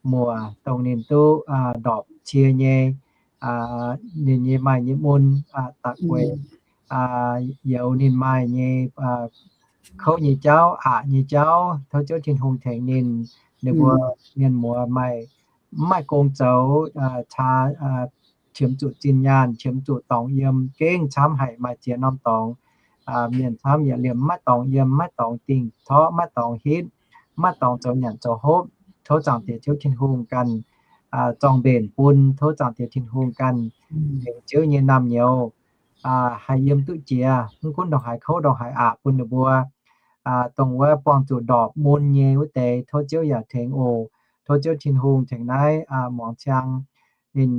muoc dongh ninh duqv ndorpc cie nyei, ninh nyei maaih nyei mun da'gueix, youz ninh maaih nyei kouv nyei jauv, aqc nyei jauv, tov Ziouv Tin-Hungh tengx ninh. Ninh mbuo mienh muoz maaih, mv maaih gong zoux, caa qiemx zuqc zinh nyaanh, qiemx zuqc dorngx yiem, gengh camv haic, maaih ziex norm dorngx. Mienh camv yaac liemh mv maaih dorngx yiem, mv maaih dorngx dingh torqv, mv maaih dorngx hitv, mv maaih dorngx zoux nyanc zoux hopv. Tov Zaangc Diex Ziouv Tin-Hungh ganh zorng-mbenc bun, tov Zaangc Diex Tin-Hungh ganh tengx Ziouv nyei naamh nyouz haih yiem duqv jiex, mv gunv ndongc haaix kouv ndongc haaix aqc bun ninh mbuo. Dongh wuov buangh zuqc ndorpc mun nyei wuov deix, tov Ziouv yaac tengx oc. Tov Ziouv Tin-Hungh tengx naaiv muangx ciang ninh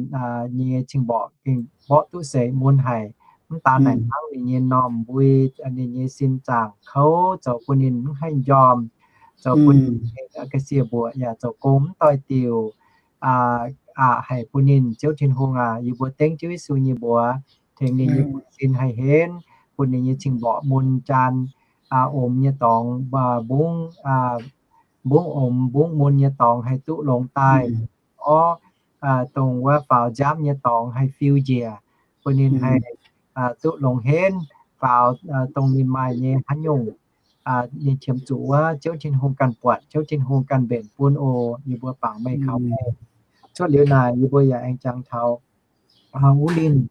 nyei cing-mborqc gengh mborqv duqv seix mun haic. Mv daan naaic hnangv, ninh nyei normh mbui, ninh nyei sin zaangc kouv zoux bun ninh mv haih njormh, zoux bun ninh nyei ga'sie mbuoqc yaac zoux gong mv doix-diuc, aqc haic bun ninh. Ziouv Tin-Hungh aac, yie mbuo dengv Ziouv Yesu nyei mbuox tengx ninh nyei buonv-sin haih henv, bun ninh nyei cing-mborqc mun jaan omx nyei dorngx, mbungv, mbungv omx mbungv mun nyei dorngx haih duqv longx daaih. Orv, dongh wuov faaux nziaamv nyei dorngx haih fiu njiec, bun ninh haih duqv longx henv faaux dongh ninh maaih nyei haaix nyungc, ninh qiemx zuqc wuov, Ziouv Tin-Hungh ganh buatc, Ziouv Tin-Hungh ganh mbenc bun oc. Yie mbuo bangc meih kaux meih. Cuotv liuz naaic yie mbuo yaac aengx jangx taux Wuov Linh,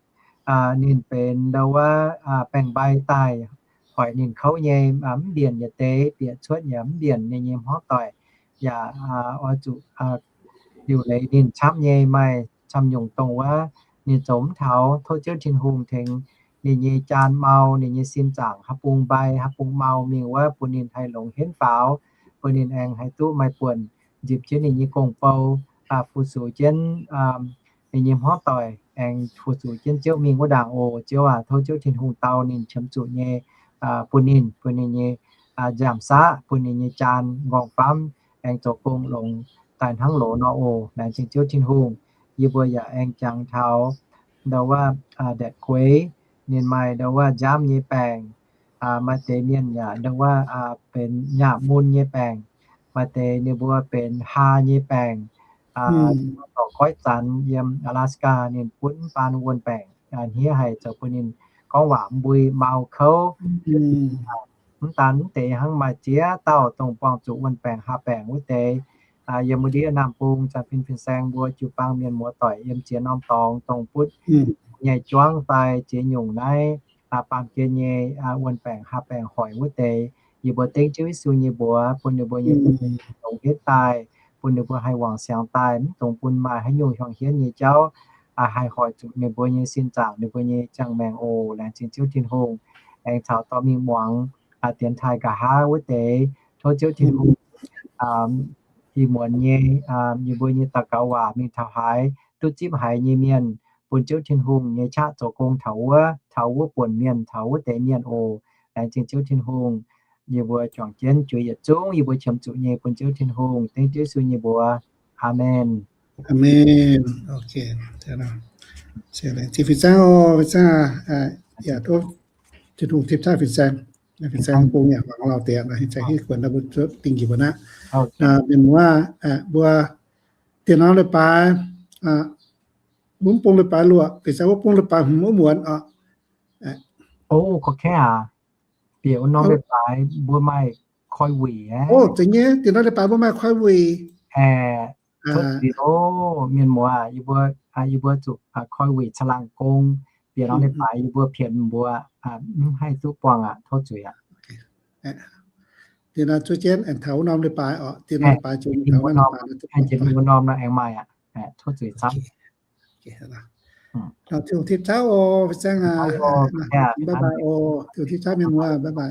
ninh benx ndau wuov baeng-mbai daaih hoic ninh kouv nyei, mv mbienc yietc deix, bieqc cuotv yaac mv mbienc ninh nyei hmuangv doic, yaac oix zuqc liuc leiz ninh camv nyei. Maaih camv nyungc dongh wuov ninh zoux mv taux, tov Ziouv Tin-Hungh tengx ninh nyei jaan mau, ninh nyei sin zaangc haaix bung mbai haaix bung mau mingh wuov bun ninh haih longx henv faaux, bun ninh aengx haih duqv maaih buonc nzipc jienv ninh nyei gong-bou, fu-sux jienv ninh nyei hmuangv doic, aengx fu-sux jienv Ziouv mingh wuov ndaangc oc. Ziouv aac, tov Ziouv Tin-Hungh dau ninh qiemx zuqc nyei bun ninh, bun ninh nyei nziaamv-saqv, bun ninh nyei jaan nqorngv-famv aengx zoux gong longx daaih hnangv loz nor oc. Laengz zingh Ziouv Tin-Hungh. Yie mbuo yaac aengx jangx taux ndau wuov Ndatc Gueix, ninh maaih ndau wuov nziaamv nyei baengc. Maaih deix mienh yaac ndau wuov benx nyaah mun nyei baengc. Maaih deix ninh mbuo benx haa nyei baengc. Dorh goiv zanx yiem Alaska ninh butv mv baan wuon-baengc hniev haic, zoux bun ninh gorngv waac mbui mau kouv. Mv daan mv deix hnangv, maaih ziex dauh dongh buangh zuqc wuon-baengc haa baengc wuov deix. Yiem wuov ndiev Naamh Bung, Zanc Fin, Fin-Saeng mbuo jiu-baang mienh muoz-doic yiem ziex norm dorngx dongh butv nyei juangv fai ziex nyungc naaiv baamh gen nyei wuon-baengc haa baengc hoic wuov deix, yie mbuo dengv Ziouv Yesu nyei mbuox bun ninh mbuo nyei longx henv daaih, bun ninh mbuo haih wangc siangx daaih, mv dungx bun maaih haaix nyungc hiuang hienv nyei jauv haih hoic zuqc ninh mbuo nyei sin zaangc, ninh mbuo nyei ziangh maengc oc. Laengz zingh Ziouv Tin-Hungh. Aengx taux dorh mingh muangx dienx taaih nqa'haav wuov deix, tov Ziouv Tin-Hungh ih muonz nyei yie mbuo nyei daux gaux waac mingh taux haaix duqv zipv haiz nyei mienh, bun Ziouv Tin-Hungh nyei qaqv zoux gong taux wuov, taux wuov buonc mienh, taux wuov deix mienh oc. Laengz zingh Ziouv Tin-Hungh. Yie mbuo juangc jienv juix yietc zungv yie mbuo qiemx zuqc nyei bun Ziouv Tin-Hungh, dengv Ziouv Yesu nyei mbuox. Aamen. Aamen. Laengz zingh fin-saeng oc, fin-saeng aac. Yaac tov Tin-Hungh tipv taaih fin-saeng. Fin-saeng bung yaac mangc lauh deix, fin-saeng hitv kuonx naaiv mbuo dingh njiec mbuo naaiv. Mienh muoz, mbuo dieh norm leiz-baaix, mbuo mv bung leiz-baaix luoqc, fin-saeng wuov bung leiz-baaix hmz wuov muonz oc. Bieqc wuov norm leiz-baaix mbuo maaih koi wuic aqv. Zeiz nyei, dieh norm leiz-baaix mbuo maaih koi wuic. Tov zuiz oc mienh muoz, yie mbuo, yie mbuo zuqc koi wuic caangh laangh gong. Bieqc norm leiz-baaix yie mbuo pienx mbuo mv haih duqv buangh aqv, tov zuiz aqv. Dieh norm zuov jienv aengx taux wuov norm leiz-baaix oc, dieh norm leiz-baaix, wuov norm aengx maaih aqv, tov zuiz camv. Tov Tin-Hungh tipv tauv oc, fin-saeng aac. Bye bye oc, Tin-Hungh tipv tauv mienh muoz, bye bye.